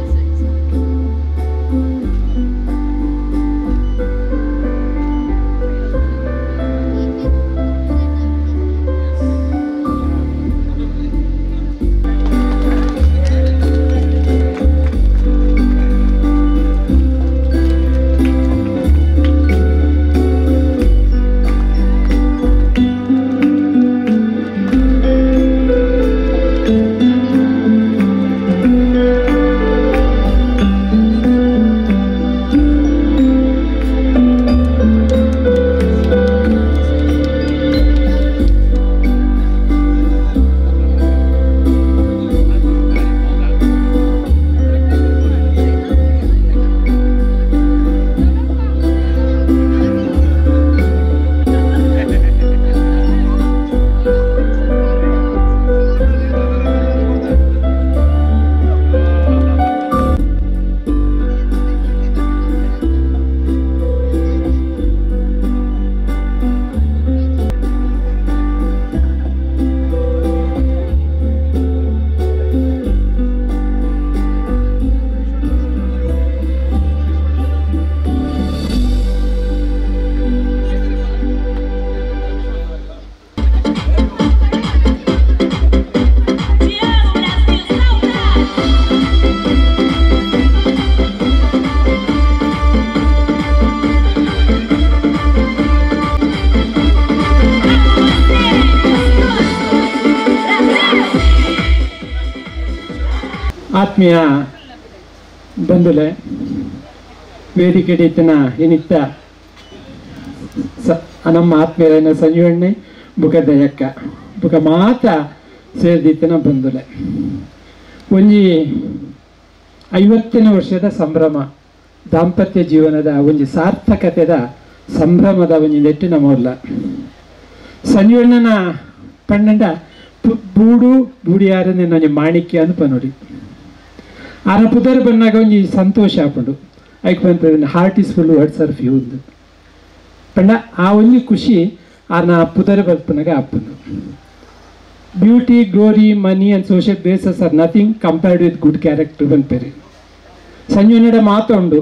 ಆತ್ಮೀಯ ಬಂಧುಲೆ ವೇದಿಕೆ ಇನಿತ್ತ ನಮ್ಮ ಆತ್ಮೀಯರನ್ನ ಸಂಜೀವಣ್ಣೆ ಬುಕ ದಯಕ್ಕ ಬುಕ ಮಾತ ಸೇರಿದಿತ್ತನ ಬಂಧುಲೆ ಒಂಜಿ 50ನೇ ವರ್ಷದ ಸಂಭ್ರಮ ದಾಂಪತ್ಯ ಜೀವನದ ಒಂಜಿ ಸಾರ್ಥಕತೆದ ಸಂಭ್ರಮದ ಒಂಜಿ ನೆಟ್ಟಿನ ಮೊದಲ ಸಂಜೀವಣ್ಣನ ಪನ್ನಂಡ ಬೂಡು ಬೂಡಿಯಾರ ಒಂಜಿ ಮಾಣಿಕ್ಯ ಅಂದ್ ಪನೋಡಿ ಆರ ಪುದರ್ ಬನ್ನಾಗ ಒಂಜಿ ಸಂತೋಷ ಆಪುಂಡು ಐಕ್ ಪನ್ಪೆರ್ heart is full words are few ಅಂದ್ ಪಂಡ ಆ ಒಂಜಿ ಖುಷಿ ಆರ್ನ ಪುದರ್ ಬರ್ಪುನಾಗ ಆಪುಂಡು. Beauty, glory, money and social graces are nothing compared with good character ಪನ್ಪೆರ್. ಸಂಜೀವನಡ ಮಾತ ಉಂಡು,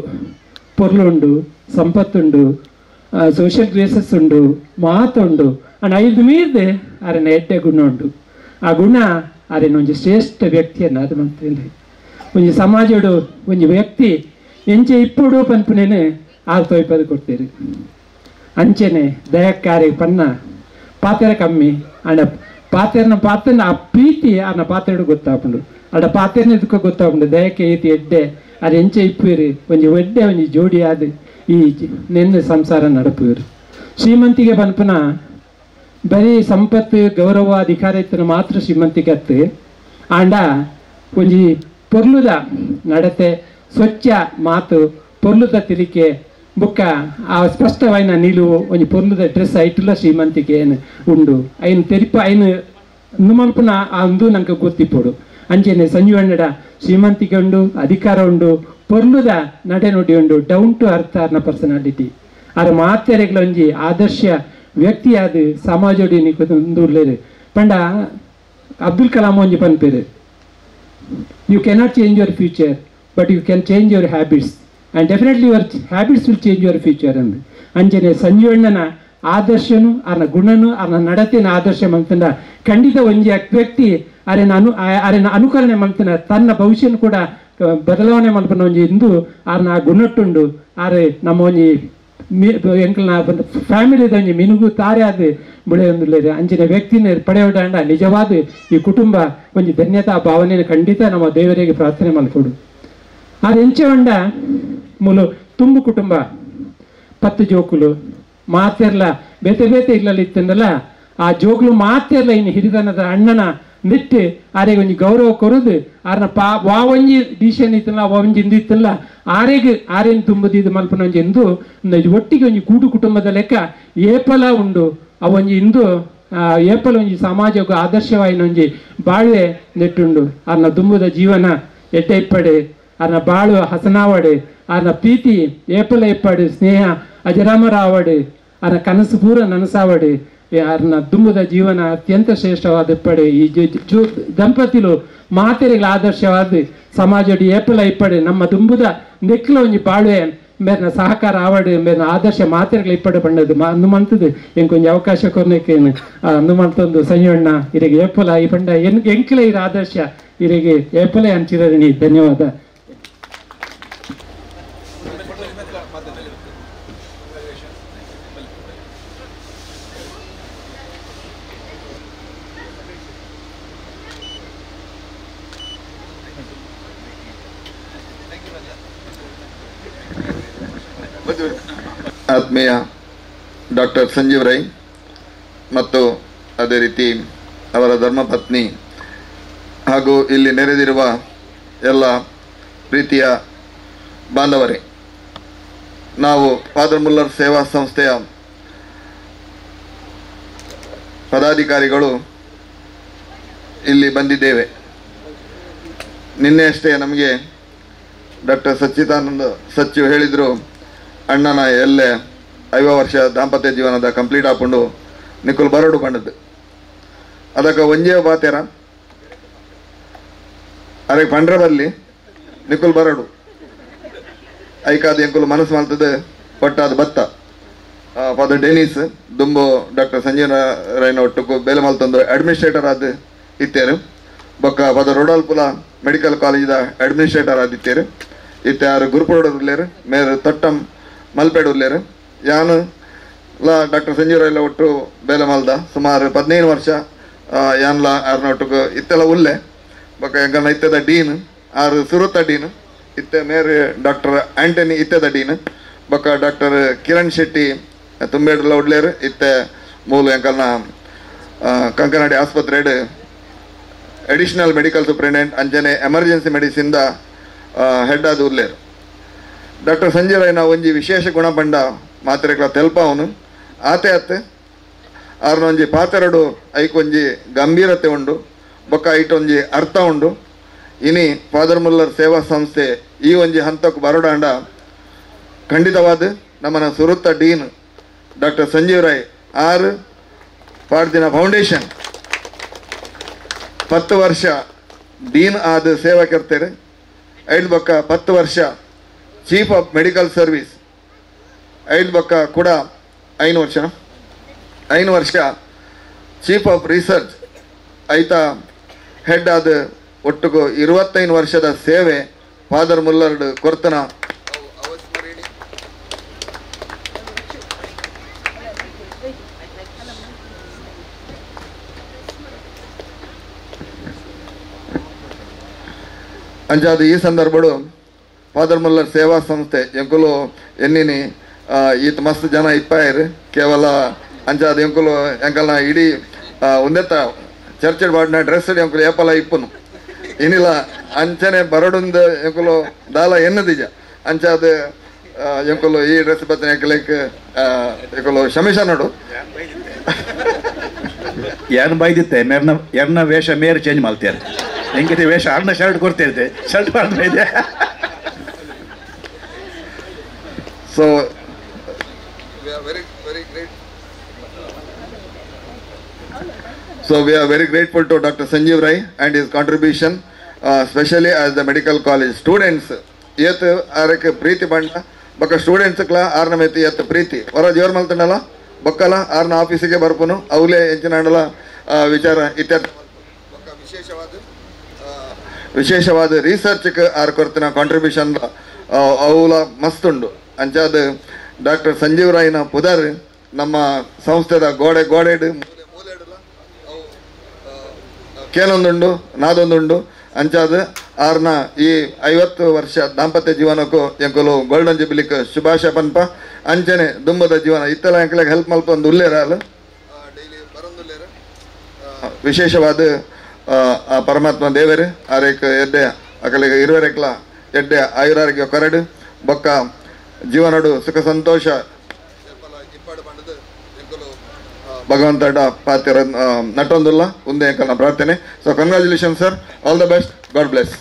ಪೊರ್ಲುಂಡು, ಸಂಪತ್ತುಂಡು, ಸೋಷಿಯಲ್ ಗ್ರೇಸಸ್ ಉಂಡು, ಮಾತುಂಡು, ಅಂಡ್ ಐದು ಮೀರ್ದೆ ಆರೆನ ಎಡ್ಡೆ ಗುಣ ಉಂಡು. ಆ ಗುಣ ಆರೆನ ಒಂಜಿ ಶ್ರೇಷ್ಠ ವ್ಯಕ್ತಿಯನ್ನು ಅದು ಮಂತೇನೆ ಒಂಜಿ ಸಮಾಜಡು ಒಂಜಿ ವ್ಯಕ್ತಿ ಎಂಚೆ ಇಪ್ಪುಡು ಪನ್ಪುನೇನೆ ಆರು ತೊಯ್ಪದು ಕೊಡ್ತೀರಿ. ಅಂಚೆನೆ ದಯಕ್ಕಾರಿ ಪನ್ನ ಪಾತೆರ ಕಮ್ಮಿ ಅಂಡ ಪಾತೆರನ ಪಾತ್ರನ ಆ ಪ್ರೀತಿ ಆನ ಪಾತೆರಡು ಗೊತ್ತಾಪುಂಡು ಅಡ ಪಾತೆರನ ಇದಕ್ಕೆ ಗೊತ್ತಾಪುಂಡು ದಯಕ್ಕೆ ಈತಿ ಎಡ್ಡೆ ಅದು ಎಂಚೆ ಇಪ್ಪುವಿರಿ ಒಂಜಿ ಎಡ್ಡೆ ಒಂಜಿ ಜೋಡಿ ಆದ ಈ ನೆನ್ನೆ ಸಂಸಾರ ನಡಪುವಿರು. ಶ್ರೀಮಂತಿಗೆ ಪನ್ಪುನ ಬರೀ ಸಂಪತ್ತು ಗೌರವ ಅಧಿಕಾರ ಇತ್ತನ ಮಾತ್ರ ಶ್ರೀಮಂತಿಗೆ ಅತ್ತು ಆಂಡ ಒಂಜಿ ಪೊರ್ಲುದ ನಡತೆ ಸ್ವಚ್ಛ ಮಾತು ಪೊರ್ಲುದ ತಿರಿಕೆ ಬುಕ್ಕ ಆ ಸ್ಪಷ್ಟವಾಯಿನ ನಿಲುವು ಒಂಜಿ ಪೊರ್ಲುದ ಡ್ರೆಸ್ ಐಟುಲ ಶ್ರೀಮಂತಿಗೆ ಏನು ಉಂಡು ಐನ್ ತೆರಿಪ ಐನು ಮಲ್ಪುನ ಆ ಅಂದು ನಂಗೆ ಗೊತ್ತಿಪ್ಪೋಡು. ಅಂಚೆನೆ ಸಂಜೀವಣ್ಣಡ ಶ್ರೀಮಂತಿಕೆ ಉಂಡು, ಅಧಿಕಾರ ಉಂಡು, ಪೊರ್ಲುದ ನಡೆ ನುಡಿ ಉಂಡು, down to earth ಆರ್ನ ಪರ್ಸನಾಲಿಟಿ ಆರ ಮಾತೆರೆಗ್ಲ ಒಂಜಿ ಆದರ್ಶ ವ್ಯಕ್ತಿಯಾದ ಸಮಾಜೋಡಿ ಉಲ್ಲೇರು. ಪಂಡ ಅಬ್ದುಲ್ ಕಲಾಂ ಒಂಜಿ ಪನ್ಪೇರು, you cannot change your future but you can change your habits and definitely your habits will change your future ಅಂದು. ಅಂಚನೆ ಸಂಜೀವಣ್ಣನ ಆದರ್ಶನು ಆರ್ನ ಗುಣನು ಆರ್ನ ನಡತೆನ ಆದರ್ಶ ಮಂತನ ಖಂಡಿತ ಒಂಜಿ ವ್ಯಕ್ತಿ ಅರೆನ ಅರೆನ ಅನುಕರಣೆ ಮಂತನ ತನ್ನ ಭವಿಷ್ಯನ ಕೂಡ ಬದಲಾವಣೆ ಮಲ್ಪನ ಒಂಜಿ ಇಂದು ಆರ್ನ ಆ ಗುಣಟ್ಟುಂಡು. ಆರೆ ನಮ್ಮ ಒಂಜಿ ಎಂಕಲ್ನ ಫ್ಯಾಮಿಲಿದ ಒಂಜಿ ಮಿನುಗು ತಾರೆ ಆದ ಬುಳೆಯೊಂದುಲ್ಲೇರು. ಅಂಚಿನ ವ್ಯಕ್ತಿನ ಪಡೆಯೋಡಾಂಡ ನಿಜವಾದ ಈ ಕುಟುಂಬ ಒಂಜಿ ಧನ್ಯತಾ ಭಾವನೆಯನ್ನು ಖಂಡಿತ ನಮ್ಮ ದೇವರಿಗೆ ಪ್ರಾರ್ಥನೆ ಮಲ್ಪೊಡು. ಆರ್ ಎಂಚೆ ಉಂಡ ಮೂಲು ತುಂಬು ಕುಟುಂಬ 10 ಜೋಕುಲು ಮಾತೆರ್ಲ ಬೇತೆ ಬೇತೆ ಇಲ್ಲಲ್ಲಿ ಇತ್ತಂದಲ್ಲ ಆ ಜೋಕುಲು ಮಾತೆರ್ಲ ಇನ್ನು ಹಿರಿದನದ ಅಣ್ಣನ ನೆಟ್ಟು ಆರೆಗೆ ಒಂಜಿ ಗೌರವ ಕೊರದು ಆರ್ನ ಪಾ ವಾ ಒಂಜಿ ಡಿಸಿಷನ್ ಇತ್ತಲ್ಲ ವಾ ಒಂಜಿ ಇಂದು ಇತ್ತಲ್ಲ ಆರೆಗೆ ಆರೇನು ತುಂಬುದು ಇದು ಮಲ್ಪನ ಒಂಜಿ ಎಂದು ಒಟ್ಟಿಗೆ ಒಂಜಿ ಕೂಡು ಕುಟುಂಬದ ಲೆಕ್ಕ ಏಪಲ ಉಂಡು ಆ ಒಂಜಿ ಇಂದು ಏಪಲ ಒಂಜಿ ಸಮಾಜಕ್ಕೆ ಆದರ್ಶವಾಯಿನ ಒಂಜಿ ಬಾಳ್ವೆ ನೆಟ್ಟುಂಡು. ಆರ್ನ ದುಂಬುದ ಜೀವನ ಎಡ್ಡೆ ಇಪ್ಪಡೆ, ಆರ್ನ ಬಾಳು ಹಸನಾವಡೆ, ಆರ್ನ ಪ್ರೀತಿ ಏಪಲ ಇಪ್ಪಡೆ, ಸ್ನೇಹ ಅಜರಾಮರ ಆವಡೆ, ಆರ್ನ ಕನಸು ಪೂರ ನನಸಾವಡೆ, ಆರ್ನ ದುಂಬುದ ಜೀವನ ಅತ್ಯಂತ ಶ್ರೇಷ್ಠವಾದ ಇಪ್ಪಡೆ. ಈ ದಂಪತಿಲು ಮಾತೆರೆಗಳ ಆದರ್ಶವಾದ ಸಮಾಜಡಿ ಏಪಲ ಇಪ್ಪಡೆ ನಮ್ಮ ದುಂಬುದ ನೆಕ್ಲ ಒಂಜಿ ಬಾಳ್ವೆ ಮೇರ್ನ ಸಹಕಾರ ಆವಡೆ ಮೇರ್ನ ಆದರ್ಶ ಮಾತೆರೆಗಳ ಇಪ್ಪಡೆ ಬಣ್ಣದು ಅಂದು ಮಂತದ್ದು ಎಂಕೊಂಜಿ ಅವಕಾಶ ಕೊರ್ನಕ್ಕೆ ಅಂದು ಮಂತೊಂದು ಸಂಜೀವಣ್ಣ ಇರೆಗೆ ಏಪಲ ಈ ಪಂಡ ಎಂಕ್ಲ ಇರ ಆದರ್ಶ ಇರೆಗೆ ಏಪಲ ಅಂಚಿರಣಿ. ಧನ್ಯವಾದ. ಆತ್ಮೀಯ ಡಾಕ್ಟರ್ ಸಂಜೀವ್ ರೈ ಮತ್ತು ಅದೇ ರೀತಿ ಅವರ ಧರ್ಮಪತ್ನಿ ಹಾಗೂ ಇಲ್ಲಿ ನೆರೆದಿರುವ ಎಲ್ಲ ಪ್ರೀತಿಯ ಬಾಂಧವರೇ, ನಾವು ಫಾದರ್ ಮುಲ್ಲರ್ ಸೇವಾ ಸಂಸ್ಥೆಯ ಪದಾಧಿಕಾರಿಗಳು ಇಲ್ಲಿ ಬಂದಿದ್ದೇವೆ. ನಿನ್ನೆಯಷ್ಟೇ ನಮಗೆ ಡಾಕ್ಟರ್ ಸಚ್ಚಿದಾನಂದ ಸಚಿವ ಹೇಳಿದರು, ಅಣ್ಣನ ಎಲ್ಲೆ 50 ವರ್ಷ ದಾಂಪತ್ಯ ಜೀವನದ ಕಂಪ್ಲೀಟ್ ಆಪುಂಡು ನಿಕ್ಕುಲು ಬರಡು ಪಂಡದ್ದು. ಅದಕ್ಕೆ ಒಂಜೇ ಬಾತೇರ ಅರೆ ಪಂಡ್ರೆ ಬರಲಿ ನಿಕ್ಕುಲು ಬರಡು ಐಕಾದ ಎಂಕುಲು ಮನಸ್ಸು ಮಾಡ್ತದೆ ಪಟ್ಟಾದ ಬತ್ತ ಫಾದರ್ ಡೆನಿಸ್ ದುಂಬು ಡಾಕ್ಟರ್ ಸಂಜೀವ ರೈನ ಒಟ್ಟುಕು ಬೇಲೆ ಮಲ್ತಂದು ಅಡ್ಮಿನಿಸ್ಟ್ರೇಟರ್ ಆದ ಇತ್ತೇರು. ಬೊಕ್ಕ ಫಾದರ್ ರೊಡಾಲ್ಪುಲ ಮೆಡಿಕಲ್ ಕಾಲೇಜಿದ ಅಡ್ಮಿನಿಸ್ಟ್ರೇಟರ್ ಆದಿತ್ತೇರು. ಇತ್ತೆ ಆರು ಗುರುಪುರೋಡು ಉಲ್ಲೇರು, ಮೇರು ತೊಟ್ಟಂ ಮಲ್ಪೇಡು ಉಲ್ಲೇರು. ಯಾನು ಲಾ ಡಾಕ್ಟರ್ ಸಂಜೀವ ರೈಲ ಒಟ್ಟು ಬೇಲೆ ಮಲ್ದ ಸುಮಾರು 15 ವರ್ಷ ಯಾನ್ಲ ಆರ್ನ ಒಟ್ಟುಕು ಇತ್ತೆಲ್ಲ ಉಲ್ಲೆ. ಬೊಕ್ಕ ಎಂಕಲ್ನ ಇತ್ತೆದ ಡೀನ್ ಆರು ಸುರುತ ಡೀನ್ ಇತ್ತೆ ಮೇರ್ ಡಾಕ್ಟರ್ ಆಂಟನಿ ಇತ್ತೆದ ಡೀನ್ ಬೊಕ್ಕ ಡಾಕ್ಟರ್ ಕಿರಣ್ ಶೆಟ್ಟಿ ತುಂಬೇಡುಲ ಉಡ್ಲೇರು ಇತ್ತೆ ಮೂಲು ಎಂಕಲ್ನ ಕಂಕನಾಡಿ ಆಸ್ಪತ್ರೆಡ್ ಅಡಿಷನಲ್ ಮೆಡಿಕಲ್ ಸೂಪರಿಂಟೆಂಡೆಂಟ್ ಅಂಚನೆ ಎಮರ್ಜೆನ್ಸಿ ಮೆಡಿಸಿನ್ the head ಆದ ಉಲ್ಲೇರು. ಡಾಕ್ಟರ್ ಸಂಜಯ್ ರೈನ ಒಂಜಿ ವಿಶೇಷ ಗುಣ ಪಂಡ ಮಾತ್ರೆಗಳ ತೆಲ್ಪಾವನು ಆತೆ ಆತೆ ಆರ್ನ ಒಂಜಿ ಪಾತೆರಡು ಐಕೊಂಜಿ ಗಂಭೀರತೆ ಉಂಡು ಬೊಕ್ಕ ಐಟೊಂಜಿ ಅರ್ಥ ಉಂಡು. ಇನಿ ಫಾದರ್ ಮುಲ್ಲರ್ ಸೇವಾ ಸಂಸ್ಥೆ ಈ ಒಂಜಿ ಹಂತಕ್ಕೆ ಬರೋಡಾಂಡ ಖಂಡಿತವಾದ ನಮ್ಮನ ಸುರುತ್ತ ಡೀನ್ ಡಾಕ್ಟರ್ ಸಂಜೀವ್ ರೈ ಆರ್ ಪಾಡ್ದಿನ ಫೌಂಡೇಶನ್ 10 ವರ್ಷ ಡೀನ್ ಆದ ಸೇವಾ ಕರ್ತಾರೆ. ಐದು ಬೊಕ್ಕ 10 ವರ್ಷ ಚೀಫ್ ಆಫ್ ಮೆಡಿಕಲ್ ಸರ್ವಿಸ್, ಐದು ಬೊಕ್ಕ ಕೂಡ 5 ವರ್ಷ 5 ವರ್ಷ ಚೀಫ್ ಆಫ್ ರಿಸರ್ಚ್ ಐತ ಹೆಡ್ ಆದ ಒಟ್ಟುಗು 25 ವರ್ಷದ ಸೇವೆ ಫಾದರ್ ಮುಲ್ಲರ್ಡ್ ಕೊರ್ತನ. ಅಂಚಾದ ಈ ಸಂದರ್ಭಡು ಫಾದರ್ ಮುಲ್ಲರ್ ಸೇವಾ ಸಂಸ್ಥೆ ಎಂಕುಲು ಎನ್ನಿನಿ ಈತ ಮಸ್ತ್ ಜನ ಇಪ್ಪಾಯರು ಕೇವಲ ಅಂಚಾದ ಎಂಕುಲು ಎಂಕಲ್ನ ಇಡೀ ಒಂದೆತ್ತ ಚರ್ಚ್ ಬಾಡಿನ ಡ್ರೆಸ್ ಎಂಕುಲು ಏಪಲ ಇಪ್ಪನು ಏನಿಲ್ಲ ಅಂಚನೆ ಬರಡುಂದ ಎಂಕುಲು ದಾಲ ಎನ್ನದಿಜ ಅಂಚಾದ ಎಂಕುಲು ಈ ಡ್ರೆಸ್ ಬತ್ತನೆ ಎಂಕಲೆಕ್ ಎಂಕುಲು ಶಮಿಷ ನೋಡು ಯಾರು ಬೈದಿತ್ತೆ ಮೇರ್ನ ಎರ್ನ ವೇಷ ಮೇರ್ ಚೇಂಜ್ ಮಾಡ್ತಾರೆ ಹೆಂಗಿದೆ ವೇಷ ಅರ್ನ ಶರ್ಟ್ ಕೊಡ್ತಿರ್ತೆ ಶರ್ಟ್ ಮಾಡ್ತಾ ಇದೆ. So we are very very great. So we are very grateful to Dr. Sanjeev Rai and his contribution, especially as the medical college students. Yet ಆರಕ್ಕೆ ಪ್ರೀತಿ ಬಂಡ ಬೊಕ್ಕ ಸ್ಟೂಡೆಂಟ್ಸ್ ಕ್ಲಾ ಆರ್ನ ಮೆತ್ತಿ ಎತ್ ಪ್ರೀತಿ ಹೊರ ಜೋರ್ ಮಲ್ತಂಡಲ ಬೊಕ್ಕಲ ಆರ್ನ ಆಫೀಸಿಗೆ ಬರ್ಪುನು ಅವಲೇ ಎಂಚಿನಾಂಡಲ ವಿಚಾರ ಇತ್ಯರ್ಥ ವಿಶೇಷವಾದ ರಿಸರ್ಚ್ಗೆ ಆರ್ ಕೊರ್ತಿನ ಕಾಂಟ್ರಿಬ್ಯೂಷನ್ ಅವಲ ಮಸ್ತುಂಡು. ಅಂಚಾದ ಡಾಕ್ಟರ್ ಸಂಜೀವ್ ರಾಯ್ನ ಪುದರ್ ನಮ್ಮ ಸಂಸ್ಥೆದ ಗೋಡೆ ಗೋಡೆಡ್ ಕೇನೊಂದುಂಡು ನಾದೊಂದುಂಡು. ಅಂಚಾದ ಆರ್ನ ಈ 50 ವರ್ಷ ದಾಂಪತ್ಯ ಜೀವನಕ್ಕೂ ಎಂಕುಲು ಗೋಲ್ಡನ್ ಜುಬಿಲಿಕ್ ಶುಭಾಶಯ ಪನ್ಪ. ಅಂಚನೆ ದುಂಬದ ಜೀವನ ಇತ್ತೆಲ್ಲ ಎಂಕಲೆಗ್ ಹೆಲ್ಪ್ ಮಲ್ಪೊಂದು ಉಲ್ಲೇರ ಅಲ್ಲ ವಿಶೇಷವಾದ ಆ ಪರಮಾತ್ಮ ದೇವರು ಆರೇಕ್ ಎಡ್ಡೆ ಅಕಲಿಗೆ ಇರುವರೆಕ್ಲ ಎಡ್ಡೆ ಆಯುರಾರೋಗ್ಯ ಕೊರಡು ಬೊಕ್ಕ ಜೀವನಡು ಸುಖ ಸಂತೋಷ ಭಗವಂತ ಪಾತ್ರ ನಟೊಂದುಲ್ಲ ಒಂದೇ ಎಂಕಲ್ನ ಪ್ರಾರ್ಥನೆ. So congratulation sir, all the best, God bless.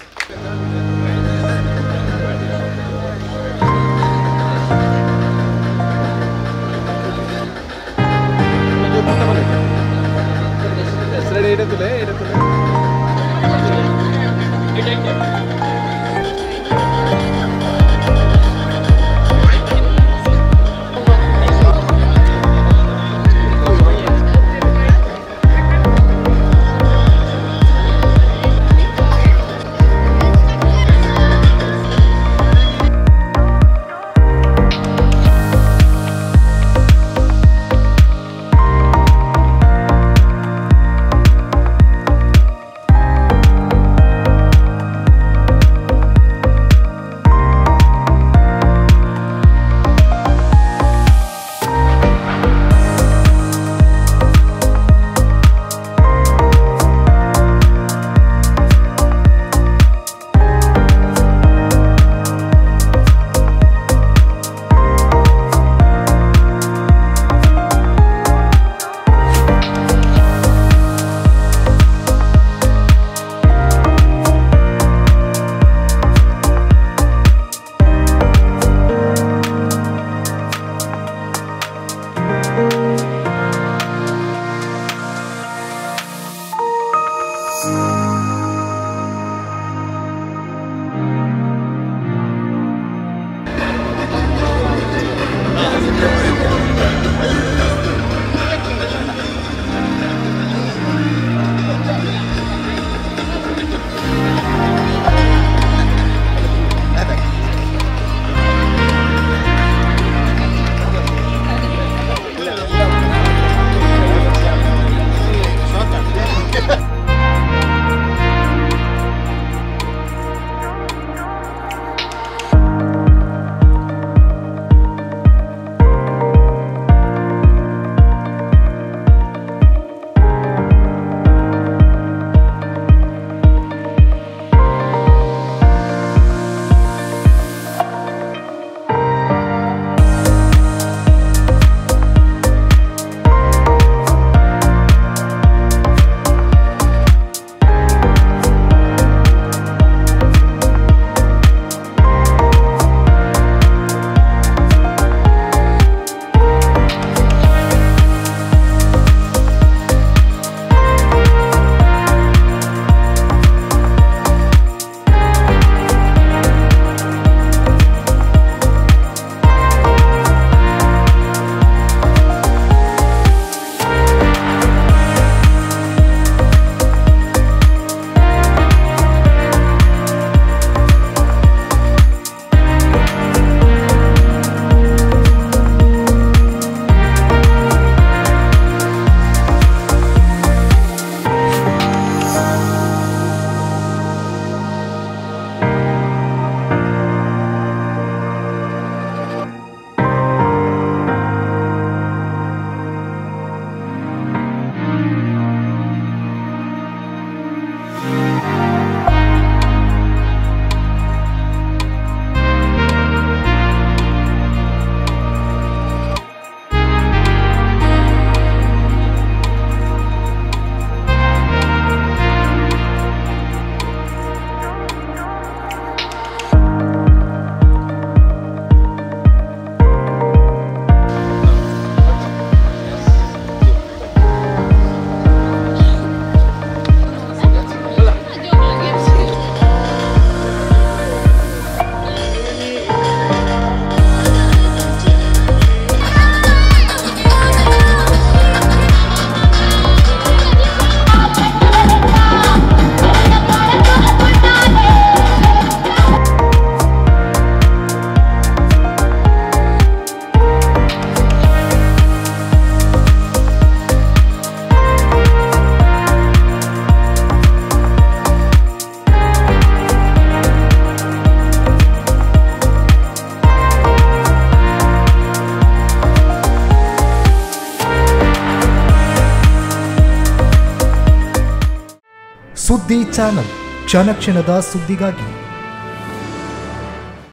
ಸುದ್ದಿ ಚಾನಲ್, ಕ್ಷಣ ಕ್ಷಣದ ಸುದ್ದಿಗಾಗಿ.